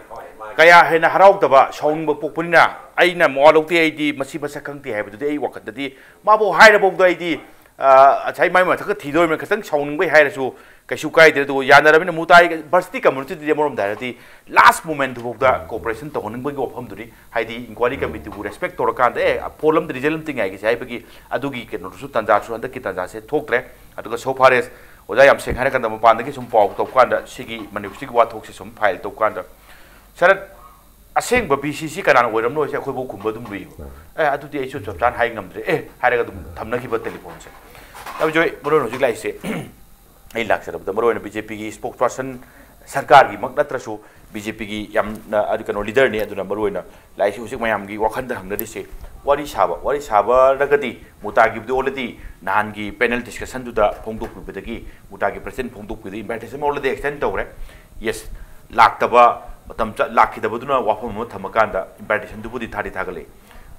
ꯀꯌꯥ ꯍꯦꯟꯅ ꯍꯔꯥꯎꯗꯕ, ꯁꯥꯎꯅꯤꯡꯕ ꯄꯣꯛꯄꯅꯤꯅ, ꯑꯩꯅ ꯃꯋꯥ ꯂꯧꯗꯦ, ꯑꯩꯗꯤ ꯃꯁꯤ ꯃꯁꯛ ꯈꯪꯗꯦ ꯍꯥꯏꯕꯗꯨꯗꯤ ꯑꯩ ꯋꯥꯈꯜꯗꯗꯤ, ꯃꯥꯕꯨ ꯍꯥꯏꯔꯐꯥꯎꯗ ꯑꯩꯗꯤ, ꯑ, ꯉꯁꯥꯏ ꯃꯥꯏ ꯃꯊꯛꯇ ꯊꯤꯗꯣꯔꯤꯕꯅꯤꯅ, ꯈꯤꯇꯪ ꯁꯥꯎꯅꯤꯡꯕꯩ ꯍꯥꯏꯔꯁꯨ ꯀꯩꯁꯨ ꯀꯥꯏꯗ꯭ꯔꯦ꯫ ꯑꯗꯨꯒ ꯌꯥꯅꯔꯕꯅꯤꯅ ꯃꯨꯇꯥꯏ ꯚꯔꯁꯤꯇꯤ ꯀꯝꯃ꯭ꯌꯨꯅꯤꯇꯤꯗꯗꯤ ꯑꯃꯔꯣꯝꯗ ꯍꯥꯏꯔꯗꯤ ꯂꯥꯁ ꯃꯣꯃꯦꯟꯠꯇꯨꯐꯥꯎꯗ ꯀꯣꯑꯣꯄꯔꯦꯁꯟ ꯇꯧꯍꯟꯅꯤꯡꯕꯒꯤ ꯋꯥꯐꯝꯗꯨꯅꯤ꯫ ꯍꯥꯏꯗꯤ ꯏꯟꯀ꯭ꯋꯥꯏꯔꯤ ꯀꯃꯤꯇꯤꯕꯨ ꯔꯦꯁꯄꯦꯛ ꯇꯧꯔꯀꯥꯟꯗ, ꯑꯦ, ꯐꯣꯜ ꯑꯃꯗ ꯔꯤꯖꯜ ꯑꯃꯇ ꯉꯥꯏꯒꯦꯁꯦ ꯍꯥꯏꯕꯒꯤ ꯑꯗꯨꯒꯤ ꯀꯩꯅꯣꯗꯨꯁꯨ, ꯇꯥꯟꯖꯥꯁꯨ ꯍꯟꯗꯛꯀꯤ ꯇꯥꯟꯖꯥꯁꯦ ꯊꯣꯛꯇ꯭ꯔꯦ꯫ ꯑꯗꯨꯒ so far as ꯑꯣꯖꯥ, ꯌꯥꯝ ꯁꯦꯡꯅ ꯍꯥꯏꯔꯀꯥꯟꯗ, ꯃꯄꯥꯟꯗꯒꯤ ꯁꯨꯝ ꯄꯥꯎ ꯇꯧꯕ ꯀꯥꯟꯗ ꯁꯤꯒꯤ ꯃꯅꯤꯄꯨꯔꯁꯤꯒꯤ ꯋꯥꯊꯣꯛꯁꯦ ꯁꯨꯝ ꯐꯥꯏꯜ ꯇꯧꯕ ꯀꯥꯟꯗ, ꯁꯔꯠ, ꯑꯁꯦꯡꯕ ꯚꯤ ꯁꯤꯁꯤ ꯀꯅꯥꯅ ꯑꯣꯏꯔꯝꯅꯣ ꯍꯥꯏꯁꯦ ꯑꯩꯈꯣꯏꯐꯥꯎ ꯈꯨꯝꯕ ꯑꯗꯨꯝ ꯂꯨꯏꯕ꯫ ꯑꯦ, ꯑꯗꯨꯗꯤ ꯑꯩꯁꯨ ꯆꯞ ꯆꯥꯅ ꯍꯥꯏ ꯉꯝꯗ꯭ꯔꯦ, ꯑꯦ, ꯍꯥꯏꯔꯒ ꯑꯗꯨꯝ ꯊꯝꯅꯈꯤꯕ ꯇꯦꯂꯤꯐꯣꯟꯁꯦ꯫ ꯇꯥꯃꯣ ꯖꯣꯏ, ꯃꯔꯨ ꯑꯣꯏꯅ ꯍꯧꯖꯤꯛ ꯂꯥꯛꯏꯁꯦ, ꯑꯩ ꯂꯥꯛꯆꯔꯕꯗ ꯃꯔꯨ ꯑꯣꯏꯅ ꯕꯤ ꯖꯦ ꯄꯤꯒꯤ ꯁ꯭ꯄꯣꯛꯁ ꯄꯥꯔꯁꯟ, ꯁꯔꯀꯥꯔꯒꯤꯃꯛ ꯅꯠꯇ꯭ꯔꯁꯨ ꯕꯤ ꯖꯦ ꯄꯤꯒꯤ ꯌꯥꯝꯅ, ꯑꯗꯨ, ꯀꯩꯅꯣ, ꯂꯤꯗꯔꯅꯤ꯫ ꯑꯗꯨꯅ ꯃꯔꯨ ꯑꯣꯏꯅ ꯂꯥꯛꯏꯁꯤ ꯍꯧꯖꯤꯛ ꯃꯌꯥꯝꯒꯤ ꯋꯥꯈꯜꯗ ꯍꯪꯅꯔꯤꯁꯦ, ꯋꯥꯔꯤ ꯁꯥꯕ, ꯋꯥꯔꯤ ꯁꯥꯕꯔꯒꯗꯤ ꯃꯨꯇꯥꯒꯤꯕꯨꯗꯤ already ꯅꯍꯥꯟꯒꯤ ꯄꯦꯅꯦꯜ ꯗꯤꯁꯀꯁꯟꯗꯨꯗ ꯐꯣꯡꯗꯣꯛꯄꯤꯕꯗꯒꯤ ꯃꯨꯇꯥꯒꯤ ꯄ꯭ꯔꯁꯤꯗꯦꯟ ꯐꯣꯡꯗꯣꯛꯄꯤꯕꯗ ꯏꯟꯚꯥꯏꯇꯦꯁꯟ already extend ꯇꯧꯔꯦ꯫ ꯌꯦꯁ, ꯂꯥꯛꯇꯕ, ꯃꯇꯝ ꯆꯠ-, ꯂꯥꯛꯈꯤꯗꯕꯗꯨꯅ ꯋꯥꯐꯝ ꯑꯃ ꯊꯝꯃꯀꯥꯟꯗ ꯏꯟꯚꯥꯏꯇꯦꯁꯟꯗꯨꯕꯨꯗꯤ ꯊꯥꯗꯤ ꯊꯥꯒꯠꯂꯛꯏ꯫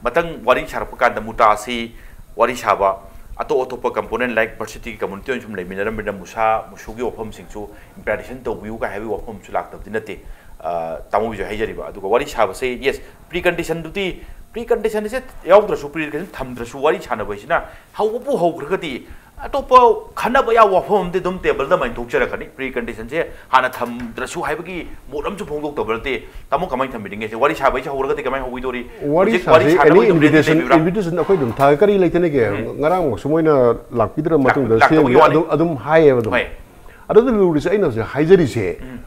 ꯃꯊꯪ ꯋꯥꯔꯤ ꯁꯥꯔꯛꯄ ꯀꯥꯟꯗ ꯃꯨꯇꯥ ꯑꯁꯤ ꯋꯥꯔꯤ ꯁꯥꯕ, ꯑꯇꯣꯞ ꯑꯇꯣꯞꯄ ꯀꯝꯄꯣꯅꯦꯟ ꯂꯥꯏꯛ ꯚꯔꯁꯤꯇꯤꯒꯤ ꯀꯝꯃꯨꯅꯤꯇꯤ ꯑꯣꯏꯅ ꯁꯨꯝ ꯂꯩꯃꯤꯟꯅꯔꯝꯕꯅꯤꯅ ꯃꯨꯁꯥ ꯃꯨꯁꯨꯒꯤ ꯋꯥꯐꯝꯁꯤꯡꯁꯨ ꯏꯟꯚꯥꯏꯇꯦꯁꯟ ꯇꯧꯕꯤꯌꯨ ꯀꯥꯏ ꯍꯥꯏꯕꯒꯤ ꯋꯥꯐꯝꯁꯨ ꯂꯥꯛꯇꯕꯗꯤ ꯅꯠꯇꯦ꯫ ꯑ, ꯇꯥꯃꯣ ꯕꯤꯖꯣꯏ ꯍꯥꯏꯖꯔꯤꯕ꯫ ꯑꯗꯨꯒ ꯋꯥꯔꯤ ꯁꯥꯕꯁꯦ, ꯌꯦꯁ, ꯄ꯭ꯔꯤ ꯀꯟꯗꯤꯁꯟꯗꯨꯗꯤ, ꯄ꯭ꯔꯤ ꯀꯟꯗꯤꯁꯟꯁꯦ ꯌꯥꯎꯗ꯭ꯔꯁꯨ, ꯄ꯭ꯔꯤ ꯀꯟꯗꯤꯁꯟ ꯊꯝꯗ꯭ꯔꯁꯨ ꯋꯥꯔꯤ ꯁꯥꯟꯅꯕ ꯍꯥꯏꯁꯤꯅ ꯍꯧꯕꯕꯨ ꯍꯧꯈ꯭ꯔꯒꯗꯤ ꯑꯇꯣꯞꯄ ꯈꯟꯅꯕ ꯌꯥꯕ ꯋꯥꯐꯝ ꯑꯃꯗꯤ ꯑꯗꯨꯝ ꯇꯦꯕꯜꯗ ꯃꯥꯏꯅ ꯊꯣꯛꯆꯔꯛꯀꯅꯤ꯫ ꯄ꯭ꯔꯤ ꯀꯟꯗꯤꯁꯟꯁꯦ ꯍꯥꯟꯅ ꯊꯝꯗ꯭ꯔꯁꯨ ꯍꯥꯏꯕꯒꯤ ꯃꯣꯠ ꯑꯃꯁꯨ ꯐꯣꯡꯗꯣꯛꯇꯕ ꯅꯠꯇꯦ꯫ ꯇꯥꯃꯣ, ꯀꯃꯥꯏꯅ ꯊꯝꯕꯤꯅꯤꯡꯉꯦ? ꯋꯥꯔꯤ ꯁꯥꯕ ꯍꯥꯏꯁꯦ ꯍꯧꯔꯒꯗꯤ ꯀꯃꯥꯏꯅ ꯍꯧꯕꯤꯗꯣꯔꯤ? ꯋꯥꯔꯤ ꯍꯧꯖꯤꯛ ꯋꯥꯔꯤ ꯁꯥꯁꯤ, ꯁꯥꯟꯅꯕ ꯑꯦꯅꯤ ꯑꯗꯨꯝ ready ꯏꯟꯚꯤꯇꯦꯁꯟ, ꯂꯩꯕꯤꯕ꯭ꯔꯥ? ꯏꯟꯚꯤꯇꯦꯁꯟ ꯑꯩꯈꯣꯏ ꯑꯗꯨꯝ ꯊꯥ-, ꯀꯔꯤ ꯂꯩꯇꯅꯒꯦ? ꯎꯝ꯫ ꯉꯔꯥꯡꯃꯛꯁꯨ ꯃꯣꯏꯅ ꯂꯥꯛꯄꯤꯗ꯭ꯔ ꯂꯥꯛ-, ꯃꯇꯨꯡꯗ ꯂꯥꯛꯇꯕꯒꯤ ꯁꯤ ꯋꯥꯅꯤ꯫ ꯑꯗꯨꯝ, ꯑꯗꯨꯝ ꯍꯥꯏꯌꯦꯕ ꯑꯗꯨꯝ꯫ ꯍꯣꯏ꯫ ꯑꯗꯨꯗ ꯂꯨꯔꯤꯁꯦ ꯑꯩꯅ ꯍꯧꯖꯤꯛ ꯍꯥꯏꯖꯔꯤꯁꯦ, ꯎꯝ꯫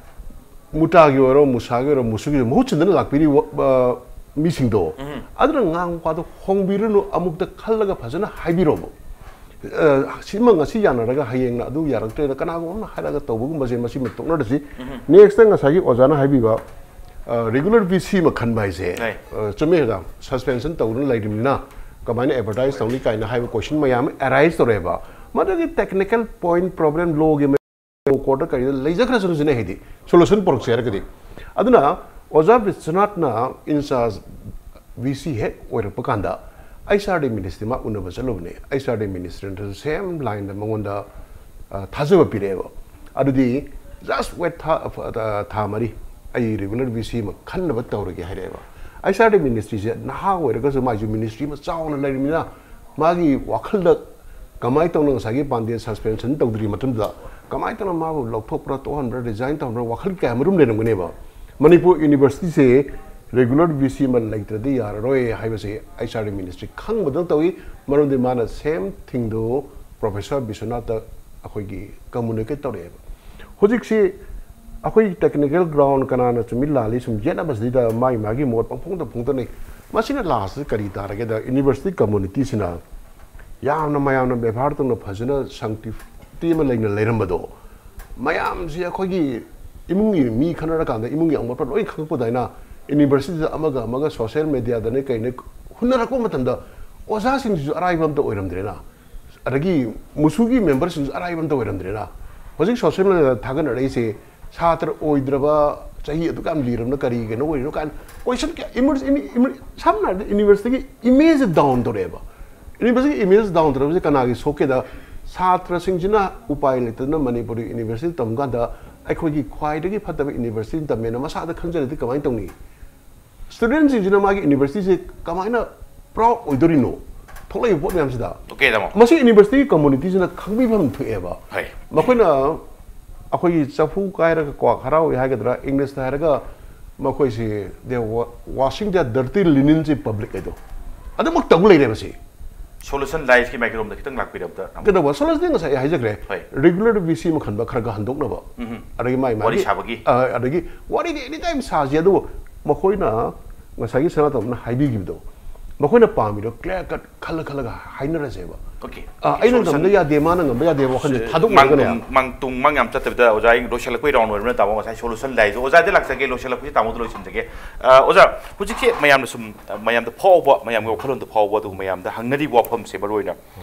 ꯃꯨꯇꯥꯒꯤ ꯑꯣꯏꯔꯣ, ꯃꯨꯁꯥꯒꯤ ꯑꯣꯏꯔꯣ, ꯃꯨꯁꯨꯒꯤ ꯑꯣꯏꯔꯣ, ꯃꯍꯨꯠ ꯁꯤꯟꯗꯨꯅ ꯂꯥꯛꯄꯤꯔꯤꯕ, ꯑ, ꯃꯤꯁꯤꯡꯗꯣ, ꯎꯝ꯫ ꯑꯗꯨꯅ ꯉꯥꯡꯕ ꯋꯥꯗꯣ ꯍꯣꯡꯕꯤꯔꯨꯅꯨ, ꯑꯃꯨꯛꯇ ꯈꯜꯂꯒ ꯐꯖꯅ ꯍꯥꯏꯕꯤꯔꯣꯕ꯫ ꯑ, ꯁꯤꯃ ꯉꯁꯤ ꯌꯥꯅꯔꯒ ꯍꯌꯦꯡꯅ ꯑꯗꯨ ꯌꯥꯔꯛꯇ꯭ꯔꯦꯅ ꯀꯅꯥꯒꯨꯝꯕ ꯑꯃꯅ ꯍꯥꯏꯔꯒ ꯇꯧꯕꯒꯨꯝꯕꯁꯦ, ꯃꯁꯤꯃ ꯇꯣꯛꯅꯔꯁꯤ꯫ ꯎꯝ꯫ Next ꯉꯁꯥꯏꯒꯤ ꯑꯣꯖꯥꯅ ꯍꯥꯏꯕꯤꯕ, ꯑ, regular ꯚꯤ ꯁꯤ ꯑꯃ ꯈꯟꯕ ꯍꯥꯏꯁꯦ, ꯍꯣꯏ꯫ ꯑ, ꯆꯨꯝꯃꯦ ꯑꯣꯖꯥ, suspension ꯇꯧꯗꯨꯅ ꯂꯩꯔꯤꯕꯅꯤꯅ ꯀꯃꯥꯏꯅ advertise ꯇꯧꯅꯤ ꯀꯥꯏꯅ ꯍꯥꯏꯕ question ꯃꯌꯥꯝ ꯑꯃ arise ꯇꯧꯔꯛꯑꯦꯕ꯫ ꯃꯗꯨꯒꯤ technical point problem, ꯂꯣꯒꯤ ꯀꯣꯔꯠꯇ ꯀꯔꯤꯗ ꯂꯩꯖꯈ꯭ꯔꯁꯅꯨ ꯁꯤꯅꯦ, ꯍꯥꯏꯗꯤ solution ꯄꯨꯔꯛꯁꯦ ꯍꯥꯏꯔꯒꯗꯤ꯫ ꯑꯗꯨꯅ ꯑꯣꯖꯥ ꯕꯤꯁ꯭ꯋꯅꯥꯊꯅ in charge ꯚꯤ ꯁꯤ ꯍꯦꯛ ꯑꯣꯏꯔꯛꯄ ꯀꯥꯟꯗ ꯑꯩꯆ ꯑꯥꯔ ꯗꯤ ꯃꯤꯅꯤꯁꯇ꯭ꯔꯤ ꯃꯥ ꯎꯅꯕ ꯆꯠꯂꯨꯕꯅꯦ꯫ ꯑꯩꯆ ꯑꯥꯔ ꯗꯤ ꯃꯤꯅꯤꯁꯇ꯭ꯔꯤꯅꯁꯨ same line ꯗ ꯃꯉꯣꯟꯗ, ꯑ, ꯊꯥꯖꯕ ꯄꯤꯔꯛꯑꯦꯕ꯫ ꯑꯗꯨꯗꯤ Just wait ꯊꯥ ꯊꯥ ꯃꯔꯤ, ꯑꯩ regular VC ꯑꯃ ꯈꯟꯅꯕ ꯇꯧꯔꯒꯦ ꯍꯥꯏꯔꯛꯑꯦꯕ꯫ HRD ministryꯁꯦ ꯅꯍꯥ ꯑꯣꯏꯔꯒꯁꯨ ꯃꯥꯏꯁꯨ ministry ꯑꯃ ꯆꯥꯎꯅ ꯂꯩꯔꯤꯕꯅꯤꯅ ꯃꯥꯒꯤ ꯋꯥꯈꯜꯗ ꯀꯃꯥꯏꯅ ꯇꯧꯅ ꯉꯁꯥꯏꯒꯤ ꯄꯥꯟꯗꯦ suspension ꯇꯧꯗ꯭ꯔꯤ ꯃꯇꯝꯗ ꯀꯃꯥꯏꯅ ꯇꯧꯅ ꯃꯥꯕꯨ ꯂꯧꯊꯣꯛꯄ꯭ꯔꯥ, ꯇꯣꯛꯍꯟꯕ꯭ꯔꯥ, resign ꯇꯧꯍꯟꯕ꯭ꯔꯥ, ꯋꯥꯈꯜ ꯀꯌꯥ ꯃꯔꯨꯝ ꯂꯩꯔꯝꯒꯅꯦꯕ꯫ ꯃꯅꯤꯄꯨꯔ universityꯁꯦ regular VC ꯑꯃ ꯂꯩꯇ꯭ꯔꯗꯤ ꯌꯥꯔꯔꯣꯏ ꯍꯥꯏꯕꯁꯦ HRD ministry ꯈꯪꯕꯗꯧ ꯇꯧꯏ꯫ ꯃꯔꯝꯗꯤ ꯃꯥꯅ same thingꯗꯨ Professor ꯕꯤꯁ꯭ꯋꯅꯥꯊꯇ ꯑꯩꯈꯣꯏꯒꯤ communicate ꯇꯧꯔꯛꯑꯦꯕ꯫ ꯍꯧꯖꯤꯛꯁꯤ ꯑꯩꯈꯣꯏ technical ground ꯀꯅꯥꯅ ꯆꯨꯝꯃꯤ ꯂꯥꯜꯂꯤ ꯁꯨꯝ ꯌꯦꯠꯅꯕꯁꯤꯗ ꯃꯥꯒꯤ ꯃꯥꯒꯤ ꯃꯣꯠ ꯄꯪꯐꯣꯡꯗ ꯐꯣꯡꯗꯣꯛꯅꯩ꯫ ꯃꯁꯤꯅ lastꯇ ꯀꯔꯤ ꯇꯥꯔꯒꯦꯗ university communityꯁꯤꯅ ꯌꯥꯝꯅ ꯃꯌꯥꯝꯅ ꯕꯦꯕꯥꯔ ꯇꯧꯅ ꯐꯖꯅ sanctity ꯑꯃ ꯂꯩꯅ ꯂꯩꯔꯝꯕꯗꯣ ꯃꯌꯥꯝꯁꯤ ꯑꯩꯈꯣꯏꯒꯤ ꯏꯃꯨꯡꯒꯤ ꯃꯤ ꯈꯟꯅꯔꯀꯥꯟꯗ ꯏꯃꯨꯡꯒꯤ ꯑꯃꯣꯠꯄ ꯂꯣꯏ ꯈꯪꯉꯛꯄꯗꯥꯏꯅ universityꯗ ꯑꯃꯒ ꯑꯃꯒ social mediaꯗꯅꯦ ꯀꯩꯅꯦ ꯍꯨꯟꯅꯔꯛꯄ ꯃꯇꯝꯗ ꯑꯣꯖꯥꯁꯤꯡꯁꯤꯁꯨ ꯑꯔꯥꯏꯕ ꯑꯝꯇ ꯑꯣꯏꯔꯝꯗ꯭ꯔꯦꯅ꯫ ꯑꯗꯒꯤ ꯃꯨꯁꯨꯒꯤ memberꯁꯤꯡꯁꯨ ꯑꯔꯥꯏꯕ ꯑꯝꯇ ꯑꯣꯏꯔꯝꯗ꯭ꯔꯦꯅ꯫ ꯍꯧꯖꯤꯛ social mediaꯗ ꯊꯥꯒꯠꯅꯔꯛꯏꯁꯦ ꯁꯥꯇ꯭ꯔ ꯑꯣꯏꯗ꯭ꯔꯕ ꯆꯍꯤ ꯑꯗꯨꯛ ꯌꯥꯝ ꯂꯤꯔꯕꯅ ꯀꯔꯤ ꯀꯩꯅꯣ ꯑꯣꯏꯔꯤꯅꯣ ꯀꯥꯏꯅ question ꯀꯌꯥ emerge-, ꯏꯃꯤ-, ꯏꯃꯤ-, ꯁꯝꯅ ꯍꯥꯏꯔꯕꯗ universityꯒꯤ image down ꯇꯧꯔꯛꯑꯦꯕ꯫ Universityꯒꯤ image down ꯇꯧꯔꯛꯄꯁꯦ ꯀꯅꯥꯒꯤ ꯁꯣꯛꯀꯦꯗ ꯁꯥꯇ꯭ꯔꯁꯤꯡꯁꯤꯅ ꯎꯄꯥꯏ ꯂꯩꯇꯗꯅ ꯃꯅꯤꯄꯨꯔꯒꯤ university ꯇꯝ ꯀꯥꯟꯗ ꯑꯩꯈꯣꯏꯒꯤ ꯈ꯭ꯋꯥꯏꯗꯒꯤ ꯐꯠꯇꯕ university ꯇꯝꯃꯦꯅ ꯃꯁꯥꯗ ꯈꯟꯖꯔꯗꯤ ꯀꯃꯥꯏꯅ ꯇꯧꯅꯤ? Studentꯁꯤꯡꯁꯤꯅ ꯃꯥꯒꯤ universityꯁꯦ ꯀꯃꯥꯏꯅ proud ꯑꯣꯏꯗꯣꯔꯤꯅꯣ? ꯊꯣꯛꯂꯛꯏꯕ ꯄꯣꯠ ꯃꯌꯥꯝꯁꯤꯗ꯫ Okay, ꯇꯥꯃꯣ꯫ ꯃꯁꯤ university communityꯁꯤꯅ ꯈꯪꯕꯤꯐꯝ ꯊꯣꯛꯑꯦꯕ꯫ ꯍꯣꯏ꯫ ꯃꯈꯣꯏꯅ ꯑꯩꯈꯣꯏꯒꯤ ꯆꯐꯨ ꯀꯥꯏꯔꯒ ꯀ꯭ꯋꯥꯛ ꯍꯔꯥꯎꯏ ꯍꯥꯏꯒꯗ꯭ꯔꯥ, Englishꯇ ꯍꯥꯏꯔꯒ ꯃꯈꯣꯏꯁꯤ they wa-, washing their dirty linenꯁꯤ public ꯍꯥꯏꯗꯣ ꯑꯗꯨꯃꯛ ꯇꯧ ꯂꯩꯔꯦꯕ ꯁꯤ꯫ Solution liveꯀꯤ ꯃꯥꯏꯀꯩꯔꯣꯝꯗ ꯈꯤꯇꯪ ꯂꯥꯛꯄꯤꯔꯕꯗ, ꯇꯥꯃꯣ꯫ ꯀꯩꯗꯧꯕ? Solution ꯉꯁꯥꯏ ꯑꯩ ꯍꯥꯏꯖꯈ꯭ꯔꯦ꯫ ꯍꯣꯏ꯫ Regular VC ꯑꯃ ꯈꯟꯕ ꯈꯔ ꯈꯔ ꯍꯟꯗꯣꯛꯅꯕ꯫ ꯎꯝ꯫ ꯑꯗꯒꯤ ꯃꯥꯏ ꯋꯥꯔꯤ ꯃꯥꯒꯤ, ꯁꯥꯕꯒꯤ꯫ ꯑ, ꯑꯗꯒꯤ ꯋꯥꯔꯤꯗꯤ anytime ꯁꯥꯁꯤ, ꯑꯗꯨꯕꯨ ꯃꯈꯣꯏꯅ ꯉꯁꯥꯏꯒꯤ ꯁꯅꯥꯇꯣꯝꯕꯅ ꯍꯥꯏꯕꯤꯈꯤꯕꯗꯣ ꯃꯈꯣꯏꯅ ꯄꯥꯝꯃꯤꯗꯣ clear cut ꯈꯜꯂ ꯈꯜꯂꯒ ꯍꯥꯏꯅꯔꯁꯦꯕ꯫ Okay꯫ ꯑ, ꯑꯩꯅ solution ꯉꯝꯗ ꯌꯥꯗꯦ, ꯃꯥꯅ ꯉꯝꯕ ꯌꯥꯗꯦ ꯋꯥꯈꯜꯁꯦ ꯁꯦ, ꯊꯥꯗꯣꯛꯅꯔꯒꯅꯦ꯫ ꯃꯥꯡ ꯇꯨꯡ, ꯃꯥꯡ ꯇꯨꯡ ꯃꯥꯡ ꯌꯥꯝ ꯆꯠꯇꯕꯤꯗ ꯑꯣꯖꯥ, ꯑꯩ ꯂꯣꯏꯁꯤꯜꯂꯛꯄꯩ round ꯑꯣꯏꯔꯕꯅꯤꯅ ꯇꯥꯃꯣ ꯉꯁꯥꯏ solution liveꯁꯦ ꯑꯣꯖꯥꯗ ꯂꯥꯛꯆꯒꯦ, ꯂꯣꯏꯁꯤꯜꯂꯛꯄꯁꯤ ꯇꯥꯃꯣꯗ ꯂꯣꯏꯁꯤꯟꯖꯒꯦ꯫ ꯑ, ꯑꯣꯖꯥ, ꯍꯧꯖꯤꯛꯁꯦ ꯃꯌꯥꯝꯅ ꯁꯨꯝ, ꯑ, ꯃꯌꯥꯝꯗ ꯐꯥꯎꯕ, ꯃꯌꯥꯝꯒꯤ ꯋꯥꯈꯜꯂꯣꯟꯗ ꯐꯥꯎꯕ ꯑꯗꯨꯒ ꯃꯌꯥꯝꯗ ꯍꯪꯅꯔꯤꯕ ꯋꯥꯐꯝꯁꯦ ꯃꯔꯨꯑꯣꯏꯅ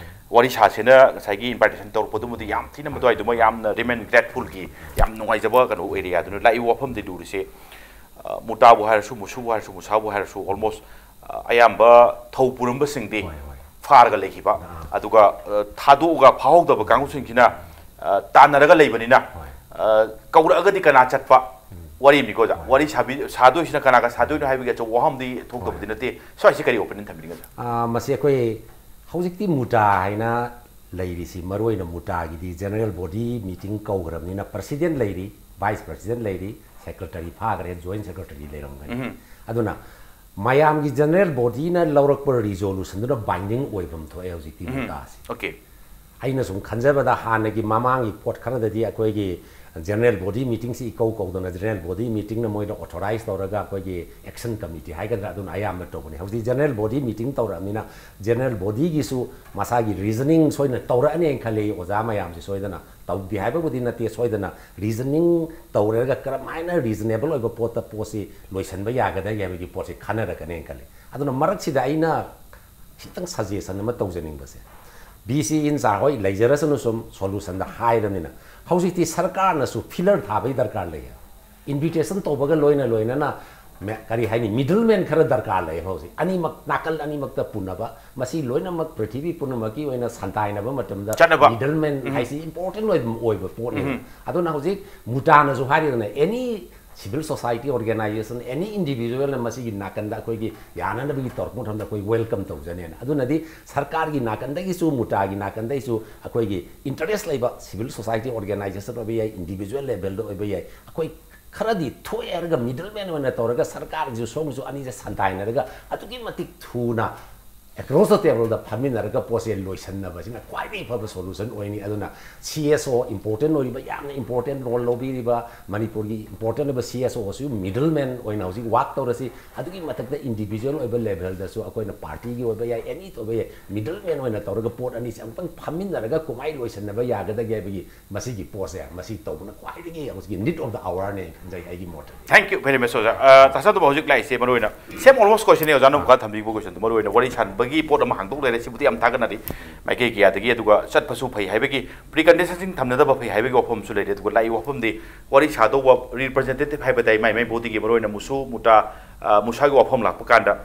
ꯋꯥꯔꯤ ꯁꯥꯁꯦꯅ ꯉꯁꯥꯏꯒꯤ invitation ꯇꯧꯔꯛꯄꯗꯨꯃꯗꯤ ꯌꯥꯝ ꯊꯤꯅ ꯃꯗꯨꯋꯥꯏꯗꯨꯃ ꯌꯥꯝꯅ remain gratefulꯒꯤ ꯌꯥꯝ ꯅꯨꯡꯉꯥꯏꯖꯕ ꯀꯩꯅꯣ ꯑꯣꯏꯔꯦ꯫ ꯑꯗꯨꯅ ꯂꯥꯛꯏꯕ ꯋꯥꯐꯝꯗꯤ ꯂꯨꯔꯤꯁꯦ, ꯑ, ꯃꯨꯇꯥꯕꯨ ꯍꯥꯏꯔꯁꯨ, ꯃꯨꯁꯨꯕꯨ ꯍꯥꯏꯔꯁꯨ, ꯃꯨꯁꯥꯕꯨ ꯍꯥꯏꯔꯁꯨ, almost, ꯑ, ꯑꯌꯥꯝꯕ ꯊꯧ ꯄꯨꯔꯝꯕꯁꯤꯡꯗꯤ ꯍꯣꯏ, ꯍꯣꯏ꯫ ꯐꯥꯔꯒ ꯂꯩꯈꯤꯕ, ꯑꯥ꯫ ꯑꯗꯨꯒ, ꯑ, ꯊꯥꯗꯣꯛꯑꯒ ꯐꯥꯍꯧꯗꯕ ꯀꯥꯡꯕꯨꯁꯤꯡꯁꯤꯅ, ꯑ, ꯇꯥꯟꯅꯔꯒ ꯂꯩꯕꯅꯤꯅ, ꯍꯣꯏ꯫ ꯑ, ꯀꯧꯔꯛꯑꯒꯗꯤ ꯀꯅꯥ ꯆꯠꯄ? ꯋꯥꯔꯤ ꯑꯃꯅꯤꯀꯣ, ꯑꯣꯖꯥ꯫ ꯋꯥꯔꯤ ꯁꯥꯕꯤ-, ꯁꯥꯗꯣꯏꯁꯤꯅ ꯀꯅꯥꯒ ꯁꯥꯗꯣꯏꯅꯣ ꯍꯥꯏꯕꯒꯤ ꯑꯆꯧꯕ ꯋꯥꯐꯝꯗꯤ ꯊꯣꯛꯇꯕꯗꯤ ꯅꯠꯇꯦ꯫ ꯁ꯭ꯋꯥꯏꯁꯤ ꯀꯔꯤ opinion ꯊꯝꯕꯤꯅꯤꯡꯒꯦ, ꯑꯣꯖꯥ? ꯑꯥ, ꯃꯁꯤ ꯑꯩꯈꯣꯏ ꯍꯧꯖꯤꯛꯇꯤ ꯃꯨꯇꯥ ꯍꯥꯏꯅ ꯂꯩꯔꯤꯁꯤ, ꯃꯔꯨꯑꯣꯏꯅ ꯃꯨꯇꯥꯒꯤꯗꯤ general body meeting ꯀꯧꯈ꯭ꯔꯕꯅꯤꯅ president ꯂꯩꯔꯤ, vice president ꯂꯩꯔꯤ, secretary ꯐꯥꯈ꯭ꯔꯦ, joint secretary ꯂꯩꯔꯝꯒꯅꯤ꯫ ꯎꯝ꯫ ꯑꯗꯨꯅ ꯃꯌꯥꯝꯒꯤ general bodyꯅ ꯂꯧꯔꯛꯄ resolutionꯗꯨꯅ binding ꯑꯣꯏꯐꯝ ꯊꯣꯛꯑꯦ ꯍꯧꯖꯤꯛꯇꯤ ꯎꯝ꯫ ꯃꯨꯇꯥꯁꯤ꯫ Okay꯫ ꯑꯩꯅ ꯁꯨꯝ ꯈꯟꯖꯕꯗ, ꯍꯥꯟꯅꯒꯤ ꯃꯃꯥꯡꯒꯤ ꯄꯣꯠ ꯈꯔꯗꯗꯤ ꯑꯩꯈꯣꯏꯒꯤ general body meetingꯁꯤ ꯏꯀꯧ ꯀꯧꯗꯅ general body meetingꯅ ꯃꯣꯏꯅ authorize ꯇꯧꯔꯒ ꯑꯩꯈꯣꯏꯒꯤ action committee ꯍꯥꯏꯒꯗ꯭ꯔꯥ, ꯑꯗꯨꯅ ꯑꯌꯥꯝꯕ ꯇꯧꯕꯅꯤ꯫ ꯍꯧꯖꯤꯛ general body meeting ꯇꯧꯔꯛꯑꯕꯅꯤꯅ general bodyꯒꯤꯁꯨ ꯃꯁꯥꯒꯤ reasoning ꯁꯣꯏꯗꯅ ꯇꯧꯔꯛꯑꯅꯤ ꯍꯥꯏꯅ ꯈꯜꯂꯤ, ꯑꯣꯖꯥ ꯃꯌꯥꯝꯁꯤ ꯁꯣꯏꯗꯅ꯫ ꯇꯧꯗꯦ ꯍꯥꯏꯕꯕꯨꯗꯤ ꯅꯠꯇꯦ, ꯁꯣꯏꯗꯅ reasoning ꯇꯧꯔꯒ ꯀꯔꯝꯍꯥꯏꯅ reasonable ꯑꯣꯏꯕ ꯄꯣꯠꯇ ꯄꯣꯠꯁꯤ ꯂꯣꯏꯁꯤꯟꯕ ꯌꯥꯒꯗꯒꯦ ꯍꯥꯏꯕꯒꯤ ꯄꯣꯠꯁꯤ ꯈꯟꯅꯔꯛꯀꯅꯤ ꯍꯥꯏꯅ ꯈꯜꯂꯤ꯫ ꯑꯗꯨꯅ ꯃꯔꯛꯁꯤꯗ ꯑꯩꯅ ꯈꯤꯇꯪ suggestion ꯑꯃ ꯇꯧꯖꯅꯤꯡꯕꯁꯦ, VC in charge ꯍꯣꯏ ꯂꯩꯖꯔꯁꯅꯨ, ꯁꯨꯝ solutionꯗ ꯍꯥꯏꯔꯕꯅꯤꯅ, ꯍꯧꯖꯤꯛꯇꯤ ꯁꯔꯀꯥꯔꯅꯁꯨ filler ꯊꯥꯕꯒꯤ ꯗꯔꯀꯥꯔ ꯂꯩ꯫ Invitation ꯇꯧꯕꯒ ꯂꯣꯏꯅ ꯂꯣꯏꯅꯅ ꯃꯦ-, ꯀꯔꯤ ꯍꯥꯏꯅꯤ, middleman ꯈꯔ ꯗꯔꯀꯥꯔ ꯂꯩ ꯍꯧꯖꯤꯛ꯫ ꯑꯅꯤꯃꯛ, ꯅꯥꯀꯜ ꯑꯅꯤꯃꯛꯇ ꯄꯨꯅꯕ, ꯃꯁꯤ ꯂꯣꯏꯅꯃꯛ ꯄ꯭ꯔꯤꯊꯤꯕꯤ ꯄꯨꯝꯅꯃꯛꯀꯤ ꯑꯣꯏꯅ ꯁꯟꯗꯥꯏꯅꯕ ꯃꯇꯝꯗ ꯆꯠꯅꯕ꯫ Middleman ꯎꯝ꯫ ꯍꯥꯏꯁꯤ important ꯑꯣꯏꯕ, ꯑꯣꯏꯕ ꯄꯣꯠꯅꯤ꯫ ꯎꯝ꯫ ꯑꯗꯨꯅ ꯍꯧꯖꯤꯛ ꯃꯨꯇꯥꯅꯁꯨ ꯍꯥꯏꯔꯤꯗꯅ, any civil society organization, any individualꯅ ꯃꯁꯤꯒꯤ ꯅꯥꯀꯟꯗ ꯑꯩꯈꯣꯏꯒꯤ ꯌꯥꯅꯅꯕꯒꯤ ꯇꯧꯔꯛꯄ ꯃꯇꯝꯗ ꯑꯩꯈꯣꯏ welcome ꯇꯧꯖꯅꯦꯅ꯫ ꯑꯗꯨꯅꯗꯤ ꯁꯔꯀꯥꯔꯒꯤ ꯅꯥꯀꯟꯗꯒꯤꯁꯨ, ꯃꯨꯇꯥꯒꯤ ꯅꯥꯀꯟꯗꯒꯤꯁꯨ ꯑꯩꯈꯣꯏꯒꯤ interest ꯂꯩꯕ civil society organization ꯑꯣꯏꯕ ꯌꯥꯏ, individual levelꯗ ꯑꯣꯏꯕ ꯌꯥꯏ, ꯑꯩꯈꯣꯏ ꯈꯔꯗꯤ ꯊꯣꯛꯑꯦ ꯍꯥꯏꯔꯒ middleman ꯑꯣꯏꯅ ꯇꯧꯔꯒ ꯁꯔꯀꯥꯔꯒꯤꯁꯨ ꯁꯣꯝꯒꯤꯁꯨ ꯑꯅꯤꯁꯦ ꯁꯟꯗꯥꯏꯅꯔꯒ ꯑꯗꯨꯛꯀꯤ ꯃꯇꯤꯛ ꯊꯨꯅ across the tableꯗ ꯐꯝꯃꯤꯟꯅꯔꯒ ꯄꯣꯠꯁꯦ ꯂꯣꯏꯁꯤꯟꯅꯕꯁꯤꯅ ꯈ꯭ꯋꯥꯏꯗꯒꯤ ꯐꯕ solution ꯑꯣꯏꯅꯤ꯫ ꯑꯗꯨꯅ CSO important ꯑꯣꯏꯔꯤꯕ, ꯌꯥꯝꯅ important role ꯂꯧꯕꯤꯔꯤꯕ ꯃꯅꯤꯄꯨꯔꯒꯤ important ꯑꯣꯏꯕ CSOꯁꯨ middleman ꯑꯣꯏꯅ ꯍꯧꯖꯤꯛ work ꯇꯧꯔꯁꯤ꯫ ꯑꯗꯨꯒꯤ ꯃꯊꯛꯇ individual ꯑꯣꯏꯕ levelꯗꯁꯨ ꯑꯩꯈꯣꯏꯅ partyꯒꯤ ꯑꯣꯏꯕ ꯌꯥꯏ, any ꯑꯣꯏꯕ ꯌꯥꯏ, middleman ꯑꯣꯏꯅ ꯇꯧꯔꯒ ꯄꯣꯠ ꯑꯅꯤꯁꯦ ꯑꯃꯨꯛꯇꯪ ꯐꯝꯃꯤꯟꯅꯔꯒ ꯀꯃꯥꯏꯅ ꯂꯣꯏꯁꯤꯟꯅꯕ ꯌꯥꯒꯗꯒꯦ ꯍꯥꯏꯕꯒꯤ ꯃꯁꯤꯒꯤ ꯄꯣꯠꯁꯦ, ꯃꯁꯤ ꯇꯧꯕꯅ ꯈ꯭ꯋꯥꯏꯗꯒꯤ ꯍꯧꯖꯤꯛꯀꯤ need of the hourꯅꯦ ꯈꯟꯖꯩ ꯑꯩꯒꯤ ꯃꯣꯠꯇꯗꯤ꯫ Thank you very much, ꯑꯣꯖꯥ꯫ ꯑ, ꯇꯥ ꯁꯅꯥꯇꯣꯝꯕ, ꯍꯧꯖꯤꯛ ꯂꯥꯛꯏꯁꯦ ꯃꯔꯨꯑꯣꯏꯅ ꯁꯦꯝ ꯑꯣꯜꯃꯣꯁ ꯀꯣꯏꯁꯟꯅꯦ ꯑꯣꯖꯥꯅ ꯑꯃꯨꯛꯀ ꯊꯝꯕꯤꯕ ꯀꯣꯏꯁꯟꯗꯣ, ꯃꯔꯨꯑꯣꯏꯅ ꯋꯥꯔꯤ ꯁꯥꯟꯕꯒꯤ ꯄꯣꯠ ꯑꯃ ꯍꯥꯡꯗꯣꯛ ꯂꯩꯔꯦ, ꯁꯤꯕꯨꯗꯤ ꯌꯥꯝ ꯊꯥꯒꯠꯅꯔꯤ ꯃꯥꯏꯀꯩ ꯀꯌꯥꯗꯒꯤ, ꯑꯗꯨꯒ ꯆꯠꯄꯁꯨ ꯐꯩ ꯍꯥꯏꯕꯒꯤ, preconditionꯁꯤꯡ ꯊꯝꯅꯗꯕ ꯐꯩ ꯍꯥꯏꯕꯒꯤ ꯋꯥꯐꯝꯁꯨ ꯂꯩꯔꯦ꯫ ꯑꯗꯨꯒ ꯂꯥꯛꯏ ꯋꯥꯐꯝꯗꯤ ꯋꯥꯔꯤ ꯁꯥꯗꯧꯕ representative ꯍꯥꯏꯕ ꯇꯥꯏ, ꯃꯥꯏ ꯃꯥꯏ bodyꯒꯤ, ꯃꯔꯨꯑꯣꯏꯅ ꯃꯨꯁꯨ, ꯃꯨꯇꯥ, ꯑ, ꯃꯨꯁꯥꯒꯤ ꯋꯥꯐꯝ ꯂꯥꯛꯄ ꯀꯥꯟꯗ,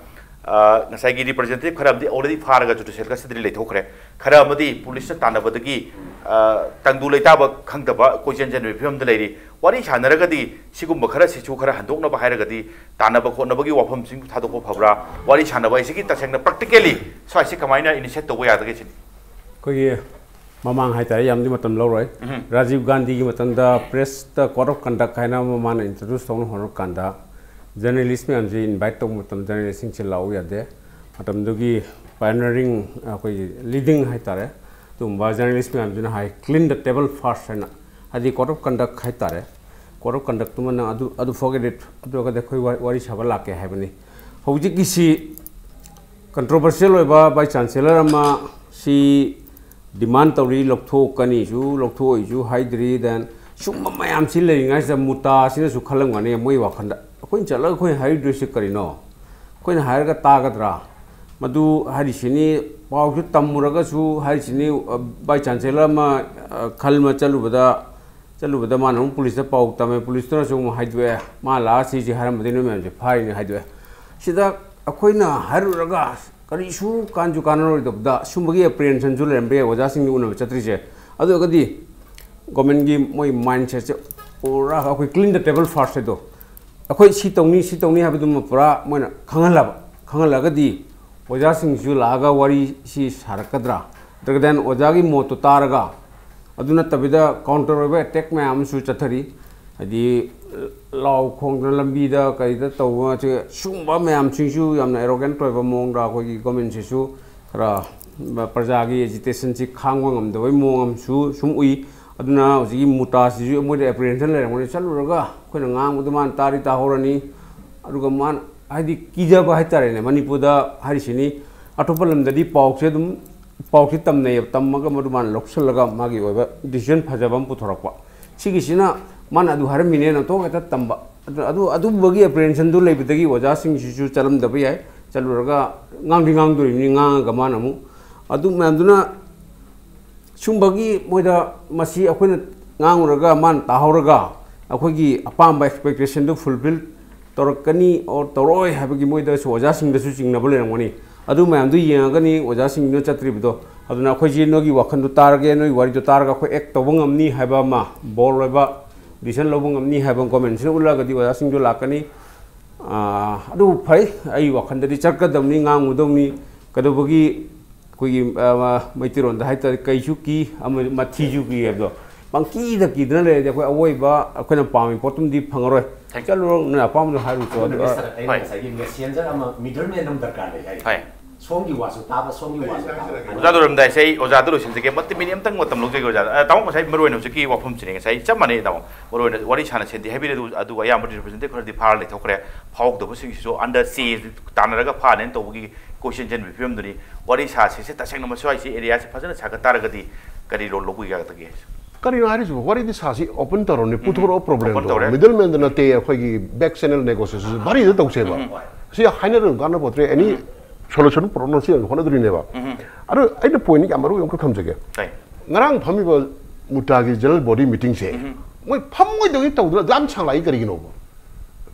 ꯑ, ꯉꯁꯥꯏꯒꯤ representative ꯈꯔ ꯑꯃꯗꯤ already ꯐꯥꯔꯒ judicial custodyꯗ ꯂꯩꯊꯣꯛꯈ꯭ꯔꯦ, ꯈꯔ ꯑꯃꯗꯤ policeꯅ ꯇꯥꯟꯅꯕꯗꯒꯤ, ꯑ, ꯇꯪꯗꯨ ꯂꯩꯇꯥꯕ ꯈꯪꯗꯕ ꯀꯣꯏꯆꯦꯟ ꯆꯦꯟꯕꯒꯤ ꯐꯤꯕꯝꯗ ꯂꯩꯔꯤ꯫ ꯋꯥꯔꯤ ꯁꯥꯟꯅꯔꯒꯗꯤ ꯁꯤꯒꯨꯝꯕ ꯈꯔꯁꯤꯁꯨ ꯈꯔ ꯍꯟꯗꯣꯛꯅꯕ ꯍꯥꯏꯔꯒꯗꯤ ꯇꯥꯟꯅꯕ ꯈꯣꯠꯅꯕꯒꯤ ꯋꯥꯐꯝꯁꯤꯡ ꯊꯥꯗꯣꯛꯄ ꯐꯕ꯭ꯔꯥ? ꯋꯥꯔꯤ ꯁꯥꯟꯅꯕ ꯍꯥꯏꯁꯤꯒꯤ ꯇꯁꯦꯡꯅ practically ꯁ꯭ꯋꯥꯏꯁꯤ ꯀꯃꯥꯏꯅ initiate ꯇꯧꯕ ꯌꯥꯗꯒꯦ ꯁꯤꯅꯤ꯫ ꯑꯩꯈꯣꯏꯒꯤ ꯃꯃꯥꯡ ꯍꯥꯏꯇꯥꯔꯦ, ꯌꯥꯝꯗꯤ ꯃꯇꯝ ꯂꯧꯔꯣꯏ꯫ ꯎꯝ꯫ ꯔꯥꯖꯤꯕ ꯒꯥꯟꯙꯤꯒꯤ ꯃꯇꯝꯗ press ꯇ code of conduct ꯍꯥꯏꯅ ꯑꯃ ꯃꯥꯅ introduce ꯇꯧꯅ ꯍꯣꯠꯅꯔꯀꯥꯟꯗ journalist ꯃꯌꯥꯝꯁꯤ invite ꯇꯧꯕ ꯃꯇꯝꯗ journalist ꯁꯤꯡꯁꯤ ꯂꯥꯛꯎ ꯌꯥꯗꯦ꯫ ꯃꯇꯝꯗꯨꯒꯤ pioneering, ꯑꯩꯈꯣꯏꯒꯤ leading ꯍꯥꯏꯇꯥꯔꯦ, ꯑꯗꯨꯒꯨꯝꯕ journalist ꯃꯌꯥꯝꯁꯤꯅ ꯍꯥꯏ, "Clean the table first" ꯍꯥꯏꯅ, ꯍꯥꯏꯗꯤ code of conduct ꯍꯥꯏꯇꯥꯔꯦ, code of conduct ꯇꯨꯃ ꯅꯪ ꯑꯗꯨ, ꯑꯗꯨ forget it, ꯑꯗꯨ ꯑꯣꯏꯔꯒꯗꯤ ꯑꯩꯈꯣꯏ ꯋꯥ-, ꯋꯥꯔꯤ ꯁꯥꯕ ꯂꯥꯛꯀꯦ ꯍꯥꯏꯕꯅꯤ꯫ ꯍꯧꯖꯤꯛꯀꯤꯁꯤ controversial ꯑꯣꯏꯕ vice chancellor ꯑꯃ ꯁꯤ demand ꯇꯧꯔꯤ, ꯂꯧꯊꯣꯛꯀꯅꯤꯁꯨ ꯂꯧꯊꯣꯛꯑꯣꯏꯁꯨ ꯍꯥꯏꯗ꯭ꯔꯤ꯫ Then ꯁꯨꯝꯕ ꯃꯌꯥꯝꯁꯤ ꯂꯩꯔꯤꯉꯩꯁꯤꯗ ꯃꯨꯇꯥꯁꯤꯅꯁꯨ ꯈꯜꯂꯝꯒꯅꯤ ꯃꯣꯏ ꯋꯥꯈꯜꯗ, "ꯑꯩꯈꯣꯏꯅ ꯆꯠꯂꯒ ꯑꯩꯈꯣꯏꯅ ꯍꯥꯏꯔꯨꯗꯣꯏꯁꯤ ꯀꯔꯤꯅꯣ? ꯑꯩꯈꯣꯏꯅ ꯍꯥꯏꯔꯒ ꯇꯥꯒꯗ꯭ꯔꯥ?" ꯃꯗꯨ ꯍꯥꯏꯔꯤꯁꯤꯅꯤ, ꯄꯥꯎꯁꯨ ꯇꯝꯃꯨꯔꯒꯁꯨ ꯍꯥꯏꯔꯤꯁꯤꯅꯤ, ꯑ, vice chancellor ꯑꯃ, ꯑ, ꯈꯜ ꯑꯃ ꯆꯠꯂꯨꯕꯗ, ꯆꯠꯂꯨꯕꯗ ꯃꯥꯅ ꯑꯃꯨꯛ police ꯇ ꯄꯥꯎ ꯇꯝꯃꯦ, police ꯇꯨꯅꯁꯨ ꯑꯃꯨꯛ ꯍꯥꯏꯗꯣꯛꯑꯦ, "ꯃꯥ ꯂꯥꯛꯑ ꯁꯤꯁꯤ ꯍꯥꯏꯔꯝꯕꯗꯤ ꯅꯣꯏ ꯃꯌꯥꯝꯁꯦ ꯐꯥꯔꯤꯅꯤ" ꯍꯥꯏꯗꯣꯛꯑꯦ꯫ ꯁꯤꯗ ꯑꯩꯈꯣꯏꯅ ꯍꯥꯏꯔꯨꯔꯒ ꯀꯔꯤꯁꯨ ꯀꯥꯟꯁꯨ ꯀꯥꯟꯅꯔꯣꯏꯗꯕꯗ ꯁꯨꯝꯕꯒꯤ apprehension ꯁꯨ ꯂꯩꯔꯝꯕ ꯌꯥꯏ ꯑꯣꯖꯥꯁꯤꯡꯒꯤ ꯎꯅꯕ ꯆꯠꯇ꯭ꯔꯤꯁꯦ꯫ ꯑꯗꯨ ꯑꯣꯏꯔꯒꯗꯤ government ꯒꯤ ꯃꯣꯏ mindset ꯁꯦ ꯄꯨꯔꯥ ꯑꯩꯈꯣꯏ clean the table first ꯍꯥꯏꯗꯣ, ꯑꯩꯈꯣꯏ ꯁꯤ ꯇꯧꯅꯤ, ꯁꯤ ꯇꯧꯅꯤ ꯍꯥꯏꯕꯗꯨꯃ ꯄꯨꯔꯥ ꯃꯣꯏꯅ ꯈꯪꯍꯜꯂꯕ, ꯈꯪꯍꯜꯂꯒꯗꯤ ꯑꯣꯖꯥꯁꯤꯡꯁꯨ ꯂꯥꯛꯑꯒ ꯋꯥꯔꯤꯁꯤ ꯁꯥꯔꯛꯀꯗ꯭ꯔꯥ? ꯅꯠꯇ꯭ꯔꯒ then ꯑꯣꯖꯥꯒꯤ ꯃꯣꯠꯇꯣ ꯇꯥꯔꯒ, ꯑꯗꯨ ꯅꯠꯇꯕꯤꯗ counter ꯑꯣꯏꯕ attack ꯃꯌꯥꯝ ꯑꯃꯁꯨ ꯆꯠꯊꯔꯤ꯫ ꯍꯥꯏꯗꯤ ꯂꯥꯎ ꯈꯣꯡꯗꯅ ꯂꯝꯕꯤꯗ ꯀꯩꯗ ꯇꯧꯕ, ꯁꯤꯒꯨꯝꯕ ꯃꯌꯥꯝꯁꯤꯡꯁꯨ ꯌꯥꯝꯅ arrogant ꯑꯣꯏꯕ ꯃꯑꯣꯡꯗ ꯑꯩꯈꯣꯏꯒꯤ government ꯁꯤꯁꯨ ꯈꯔ ꯄ꯭ꯔꯖꯥꯒꯤ agitation ꯁꯤ ꯈꯥꯡꯕ ꯉꯝꯗꯕꯒꯤ ꯃꯑꯣꯡ ꯑꯃꯁꯨ ꯁꯨꯝ ꯎꯏ꯫ ꯑꯗꯨꯅ ꯍꯧꯖꯤꯛꯀꯤ ꯃꯨꯇꯥꯁꯤꯁꯨ ꯃꯣꯏꯗ apprehension ꯂꯩꯔꯝꯒꯅꯤ, ꯆꯠꯂꯨꯔꯒ ꯑꯩꯈꯣꯏꯅ ꯉꯥꯡꯕꯗꯣ ꯃꯥꯅ ꯇꯥꯔꯤ ꯇꯥꯍꯧꯔꯅꯤ꯫ ꯑꯗꯨꯒ ꯃꯥꯅ ꯍꯥꯏꯗꯤ ꯀꯤꯖꯕ ꯍꯥꯏꯇꯥꯔꯦꯅꯦ, ꯃꯅꯤꯄꯨꯔꯗ ꯍꯥꯏꯔꯤꯁꯤꯅꯤ, ꯑꯇꯣꯞꯄ ꯂꯝꯗꯗꯤ ꯄꯥꯎꯁꯦ ꯑꯗꯨꯝ, ꯄꯥꯎꯁꯦ ꯇꯝꯅꯩꯌꯦꯕ, ꯇꯝꯃꯒ ꯃꯗꯨ ꯃꯥꯅ ꯂꯧꯁꯤꯜꯂꯒ ꯃꯥꯒꯤ ꯑꯣꯏꯕ decision ꯐꯖꯕ ꯑꯃ ꯄꯨꯊꯣꯔꯛꯄ꯫ ꯁꯤꯒꯤꯁꯤꯅ ꯃꯥꯅ ꯑꯗꯨ ꯍꯥꯏꯔꯝꯃꯤꯅꯦꯅ ꯊꯣꯛ ꯍꯦꯛꯇ ꯇꯝꯕ꯫ ꯑꯗꯨ, ꯑꯗꯨ, ꯑꯗꯨꯝꯕꯒꯤ apprehension ꯗꯨ ꯂꯩꯕꯗꯒꯤ ꯑꯣꯖꯥꯁꯤꯡꯁꯤꯁꯨ ꯆꯠꯂꯝꯗꯕ ꯌꯥꯏ, ꯆꯠꯂꯨꯔꯒ ꯉꯥꯡꯗꯤ ꯉꯥꯡꯗꯣꯔꯤꯕꯅꯤ, ꯉꯥꯡꯉꯒ ꯃꯥꯅ ꯑꯃꯨꯛ ꯑꯗꯨ ꯃꯌꯥꯝꯗꯨꯅ ꯁꯨꯝꯕꯒꯤ ꯃꯣꯏꯗ ꯃꯁꯤ ꯑꯩꯈꯣꯏꯅ ꯉꯥꯡꯉꯨꯔꯒ ꯃꯥꯅ ꯇꯥꯍꯧꯔꯒ ꯑꯩꯈꯣꯏꯒꯤ ꯑꯄꯥꯝꯕ expectation ꯗꯨ fulfill ꯇꯧꯔꯛꯀꯅꯤ or ꯇꯧꯔꯛꯑꯣꯏ ꯍꯥꯏꯕꯒꯤ ꯃꯣꯏꯗꯁꯨ, ꯑꯣꯖꯥꯁꯤꯡꯗꯁꯨ ꯆꯤꯡꯅꯕ ꯂꯩꯔꯝꯒꯅꯤ꯫ ꯑꯗꯨ ꯃꯌꯥꯝꯗꯨ ꯌꯦꯡꯉꯒꯅꯤ ꯑꯣꯖꯥꯁꯤꯡꯗꯨꯅ ꯆꯠꯇ꯭ꯔꯤꯕꯗꯣ꯫ ꯑꯗꯨꯅ ꯑꯩꯈꯣꯏꯁꯤ ꯅꯣꯏꯒꯤ ꯋꯥꯈꯜꯗꯣ ꯇꯥꯔꯒꯦ, ꯅꯣꯏꯒꯤ ꯋꯥꯔꯤꯗꯣ ꯇꯥꯔꯒ ꯑꯩꯈꯣꯏ ꯑꯦꯛ ꯇꯧꯕ ꯉꯝꯅꯤ ꯍꯥꯏꯕ ꯑꯃ, ꯕꯣꯜ ꯑꯣꯏꯕ ꯗꯤꯁꯤꯖꯟ ꯂꯧꯕ ꯉꯝꯅꯤ ꯍꯥꯏꯕ ꯑꯃ ꯒꯣꯔꯃꯦꯟꯁꯤꯅ ꯎꯠꯂꯒꯗꯤ ꯑꯣꯖꯥꯁꯤꯡꯗꯣ ꯂꯥꯛꯀꯅꯤ꯫ ꯑꯥ, ꯑꯗꯨ ꯐꯩ, ꯑꯩ ꯋꯥꯈꯜꯗꯗꯤ ꯆꯠꯀꯗꯕꯅꯤ, ꯉꯥꯡꯉꯨꯗꯧꯅꯤ꯫ ꯀꯩꯗꯧꯕꯒꯤ ꯑꯩꯈꯣꯏꯒꯤ, ꯑ, ꯃꯩꯇꯩꯔꯣꯟꯗ ꯍꯥꯏꯇꯥꯔꯦ, ꯀꯩꯁꯨ ꯀꯤ, ꯑꯃ ꯃꯊꯤꯁꯨ ꯀꯤ ꯍꯥꯏꯕꯗꯣ, ꯄꯪꯀꯤꯗ ꯀꯤꯗꯅ ꯂꯩꯔꯗꯤ ꯑꯩꯈꯣꯏ ꯑꯋꯣꯏꯕ ꯑꯩꯈꯣꯏꯅ ꯄꯥꯝꯃꯤ ꯄꯣꯠꯇꯨꯝꯗꯤ ꯐꯪꯉꯔꯣꯏ꯫ Thank you. ꯆꯠꯂꯨꯔꯣ, ꯅꯣꯏ ꯑꯄꯥꯝꯕꯗꯣ ꯍꯥꯏꯔꯨꯆꯣ꯫ ꯑꯗꯨ, ꯑꯗꯨ, ꯃꯤꯁꯇꯔ, ꯑꯩꯅ ꯍꯣꯏ꯫ ꯉꯁꯥꯏꯒꯤ ꯃꯦꯁꯦꯟꯖꯔ ꯑꯃ, ꯃꯤꯗꯜꯃꯦꯟ ꯑꯃ ꯗꯔꯀꯥꯔ ꯂꯩ ꯍꯥꯏ꯫ ꯍꯣꯏ꯫ ꯁꯣꯝꯒꯤ ꯋꯥꯁꯨ ꯇꯥꯕ, ꯁꯣꯝꯒꯤ ꯋꯥꯁꯨ ꯇꯥꯕ꯫ ꯑꯣꯖꯥ ꯂꯣꯏꯔꯝꯗꯥꯏꯁꯦ ꯑꯩ ꯑꯣꯖꯥꯗ ꯂꯣꯏꯁꯤꯟꯖꯒꯦ꯫ ꯃꯇꯝ ꯃꯤꯅꯤꯠ ꯑꯃꯇꯪ ꯃꯇꯝ ꯂꯧꯖꯒꯦ ꯑꯣꯖꯥ꯫ ꯑ, ꯇꯥꯃꯣ, ꯉꯁꯥꯏ ꯃꯔꯨ ꯑꯣꯏꯅ ꯍꯧꯖꯤꯛꯀꯤ ꯋꯥꯐꯝꯁꯤꯅꯦ꯫ ꯉꯁꯥꯏ ꯆꯞ ꯃꯥꯟꯅꯩ ꯇꯥꯃꯣ꯫ ꯃꯔꯨ ꯑꯣꯏꯅ ꯋꯥꯔꯤ ꯁꯥꯟꯅꯁꯦꯗꯤ ꯍꯥꯏꯕꯤꯔꯦ, ꯑꯗꯨ, ꯑꯗꯨ ꯑꯌꯥꯝꯕ representative ꯈꯔꯗꯤ ꯐꯥꯔ ꯂꯩꯊꯣꯛꯈ꯭ꯔꯦ꯫ ꯐꯥꯎꯗꯕꯁꯤꯡꯁꯤꯁꯨ under ꯆꯦ ꯇꯥꯟꯅꯔꯒ ꯐꯥꯅꯦꯅ ꯇꯧꯕꯒꯤ ꯀꯣꯏꯆꯦꯟ ꯆꯦꯟꯕꯒꯤ ꯐꯤꯕꯝꯗꯨꯅꯤ꯫ ꯋꯥꯔꯤ ꯁꯥꯁꯤꯁꯦ ꯇꯁꯦꯡꯅ ꯃꯁ꯭ꯋꯥꯏꯁꯤ ꯑꯦꯔꯤꯌꯥꯁꯤ ꯐꯖꯅ ꯁꯥꯒꯠ ꯇꯥꯔꯒꯗꯤ ꯀꯔꯤ ꯔꯣꯜ ꯂꯧꯕꯤꯒꯗꯒꯦ? ꯀꯔꯤꯅꯣ ꯍꯥꯏꯔꯤꯁꯤꯕꯣ? ꯋꯥꯔꯤꯗꯤ ꯁꯥꯁꯤ, open ꯇꯧꯔꯣꯅꯤ, ꯎꯝ꯫ ꯄꯨꯊꯣꯔꯛꯑꯣ Open problemꯗꯣ꯫ ꯇꯧꯔꯦ꯫ Middleman ꯗ ꯅꯠꯇꯦ, ꯑꯩꯈꯣꯏꯒꯤ back channel negotiation ꯎꯝ꯫ ꯚꯥꯔꯤꯗ ꯇꯧꯁꯦꯕ꯫ ꯎꯝ꯫ ꯁꯤ ꯍꯥꯏꯅꯔꯒ ꯀꯥꯟꯅꯄꯣꯠꯇ꯭ꯔꯦ, any ꯎꯝ꯫ Solution ꯄꯨꯔꯛꯅꯕ ꯁꯤ ꯍꯣꯠꯅꯗꯣꯔꯤꯅꯦꯕ꯫ ꯎꯝ꯫ ꯑꯗꯣ ꯑꯩꯅ point ꯌꯥꯝ ꯃꯔꯨ ꯑꯣꯏꯕ ꯑꯃꯈꯛ ꯊꯝꯖꯒꯦ꯫ ꯀꯩ? ꯉꯔꯥꯡ ꯐꯝꯃꯤꯕ ꯃꯨꯇꯥꯒꯤ general body meeting ꯁꯦ ꯎꯝ꯫ ꯃꯣꯏ ꯐꯝꯃꯣꯏꯗꯧꯒꯤ ꯇꯧꯗꯅ ꯑꯗꯨ ꯌꯥꯝ ꯁꯥꯡꯂꯥꯛꯏ ꯀꯔꯤꯒꯤꯅꯣꯕ?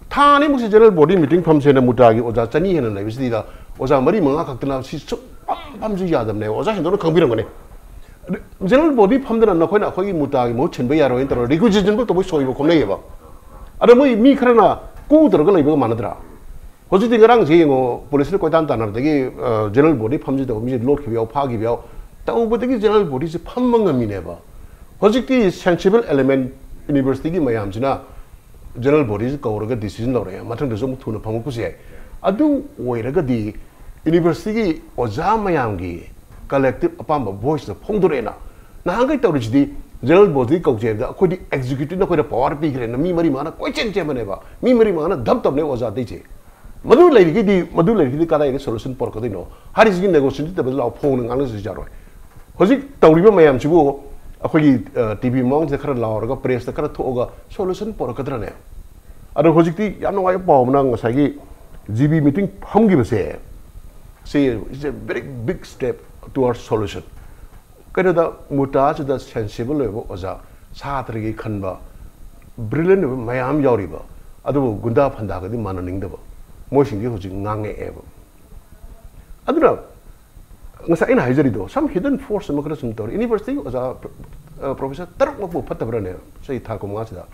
ꯊꯥ ꯑꯅꯤꯃꯨꯛꯁꯤ general body meeting ꯐꯝꯁꯦꯅ ꯃꯨꯇꯥꯒꯤ ꯑꯣꯖꯥ ꯆꯅꯤ ꯍꯦꯟꯅ ꯂꯩꯕꯁꯤꯗ ꯑꯣꯖꯥ ꯃꯔꯤ ꯃꯉꯥ ꯈꯛꯇꯅ ꯁꯤ ꯁꯨꯛꯐꯝ ꯐꯝꯁꯨ ꯌꯥꯗꯕꯅꯦꯕ꯫ ꯑꯣꯖꯥꯁꯤꯡꯗꯨꯅ ꯈꯪꯕꯤꯔꯝꯒꯅꯤ꯫ ꯑꯗꯨ general body ꯐꯝꯗꯅ ꯅꯈꯣꯏꯅ ꯑꯩꯈꯣꯏꯒꯤ ꯃꯨꯇꯥꯒꯤ ꯃꯍꯨꯠ ꯁꯤꯟꯕ ꯌꯥꯔꯣꯏꯅ ꯇꯧꯔꯒ requisition ꯐꯥꯎ ꯇꯧꯕꯩ ꯁꯣꯏꯕ ꯈꯣꯝꯅꯩꯌꯦꯕ꯫ ꯑꯗ ꯃꯣꯏ ꯃꯤ ꯈꯔꯅ ꯀꯨ ꯇꯧꯔꯒ ꯂꯩꯕꯒ ꯃꯥꯟꯅꯗ꯭ꯔꯥ? ꯍꯧꯖꯤꯛꯇꯤ ꯉꯔꯥꯡꯁꯦ ꯌꯦꯡꯉꯣ, ꯄꯨꯂꯤꯁꯅ ꯀꯣꯏꯇꯥꯟ ꯇꯥꯟꯅꯕꯗꯒꯤ, ꯑ, general body ꯐꯝꯁꯤ ꯇꯧꯕ ꯃꯤꯁꯦ ꯂꯣꯠꯈꯤꯕ ꯌꯥꯎ, ꯐꯥꯈꯤꯕ ꯌꯥꯎ, ꯇꯧꯕꯗꯒꯤ general body ꯁꯦ ꯐꯝꯕ ꯉꯝꯃꯤꯅꯦꯕ꯫ ꯍꯧꯖꯤꯛꯇꯤ sensible element university ꯒꯤ ꯃꯌꯥꯝꯁꯤꯅ general body ꯁꯤ ꯀꯧꯔꯒ decision ꯂꯧꯔꯛꯑꯦ, ꯃꯊꯪꯗꯁꯨ ꯑꯃꯨꯛ ꯊꯨꯅ ꯐꯪꯉꯛꯄꯁꯨ ꯌꯥꯏ꯫ ꯑꯗꯨ ꯑꯣꯏꯔꯒꯗꯤ university ꯒꯤ ꯑꯣꯖꯥ ꯃꯌꯥꯝꯒꯤ collective ꯑꯄꯥꯝꯕ voice ꯇꯣ ꯐꯣꯡꯗꯣꯔꯛꯑꯦꯅ꯫ ꯅꯍꯥꯟꯈꯩ ꯇꯧꯔꯤꯁꯤꯗꯤ general body ꯀꯧꯖꯩ ꯍꯥꯏꯕꯗ ꯑꯩꯈꯣꯏꯗꯤ executive ꯅ ꯑꯩꯈꯣꯏꯗ power ꯄꯤꯈ꯭ꯔꯦꯅ ꯃꯤ ꯃꯔꯤ ꯃꯉꯥꯅ ꯀꯣꯏꯆꯦꯟ ꯆꯦꯟꯕꯅꯦꯕ, ꯃꯤ ꯃꯔꯤ ꯃꯉꯥꯅ ꯙꯞ ꯇꯧꯕꯅꯦ ꯑꯣꯖꯥ ꯑꯇꯩꯁꯦ꯫ ꯃꯗꯨ ꯂꯩꯔꯤꯒꯩꯗꯤ, ꯃꯗꯨ ꯂꯩꯔꯤꯒꯩꯗꯤ ꯀꯗꯥꯏꯗ solution ꯄꯨꯔꯛꯀꯗꯣꯏꯅꯣ? ꯍꯥꯏꯔꯤꯁꯤꯒꯤ negotiation ꯇꯧꯕꯗ ꯂꯥꯎ ꯐꯣꯡꯅ ꯉꯥꯡꯅꯁꯤ ꯌꯥꯔꯣꯏ꯫ ꯍꯧꯖꯤꯛ ꯇꯧꯔꯤꯕ ꯃꯌꯥꯝꯁꯤꯕꯨ ꯑꯩꯈꯣꯏꯒꯤ, ꯑ, ꯇꯤ ꯚꯤ ꯃꯃꯥꯡꯁꯤꯗ ꯈꯔ ꯂꯥꯎꯔꯒ press ꯇ ꯈꯔ ꯊꯣꯛꯑꯒ solution ꯄꯨꯔꯛꯀꯗ꯭ꯔꯅꯦ? ꯑꯗꯣ ꯍꯧꯖꯤꯛꯇꯤ ꯌꯥꯝ ꯅꯨꯡꯉꯥꯏꯕ ꯄꯥꯎ ꯑꯃꯅ ꯉꯁꯥꯏꯒꯤ ꯖꯤ ꯕꯤ meeting ꯐꯝꯈꯤꯕꯁꯦ, ꯁꯤ is a very big step towards solution꯫ ꯀꯩꯅꯣꯗ, ꯃꯨꯇꯥꯁꯤꯗ sensible ꯑꯣꯏꯕ ꯑꯣꯖꯥ, ꯁꯥꯇ꯭ꯔꯒꯤ ꯈꯟꯕ, brilliant ꯑꯣꯏꯕ ꯃꯌꯥꯝ ꯌꯥꯎꯔꯤꯕ, ꯑꯗꯨꯕꯨ ꯒꯨꯟꯗꯥ ꯐꯟꯗꯥꯒꯗꯤ ꯃꯥꯟꯅꯅꯤꯡꯗꯕ, ꯃꯣꯏꯁꯤꯡꯁꯤ ꯍꯧꯖꯤꯛ ꯉꯥꯡꯉꯛꯑꯦꯕ꯫ ꯑꯗꯨꯅ ꯉꯁꯥꯏ ꯑꯩꯅ ꯍꯥꯏꯖꯔꯤꯗꯣ, some hidden force ꯑꯃ ꯈꯔ ꯁꯨꯝ ꯇꯧꯔꯤ꯫ University ꯑꯣꯖꯥ, professor ꯇꯔꯨꯛꯃꯛꯄꯨ ꯐꯠꯇꯕ꯭ꯔꯅꯦ ꯆꯍꯤ ꯊꯥ ꯀꯨꯟꯃꯉꯥ ꯁꯤꯗ?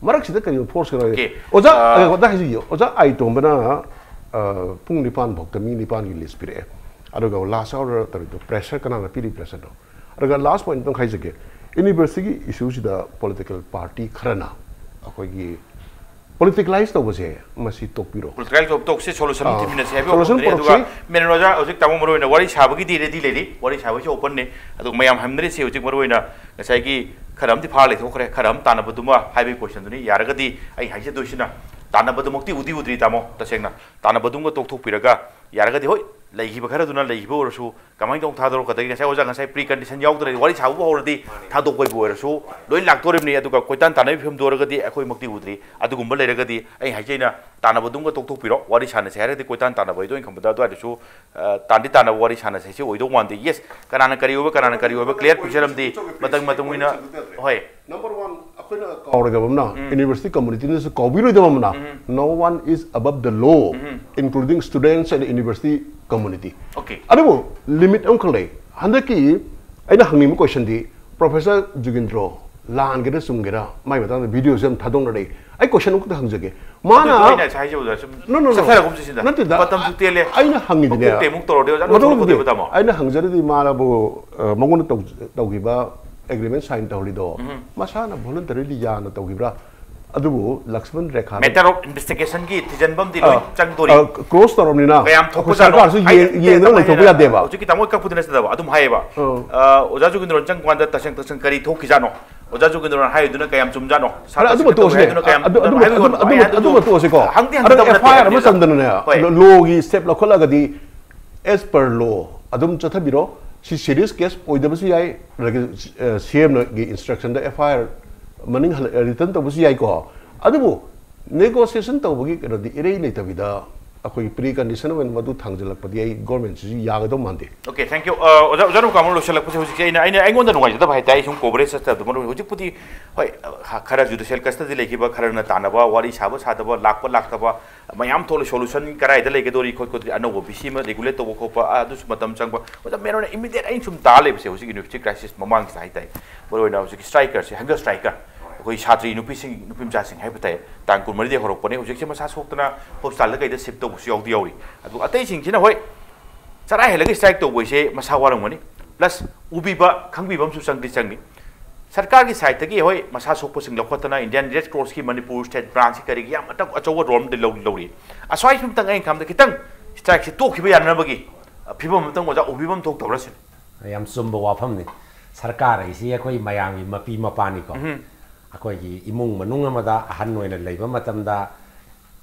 ꯃꯔꯛꯁꯤꯗ ꯀꯔꯤꯒꯨꯝꯕ force ꯈꯔ ꯂꯩ? ꯑꯣꯖꯥ, ꯑ, ꯑꯣꯖꯥ ꯍꯥꯏꯖꯒꯦ, ꯑꯣꯖꯥ ꯑꯥꯏ ꯇꯣꯝꯕꯅ, ꯑ, ꯄꯨꯡ ꯅꯤꯄꯥꯟ ꯐꯥꯎꯗ ꯃꯤ ꯅꯤꯄꯥꯟꯒꯤ list ꯄꯤꯔꯛꯑꯦ, ꯑꯗꯨꯒ last hour ꯇꯧꯔꯤꯗꯣ pressure, ꯀꯅꯥꯅ ꯄꯤꯔꯤ pressureꯗꯣ? ꯑꯗꯨꯒ last point ꯑꯝꯇꯪ ꯍꯥꯏꯖꯒꯦ, universityꯒꯤ issueꯁꯤꯗ political party ꯈꯔꯅ ꯑꯩꯈꯣꯏꯒꯤ politicalize ꯇꯧꯕꯁꯦ ꯃꯁꯤ ꯇꯣꯛꯄꯤꯔꯣ꯫ Political ꯇꯣꯛꯁꯤ, solution ꯑꯥ, ꯊꯤꯃꯤꯟꯅꯁꯤ ꯍꯥꯏꯕ solution ꯋꯥꯐꯝꯗꯨꯅꯤ꯫ ꯑꯗꯨꯒ ꯄꯨꯔꯛꯁꯤ꯫ ꯃꯦꯅꯦꯟ ꯑꯣꯖꯥ, ꯍꯧꯖꯤꯛ ꯇꯥꯃꯣ ꯃꯔꯨ ꯑꯣꯏꯅ ꯋꯥꯔꯤ ꯁꯥꯕꯒꯤꯗꯤ ready ꯂꯩꯔꯤ, ꯋꯥꯔꯤ ꯁꯥꯕꯒꯤꯁꯨ openꯅꯤ꯫ ꯑꯗꯨꯒ ꯃꯌꯥꯝ ꯍꯪꯅꯔꯤꯁꯤ ꯍꯧꯖꯤꯛ ꯃꯔꯨ ꯑꯣꯏꯅ ꯉꯁꯥꯏꯒꯤ ꯈꯔ ꯑꯃꯗꯤ ꯐꯥ ꯂꯩꯊꯣꯛꯈ꯭ꯔꯦ, ꯈꯔ ꯑꯃ ꯇꯥꯟꯅꯕꯗꯨꯃ ꯍꯥꯏꯕꯒꯤ questionꯗꯨꯅꯤ꯫ ꯌꯥꯔꯒꯗꯤ ꯑꯩ ꯍꯥꯏꯖꯗꯣꯏꯁꯤꯅ, ꯇꯥꯟꯅꯕꯗꯨꯃꯛꯇꯤ ꯎꯗꯤ ꯎꯗ꯭ꯔꯤ ꯇꯥꯃꯣ, ꯇꯁꯦꯡꯅ ꯇꯥꯟꯅꯕꯗꯨꯃꯒ ꯇꯣꯛꯊꯣꯛꯄꯤꯔꯒ, ꯌꯥꯔꯒꯗꯤ ꯍꯣꯏ, ꯂꯩꯈꯤꯕ ꯈꯔꯗꯨꯅ ꯂꯩꯈꯤꯕ ꯑꯣꯏꯔꯁꯨ, ꯀꯃꯥꯏꯅ ꯇꯧꯅ ꯊꯥꯗꯣꯔꯛꯀꯗꯒꯦ? ꯉꯁꯥꯏ ꯑꯣꯖꯥ, ꯉꯁꯥꯏ precondition ꯌꯥꯎꯗ꯭ꯔꯗꯤ ꯋꯥꯔꯤ ꯁꯥꯕꯕꯨ ꯍꯧꯔꯗꯤ ꯊꯥꯗꯣꯛꯄꯩꯕꯨ ꯑꯣꯏꯔꯁꯨ ꯂꯣꯏ ꯂꯥꯛꯇꯣꯔꯤꯕꯅꯤ꯫ ꯑꯗꯨꯒ ꯀꯣꯏꯇꯥꯟ ꯇꯥꯟꯅꯕꯒꯤ ꯐꯤꯕꯝꯗꯨ ꯑꯣꯏꯔꯒꯗꯤ ꯑꯩꯈꯣꯏꯃꯛꯇꯤ ꯎꯗ꯭ꯔꯤ꯫ ꯑꯗꯨꯒꯨꯝꯕ ꯂꯩꯔꯒꯗꯤ ꯑꯩ ꯍꯥꯏꯖꯩꯅ, ꯇꯥꯟꯅꯕꯗꯨꯝꯒ ꯇꯣꯛꯊꯣꯛꯄꯤꯔꯣ, ꯋꯥꯔꯤ ꯁꯥꯟꯅꯁꯦ ꯍꯥꯏꯔꯒꯗꯤ ꯀꯣꯏꯇꯥꯟ ꯇꯥꯟꯅꯕ ꯍꯥꯏꯗꯣ ꯑꯩꯅ ꯈꯟꯕꯗ ꯑꯗꯨꯋꯥꯏꯗꯁꯨ, ꯑ, ꯇꯥꯟꯗꯤ ꯇꯥꯟꯅꯕ ꯋꯥꯔꯤ ꯁꯥꯟꯅꯁꯦ꯫ ꯁꯤ ꯑꯣꯏꯗꯧ ꯃꯥꯟꯗꯦ꯫ Yes, ꯀꯅꯥꯅ ꯀꯔꯤ ꯑꯣꯏꯕ, ꯀꯅꯥꯅ ꯀꯔꯤ ꯑꯣꯏꯕ clear picture ꯑꯃꯗꯤ ꯃꯇꯝ ꯃꯇꯨꯡ ꯏꯟꯅ, ꯍꯣꯏ꯫ Number one, ꯑꯩꯈꯣꯏꯅ ꯀꯥꯎꯔꯣꯏꯗꯕ ꯑꯃꯅ, ꯎꯝ꯫ University communityꯅꯁꯨ ꯀꯥꯎꯕꯤꯔꯣꯏꯗꯕ ꯑꯃꯅ, ꯎꯝ꯫ No one is above the law, um. Including students and university community꯫ Okay꯫ ꯑꯗꯨꯕꯨ limit ꯑꯃꯈꯛ ꯂꯩ꯫ ꯍꯟꯗꯛꯀꯤ ꯑꯩꯅ ꯍꯪꯅꯤꯡꯕ questionꯗꯤ, Professor ꯖꯨꯒꯤꯟꯗ꯭ꯔꯣ ꯂꯥꯟꯒꯦꯔꯥ ꯆꯨꯝꯒꯦꯔꯥ, ꯃꯥꯏ ꯃꯇꯥꯡꯗ videoꯁꯦ ꯌꯥꯝ ꯊꯥꯗꯣꯛꯅꯔꯛꯏ꯫ ꯑꯩ question ꯑꯃꯈꯛꯇ ꯍꯪꯖꯒꯦ꯫ ꯃꯥꯅ ꯑꯗꯨꯗꯣ ꯑꯩꯅ ꯉꯁꯥꯏ ꯍꯥꯏꯖꯕꯗꯣ ꯁꯨꯝ ꯅꯣ, ꯅꯣ, ꯅꯣ꯫ ꯆꯠꯊꯔꯒꯨꯝꯁꯤ ꯁꯤꯗ꯫ ꯅꯠꯇꯦꯗ, ꯃꯇꯝꯁꯨ ꯇꯦꯜꯂꯦ꯫ ꯑꯩꯅ ꯍꯪꯉꯤꯗꯨꯅꯦ꯫ ꯃꯀꯣꯛꯇꯩ ꯑꯃꯨꯛ ꯇꯧꯔꯗꯤ ꯑꯣꯖꯥ ꯃꯀꯣꯛꯇꯩ ꯂꯣꯏꯊꯣꯛꯂꯛꯀꯗꯣꯏꯕ ꯇꯥꯃꯣ꯫ ꯑꯩꯅ ꯍꯪꯖꯔꯤꯗꯤ ꯃꯥꯅꯕꯨ, ꯑ, ꯃꯉꯣꯟꯗ ꯇꯧ-, ꯇꯧꯈꯤꯕ agreement sign ꯇꯧꯍꯜꯂꯤꯗꯣ, ꯎꯝ꯫ ꯃꯁꯥꯅ voluntarily ꯌꯥꯅ ꯇꯧꯈꯤꯕ꯭ꯔꯥ? ꯑꯗꯨꯕꯨ ꯂꯛꯁꯃꯟ ꯔꯦꯈꯥ matter of investigationꯒꯤ ꯊꯤꯖꯤꯟꯕꯝꯗꯤ ꯂꯣꯏ ꯑ, ꯆꯪꯗꯣꯔꯤ꯫ ꯑ, close ꯇꯧꯔꯕꯅꯤꯅ ꯀꯌꯥꯝ ꯑꯩꯈꯣꯏ ꯊꯣꯛꯄꯖꯥꯠꯅꯣ? ꯁꯔꯀꯥꯔꯁꯨ ꯍꯥꯏ-, ꯌꯦꯡ-, ꯅꯠꯇꯦ, ꯌꯦꯡꯗꯅ ꯑꯗꯨꯃꯥꯏꯅ ꯂꯩꯊꯣꯛꯄ ꯍꯥꯏꯅ ꯌꯥꯗꯦꯕ꯫ ꯍꯧꯖꯤꯛꯀꯤ ꯇꯥꯃꯣ ꯀꯛꯄꯗꯨ ꯅꯠꯇꯕ ꯑꯗꯨꯝ ꯍꯥꯏꯌꯦꯕ꯫ ꯑ꯫ ꯑ, ꯑꯣꯖꯥ ꯖꯨꯒꯤꯟꯗ꯭ꯔꯣ ꯆꯪꯀꯥꯟꯗ ꯇꯁꯦꯡ ꯇꯁꯦꯡ ꯀꯔꯤ ꯊꯣꯛꯈꯤꯖꯥꯠꯅꯣ? ꯑꯣꯖꯥ ꯖꯨꯒꯤꯟꯗ꯭ꯔꯣꯅ ꯍꯥꯏꯔꯤꯗꯨꯅ ꯀꯌꯥꯝ ꯆꯨꯝꯖꯥꯠꯅꯣ? ꯐꯔꯦ, ꯑꯗꯨꯃ ꯁꯥꯇ꯭ꯔꯁꯤꯡꯅ ꯇꯧꯕ ꯇꯣꯛꯑꯁꯤꯅꯦ꯫ ꯍꯥꯏꯗꯨꯅ ꯀꯌꯥꯝ ꯑꯗꯨ, ꯑꯗꯨ, ꯍꯥꯏꯕꯒꯤ ꯑꯗꯨ, ꯋꯥꯅꯤ꯫ ꯑꯗꯨ, ꯑꯩ ꯑꯗꯨ ꯑꯗꯨꯃ ꯇꯣꯛꯑꯁꯤꯀꯣ꯫ ꯍꯪꯗꯤ ꯑꯗꯨꯒ ꯍꯪꯒꯗꯕ ꯅꯠꯇꯦ F I R ꯑꯃ ꯍꯥꯏꯕꯅꯤꯗ꯫ ꯆꯟꯗꯅꯅꯦ, ꯍꯣꯏ꯫ ꯂꯣꯒꯤ step ꯂꯧꯈꯠꯂꯒꯗꯤ as per law ꯑꯗꯨꯝ ꯆꯠꯊꯕꯤꯔꯣ꯫ ꯁꯤ serious case ꯑꯣꯏꯗꯕꯁꯨ ꯌꯥꯏ, ꯑꯗꯒꯤ, ꯑ, C M ꯒꯤ instructionꯗ F I R ꯃꯅꯤꯡ ꯍꯜꯂ-, return ꯇꯧꯕꯁꯨ ꯌꯥꯏꯀꯣ꯫ ꯑꯗꯨꯕꯨ negotiation ꯇꯧꯕꯒꯤ ꯀꯩꯅꯣꯗꯤ ꯏꯔꯩ ꯂꯩꯇꯕꯤꯗ ꯑꯩꯈꯣꯏꯒꯤ precondition ꯑꯣꯏꯅ ꯃꯗꯨ ꯊꯥꯡꯖꯜꯂꯛꯄꯗꯤ ꯑꯩ governmentꯁꯤꯁꯨ ꯌꯥꯒꯗꯧ ꯃꯥꯟꯗꯦ꯫ Okay, thank you꯫ ꯑ, ꯑꯣꯖꯥ, ꯑꯣꯖꯥ ꯔꯨꯀꯥꯃꯣꯜ ꯂꯣꯏꯁꯤꯜꯂꯛꯄꯁꯦ ꯍꯧꯖꯤꯛꯁꯦ ꯑꯩꯅ, ꯑꯩꯅ, ꯑꯩꯉꯣꯟꯗ ꯅꯨꯡꯉꯥꯏꯖꯗꯕ ꯍꯥꯏꯇꯥꯔꯦ, ꯑꯩ ꯁꯨꯝ coverage ꯆꯠꯇꯕꯗꯣ ꯃꯔꯨ ꯑꯣꯏ꯫ ꯍꯧꯖꯤꯛꯄꯨꯗꯤ ꯍꯣꯏ, ꯑ, ꯈꯔ judicial custody ꯂꯩꯈꯤꯕ, ꯈꯔꯅ ꯇꯥꯟꯅꯕ, ꯋꯥꯔꯤ ꯁꯥꯕ ꯁꯥꯗꯕ, ꯂꯥꯛꯄ ꯂꯥꯛꯇꯕ, ꯃꯌꯥꯝ ꯊꯣꯛꯂꯦ, ꯁꯣꯂꯨꯁꯟ ꯀꯗꯥꯏꯗ ꯂꯩꯒꯗꯧꯔꯤ ꯈꯣꯠꯀꯗꯧꯔꯤ, ꯑꯅꯧꯕ ꯚꯤ ꯁꯤ ꯑꯃ ꯔꯤꯒꯨꯂꯦꯠ ꯇꯧꯕ ꯈꯣꯠꯄ, ꯑꯗꯨꯁꯨ ꯃꯇꯝ ꯆꯪꯕ꯫ ꯑꯣꯖꯥ, ꯃꯦꯟ ꯑꯣꯏꯅ ꯏꯃꯤꯗꯤꯌꯦꯠ ꯑꯩꯅ ꯁꯨꯝ ꯇꯥ ꯂꯩꯕꯁꯦ ꯍꯧꯖꯤꯛ ꯌꯨꯅꯤꯚꯔꯁꯤꯇꯤ ꯀ꯭ꯔꯥꯏꯁꯤꯁ ꯃꯃꯥꯡꯁꯤꯗ ꯍꯥꯏꯇꯥꯔꯦ, ꯃꯔꯨ ꯑꯣꯏꯅ ꯍꯧꯖꯤꯛ ꯁ꯭ꯇ꯭ꯔꯥꯏꯀꯔꯁꯦ, ꯍꯪꯒꯔ ꯁ꯭ꯇ꯭ꯔꯥꯏꯀꯔ, ꯑꯩꯈꯣꯏ ꯁꯥꯇ꯭ꯔꯤ ꯅꯨꯄꯤꯁꯤꯡ, ꯅꯨꯄꯤ ꯃꯆꯥꯁꯤꯡ ꯍꯥꯏꯕ ꯇꯥꯏ, ꯇꯥꯡ ꯀꯨꯟꯃꯔꯤꯗꯒꯤ ꯍꯧꯔꯛꯄꯅꯦ꯫ ꯍꯧꯖꯤꯛꯁꯦ ꯃꯁꯥ ꯁꯣꯛꯇꯅ ꯍꯣꯁꯄꯤꯇꯥꯜꯗ ꯀꯩꯗ ꯁꯤꯐ ꯇꯧꯕꯁꯨ ꯌꯥꯎꯗꯤ ꯌꯥꯎꯔꯤ꯫ ꯑꯗꯨꯒ ꯑꯇꯩꯁꯤꯡꯁꯤꯅ ꯍꯣꯏ, ꯆꯔꯥ ꯍꯦꯜꯂꯒ ꯁ꯭ꯇ꯭ꯔꯥꯏꯛ ꯇꯧꯕ ꯍꯥꯏꯁꯦ ꯃꯁꯥ ꯋꯥꯔꯝꯒꯅꯤ, ꯄ꯭ꯂꯁ ꯎꯕꯤꯕ ꯈꯪꯕꯤꯕ ꯑꯃꯁꯨ ꯆꯪꯗꯤ ꯆꯪꯉꯤ꯫ ꯁꯔꯀꯥꯔꯒꯤ ꯁꯥꯏꯠꯇꯒꯤ ꯍꯣꯏ ꯃꯁꯥ ꯁꯣꯛꯄꯁꯤꯡ ꯂꯧꯈꯠꯇꯅ ꯏꯟꯗꯤꯌꯥꯟ ꯔꯦꯗ ꯀ꯭ꯔꯣꯁꯀꯤ ꯃꯅꯤꯄꯨꯔ ꯁ꯭ꯇꯦꯠ ꯕ꯭ꯔꯥꯟꯁꯀꯤ ꯀꯔꯤꯒꯤ ꯌꯥꯝ ꯑꯇꯧ-, ꯑꯆꯧꯕ ꯔꯣꯜ ꯑꯃꯗꯤ ꯂꯧ-, ꯂꯧꯔꯤ꯫ ꯑꯁ꯭ꯋꯥꯏ ꯁꯨꯝꯇꯪ ꯑꯩꯅ ꯈꯟꯕꯗ ꯈꯤꯇꯪ ꯁ꯭ꯇ꯭ꯔꯥꯏꯛꯁꯤ ꯇꯣꯛꯈꯤꯕ ꯌꯥꯅꯅꯕꯒꯤ ꯐꯤꯕꯝ ꯑꯃꯇꯪ ꯑꯣꯖꯥ ꯎꯕꯤꯕ ꯑꯃ ꯊꯣꯛꯇꯕ꯭ꯔꯥ ꯁꯤꯅꯤ꯫ ꯌꯥꯝ ꯆꯨꯝꯕ ꯋꯥꯐꯝꯅꯤ꯫ ꯁꯔꯀꯥꯔ ꯍꯥꯏꯁꯤ ꯑꯩꯈꯣꯏ ꯃꯌꯥꯝꯒꯤ ꯃꯄꯤ ꯃꯄꯥꯅꯤꯀꯣ꯫ ꯎꯝ꯫ ꯑꯩꯈꯣꯏꯒꯤ ꯏꯃꯨꯡ ꯃꯅꯨꯡ ꯑꯃꯗ ꯑꯍꯟ ꯑꯣꯏꯅ ꯂꯩꯕ ꯃꯇꯝꯗ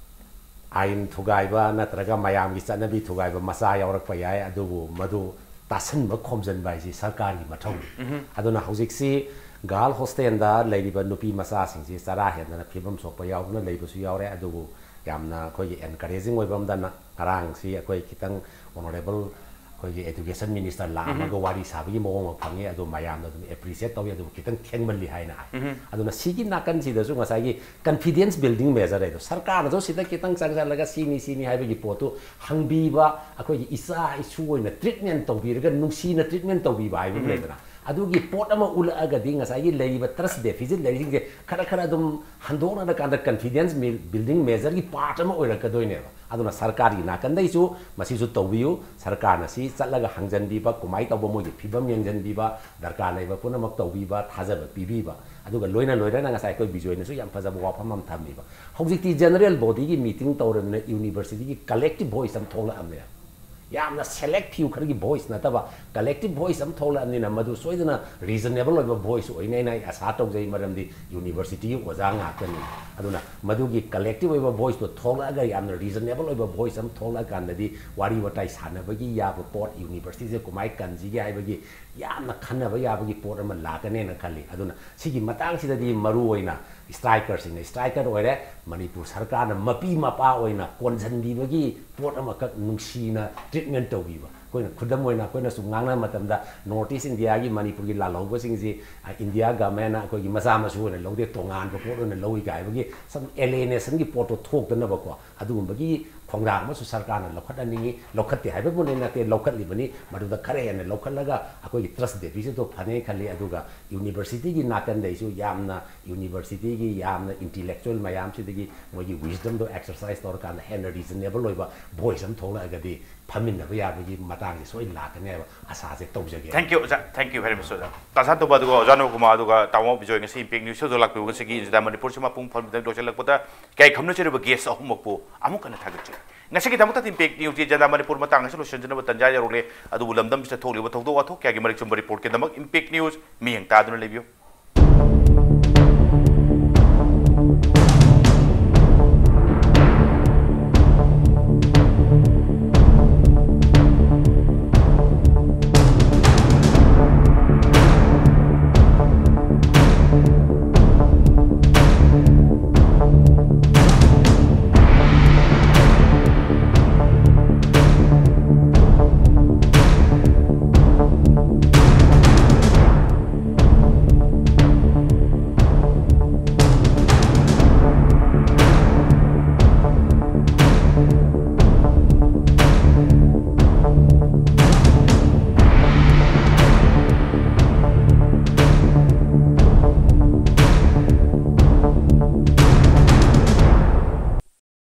ꯑꯥꯏꯟ ꯊꯨꯒꯥꯏꯕ ꯅꯠꯇ꯭ꯔꯒ ꯃꯌꯥꯝꯒꯤ ꯆꯠꯅꯕꯤ ꯊꯨꯒꯥꯏꯕ ꯃꯆꯥ ꯌꯥꯎꯔꯛꯄ ꯌꯥꯏ, ꯑꯗꯨꯕꯨ ꯃꯗꯨ ꯇꯥꯁꯟꯕ ꯈꯣꯝꯖꯤꯟꯕ ꯍꯥꯏꯁꯤ ꯁꯔꯀꯥꯔꯒꯤ ꯃꯊꯧꯅꯤ꯫ ꯎꯝ꯫ ꯑꯗꯨꯅ ꯍꯧꯖꯤꯛꯁꯤ ꯒꯥꯔꯜ ꯍꯣꯁꯇꯦꯜꯗ ꯂꯩꯔꯤꯕ ꯅꯨꯄꯤ ꯃꯆꯥꯁꯤꯡꯁꯤ ꯆꯔꯥ ꯍꯦꯟꯗꯅ ꯐꯤꯕꯝ ꯁꯣꯛꯄ ꯌꯥꯎꯗꯨꯅ ꯂꯩꯕꯁꯨ ꯌꯥꯎꯔꯦ꯫ ꯑꯗꯨꯕꯨ ꯌꯥꯝꯅ ꯑꯩꯈꯣꯏꯒꯤ ꯑꯦꯟꯀꯔꯦꯖꯤꯡ ꯑꯣꯏꯕ ꯑꯃꯗꯅ ꯉꯔꯥꯡꯁꯤ ꯑꯩꯈꯣꯏ ꯈꯤꯇꯪ ꯑꯣꯅꯔꯦꯕꯜ ꯑꯩꯈꯣꯏꯒꯤ ꯑꯦꯖꯨꯀꯦꯁꯟ ꯃꯤꯅꯤꯁꯇꯔ ꯂꯥꯛꯑꯝꯃꯒ ꯎꯝ꯫ ꯋꯥꯔꯤ ꯁꯥꯕꯒꯤ ꯃꯑꯣꯡ ꯑꯃ ꯐꯪꯉꯤ꯫ ꯑꯗꯨ ꯃꯌꯥꯝꯅ ꯑꯗꯨꯝ ꯑꯦꯄ꯭ꯔꯤꯁꯤꯌꯦꯠ ꯇꯧꯏ, ꯑꯗꯨꯕꯨ ꯈꯤꯇꯪ ꯊꯦꯡꯃꯜꯂꯤ ꯍꯥꯏꯅ ꯍꯥꯏ꯫ ꯎꯝ꯫ ꯑꯗꯨꯅ ꯁꯤꯒꯤ ꯅꯥꯀꯟꯁꯤꯗꯁꯨ ꯉꯁꯥꯏꯒꯤ ꯀꯟꯐꯤꯗꯦꯟꯁ ꯕꯤꯜꯗꯤꯡ ꯃꯦꯖꯔ ꯍꯥꯏꯗꯣ ꯁꯔꯀꯥꯔꯅꯁꯨ ꯁꯤꯗ ꯈꯤꯇꯪ ꯆꯪꯁꯤꯜꯂꯒ ꯁꯤꯅꯤ ꯁꯤꯅꯤ ꯍꯥꯏꯕꯒꯤ ꯄꯣꯠꯇꯨ ꯍꯪꯕꯤꯕ, ꯑꯩꯈꯣꯏꯒꯤ ꯏꯆꯥ ꯏꯁꯨ ꯑꯣꯏꯅ ꯇ꯭ꯔꯤꯠꯃꯦꯟ ꯇꯧꯕꯤꯔꯒ ꯅꯨꯡꯁꯤꯅ ꯇ꯭ꯔꯤꯠꯃꯦꯟ ꯇꯧꯕꯤꯕ ꯍꯥꯏꯕ ꯑꯃ ꯎꯝ꯫ ꯂꯩꯗꯅ, ꯑꯗꯨꯒꯤ ꯄꯣꯠ ꯑꯃ ꯎꯠꯂꯛꯑꯒꯗꯤ ꯉꯁꯥꯏꯒꯤ ꯂꯩꯔꯤꯕ ꯇ꯭ꯔꯁ ꯗꯦꯐꯤꯁꯤꯠ ꯂꯩꯔꯤꯁꯤꯡꯁꯦ ꯈꯔ ꯈꯔ ꯑꯗꯨꯝ ꯍꯟꯗꯣꯛꯅꯔꯀꯥꯟꯗ ꯀꯟꯐꯤꯗꯦꯟꯁ ꯃꯤ-, ꯕꯤꯜꯗꯤꯡ ꯃꯦꯖꯔꯒꯤ ꯄꯥꯔꯠ ꯑꯃ ꯑꯣꯏꯔꯛꯀꯗꯣꯏꯅꯦꯕ꯫ ꯑꯗꯨꯅ ꯁꯔꯀꯥꯔꯒꯤ ꯅꯥꯀꯟꯗꯩꯁꯨ ꯃꯁꯤꯁꯨ ꯇꯧꯕꯤꯌꯨ, ꯁꯔꯀꯥꯔꯅ ꯁꯤ ꯆꯠꯂꯒ ꯍꯪꯖꯟꯕꯤꯕ, ꯀꯃꯥꯏꯅ ꯇꯧꯕ, ꯃꯣꯏꯒꯤ ꯐꯤꯕꯝ ꯌꯦꯡꯁꯤꯟꯕꯤꯕ, ꯗꯔꯀꯥꯔ ꯂꯩꯕ ꯄꯨꯝꯅꯃꯛ ꯇꯧꯕꯤꯕ, ꯊꯥꯖꯕ ꯄꯤꯕꯤꯕ, ꯑꯗꯨꯒ ꯂꯣꯏꯅ ꯂꯣꯏꯅꯅ ꯉꯁꯥꯏ ꯑꯩꯈꯣꯏ ꯕꯤꯖꯣꯏꯅꯁꯨ ꯌꯥꯝ ꯐꯖꯕ ꯋꯥꯐꯝ ꯑꯃ ꯊꯝꯕꯤꯕ, ꯍꯧꯖꯤꯛꯇꯤ ꯖꯦꯅꯔꯦꯜ ꯕꯣꯗꯤꯒꯤ ꯃꯤꯇꯤꯡ ꯇꯧꯔꯕꯅꯤꯅ ꯌꯨꯅꯤꯚꯔꯁꯤꯇꯤꯒꯤ ꯀꯂꯦꯛꯇꯤꯚ ꯚꯣꯏꯁ ꯑꯃ ꯊꯣꯛꯂꯛꯑꯕꯅꯦ꯫ ꯌꯥꯝꯅ ꯁꯦꯂꯦꯛ ꯐ꯭ꯌꯨ ꯈꯔꯒꯤ ꯚꯣꯏꯁ ꯅꯠꯇꯕ ꯀꯂꯦꯛꯇꯤꯚ ꯚꯣꯏꯁ ꯑꯃ ꯊꯣꯛꯂꯛꯑꯕꯅꯤꯅ ꯃꯗꯨ ꯁꯣꯏꯗꯅ ꯔꯤꯖꯅꯦꯕꯜ ꯑꯣꯏꯕ ꯚꯣꯏꯁ ꯑꯣꯏꯅꯦꯅ ꯑꯩ ꯑꯁꯥ ꯇꯧꯖꯩ, ꯃꯔꯝꯗꯤ ꯌꯨꯅꯤꯚꯔꯁꯤꯇꯤꯒꯤ ꯑꯣꯖꯥ ꯉꯥꯛꯇꯅꯤ꯫ ꯑꯗꯨꯅ ꯃꯗꯨꯒꯤ ꯀꯂꯦꯛꯇꯤꯚ ꯑꯣꯏꯕ ꯚꯣꯏꯁꯇꯣ ꯊꯣꯛꯂꯛꯑꯒ ꯌꯥꯝꯅ ꯔꯤꯖꯅꯦꯕꯜ ꯑꯣꯏꯕ ꯚꯣꯏꯁ ꯑꯃ ꯊꯣꯛꯂꯛꯑꯀꯥꯟꯗꯗꯤ ꯋꯥꯔꯤ ꯋꯥꯇꯥꯏ ꯁꯥꯟꯅꯕꯒꯤ ꯌꯥꯕ ꯄꯣꯠ, ꯌꯨꯅꯤꯚꯔꯁꯤꯇꯤꯁꯦ ꯀꯃꯥꯏꯅ ꯀꯟꯁꯤꯒꯦ ꯍꯥꯏꯕꯒꯤ ꯌꯥꯝꯅ ꯈꯟꯅꯕ ꯌꯥꯕꯒꯤ ꯄꯣꯠ ꯑꯃ ꯂꯥꯛꯀꯅꯦꯅ ꯈꯜꯂꯤ꯫ ꯑꯗꯨꯅ ꯁꯤꯒꯤ ꯃꯇꯥꯡꯁꯤꯗꯗꯤ ꯃꯔꯨ ꯑꯣꯏꯅ ꯁ꯭ꯇ꯭ꯔꯥꯏꯀꯔꯁꯤꯡꯅ ꯁ꯭ꯇ꯭ꯔꯥꯏꯀꯔ ꯑꯣꯏꯔꯦ, ꯃꯅꯤꯄꯨꯔ ꯁꯔꯀꯥꯔꯅ ꯃꯄꯤ ꯃꯄꯥ ꯑꯣꯏꯅ ꯀꯣꯟꯁꯤꯟꯕꯤꯕꯒꯤ ꯄꯣꯠ ꯑꯃꯈꯛ ꯅꯨꯡꯁꯤꯅ ꯇ꯭ꯔꯤꯠꯃꯦꯟ ꯇꯧꯕꯤꯕ, ꯑꯩꯈꯣꯏꯅ ꯈꯨꯗꯝ ꯑꯣꯏꯅ ꯑꯩꯈꯣꯏꯅꯁꯨ ꯉꯥꯡꯅꯕ ꯃꯇꯝꯗ North East India ꯒꯤ ꯃꯅꯤꯄꯨꯔꯒꯤ ꯂꯥꯜꯍꯧꯕꯁꯤꯡꯁꯤ, ꯑ, India government ꯅ ꯑꯩꯈꯣꯏꯒꯤ ꯃꯆꯥ ꯃꯁꯨ ꯑꯣꯏꯅ ꯂꯧꯗꯦ, ꯇꯣꯉꯥꯟꯕ ꯄꯣꯠ ꯑꯣꯏꯅ ꯂꯧꯏ ꯀꯥꯏ ꯍꯥꯏꯕꯒꯤ some alienation ꯒꯤ ꯄꯣꯠꯇꯣ ꯊꯣꯛꯇꯅꯕꯀꯣ, ꯑꯗꯨꯒꯨꯝꯕꯒꯤ ꯈꯣꯡꯊꯥꯡ ꯑꯃꯁꯨ ꯁꯔꯀꯥꯔꯅ ꯂꯧꯈꯠꯍꯟꯅꯤꯡꯉꯤ꯫ ꯂꯧꯈꯠꯇꯦ ꯍꯥꯏꯕꯕꯨ ꯅꯠꯇꯦ, ꯂꯧꯈꯠꯂꯤꯕꯅꯤ꯫ ꯃꯗꯨꯗ ꯈꯔ ꯍꯦꯟꯅ ꯂꯧꯈꯠꯂꯒ ꯑꯩꯈꯣꯏꯒꯤ trust deficit ꯇꯣ ꯐꯅꯤ ꯈꯜꯂꯤ꯫ ꯑꯗꯨꯒ university ꯒꯤ ꯅꯥꯀꯟꯗꯩꯁꯨ ꯌꯥꯝꯅ university ꯒꯤ ꯌꯥꯝꯅ intellectual ꯃꯌꯥꯝꯁꯤꯗꯒꯤ ꯃꯣꯏꯒꯤ wisdom ꯗꯣ exercise ꯇꯧꯔꯀꯥꯟꯗ ꯍꯦꯟꯅ reasonable ꯑꯣꯏꯕ voice ꯑꯃ ꯊꯣꯛꯂꯛꯑꯒꯗꯤ ꯐꯝꯃꯤꯟꯅꯕ ꯌꯥꯕꯒꯤ ꯃꯇꯥꯡꯁꯦ ꯁꯣꯏꯗꯅ ꯂꯥꯛꯀꯅꯤ ꯍꯥꯏꯕ ꯑꯁꯥꯁꯦ ꯇꯧꯖꯒꯦ꯫ Thank you, ꯑꯣꯖꯥ꯫ Thank you very much, ꯑꯣꯖꯥ꯫ ꯇꯥ ꯁꯥꯟꯇꯣꯝꯕ ꯑꯗꯨꯒ ꯑꯣꯖꯥ ꯅꯣꯕꯀꯨꯃꯥꯔ ꯑꯗꯨꯒ ꯇꯥꯃꯣ ꯕꯤꯖꯣꯏ ꯉꯁꯤ Impact News ꯁꯤꯗ ꯂꯥꯛꯄꯤꯕ ꯉꯁꯤꯒꯤ ꯏꯟꯗꯤꯌꯥ ꯃꯅꯤꯄꯨꯔꯁꯤ ꯃꯄꯨꯡ ꯐꯥꯅ ꯂꯣꯏꯁꯤꯜꯂꯛꯄꯗ ꯀꯌꯥ ꯈꯝꯅꯖꯔꯤꯕ guest ꯑꯍꯨꯝꯃꯛꯄꯨ ꯑꯃꯨꯛ ꯍꯟꯅ ꯊꯥꯒꯠꯆꯔꯤ꯫ ꯉꯁꯤꯒꯤꯗꯃꯛꯇꯗꯤ Impact News ꯀꯤ ꯏꯟꯗꯤꯌꯥ ꯃꯅꯤꯄꯨꯔ ꯃꯇꯥꯡ ꯑꯁꯤ ꯂꯣꯏꯁꯤꯟꯖꯅꯕ ꯇꯟꯖꯥ ꯌꯧꯔꯛꯂꯦ꯫ ꯑꯗꯨꯕꯨ ꯂꯝꯗꯝꯁꯤꯗ ꯊꯣꯛꯂꯤꯕ ꯊꯧꯗꯣꯛ ꯋꯥꯊꯣꯛ ꯀꯌꯥꯒꯤ ꯃꯔꯤꯛ ꯆꯨꯝꯕ report ꯀꯤꯗꯃꯛ Impact News ꯃꯤꯠꯌꯦꯡ ꯇꯥꯗꯨꯅ ꯂꯩꯕꯤꯌꯨ꯫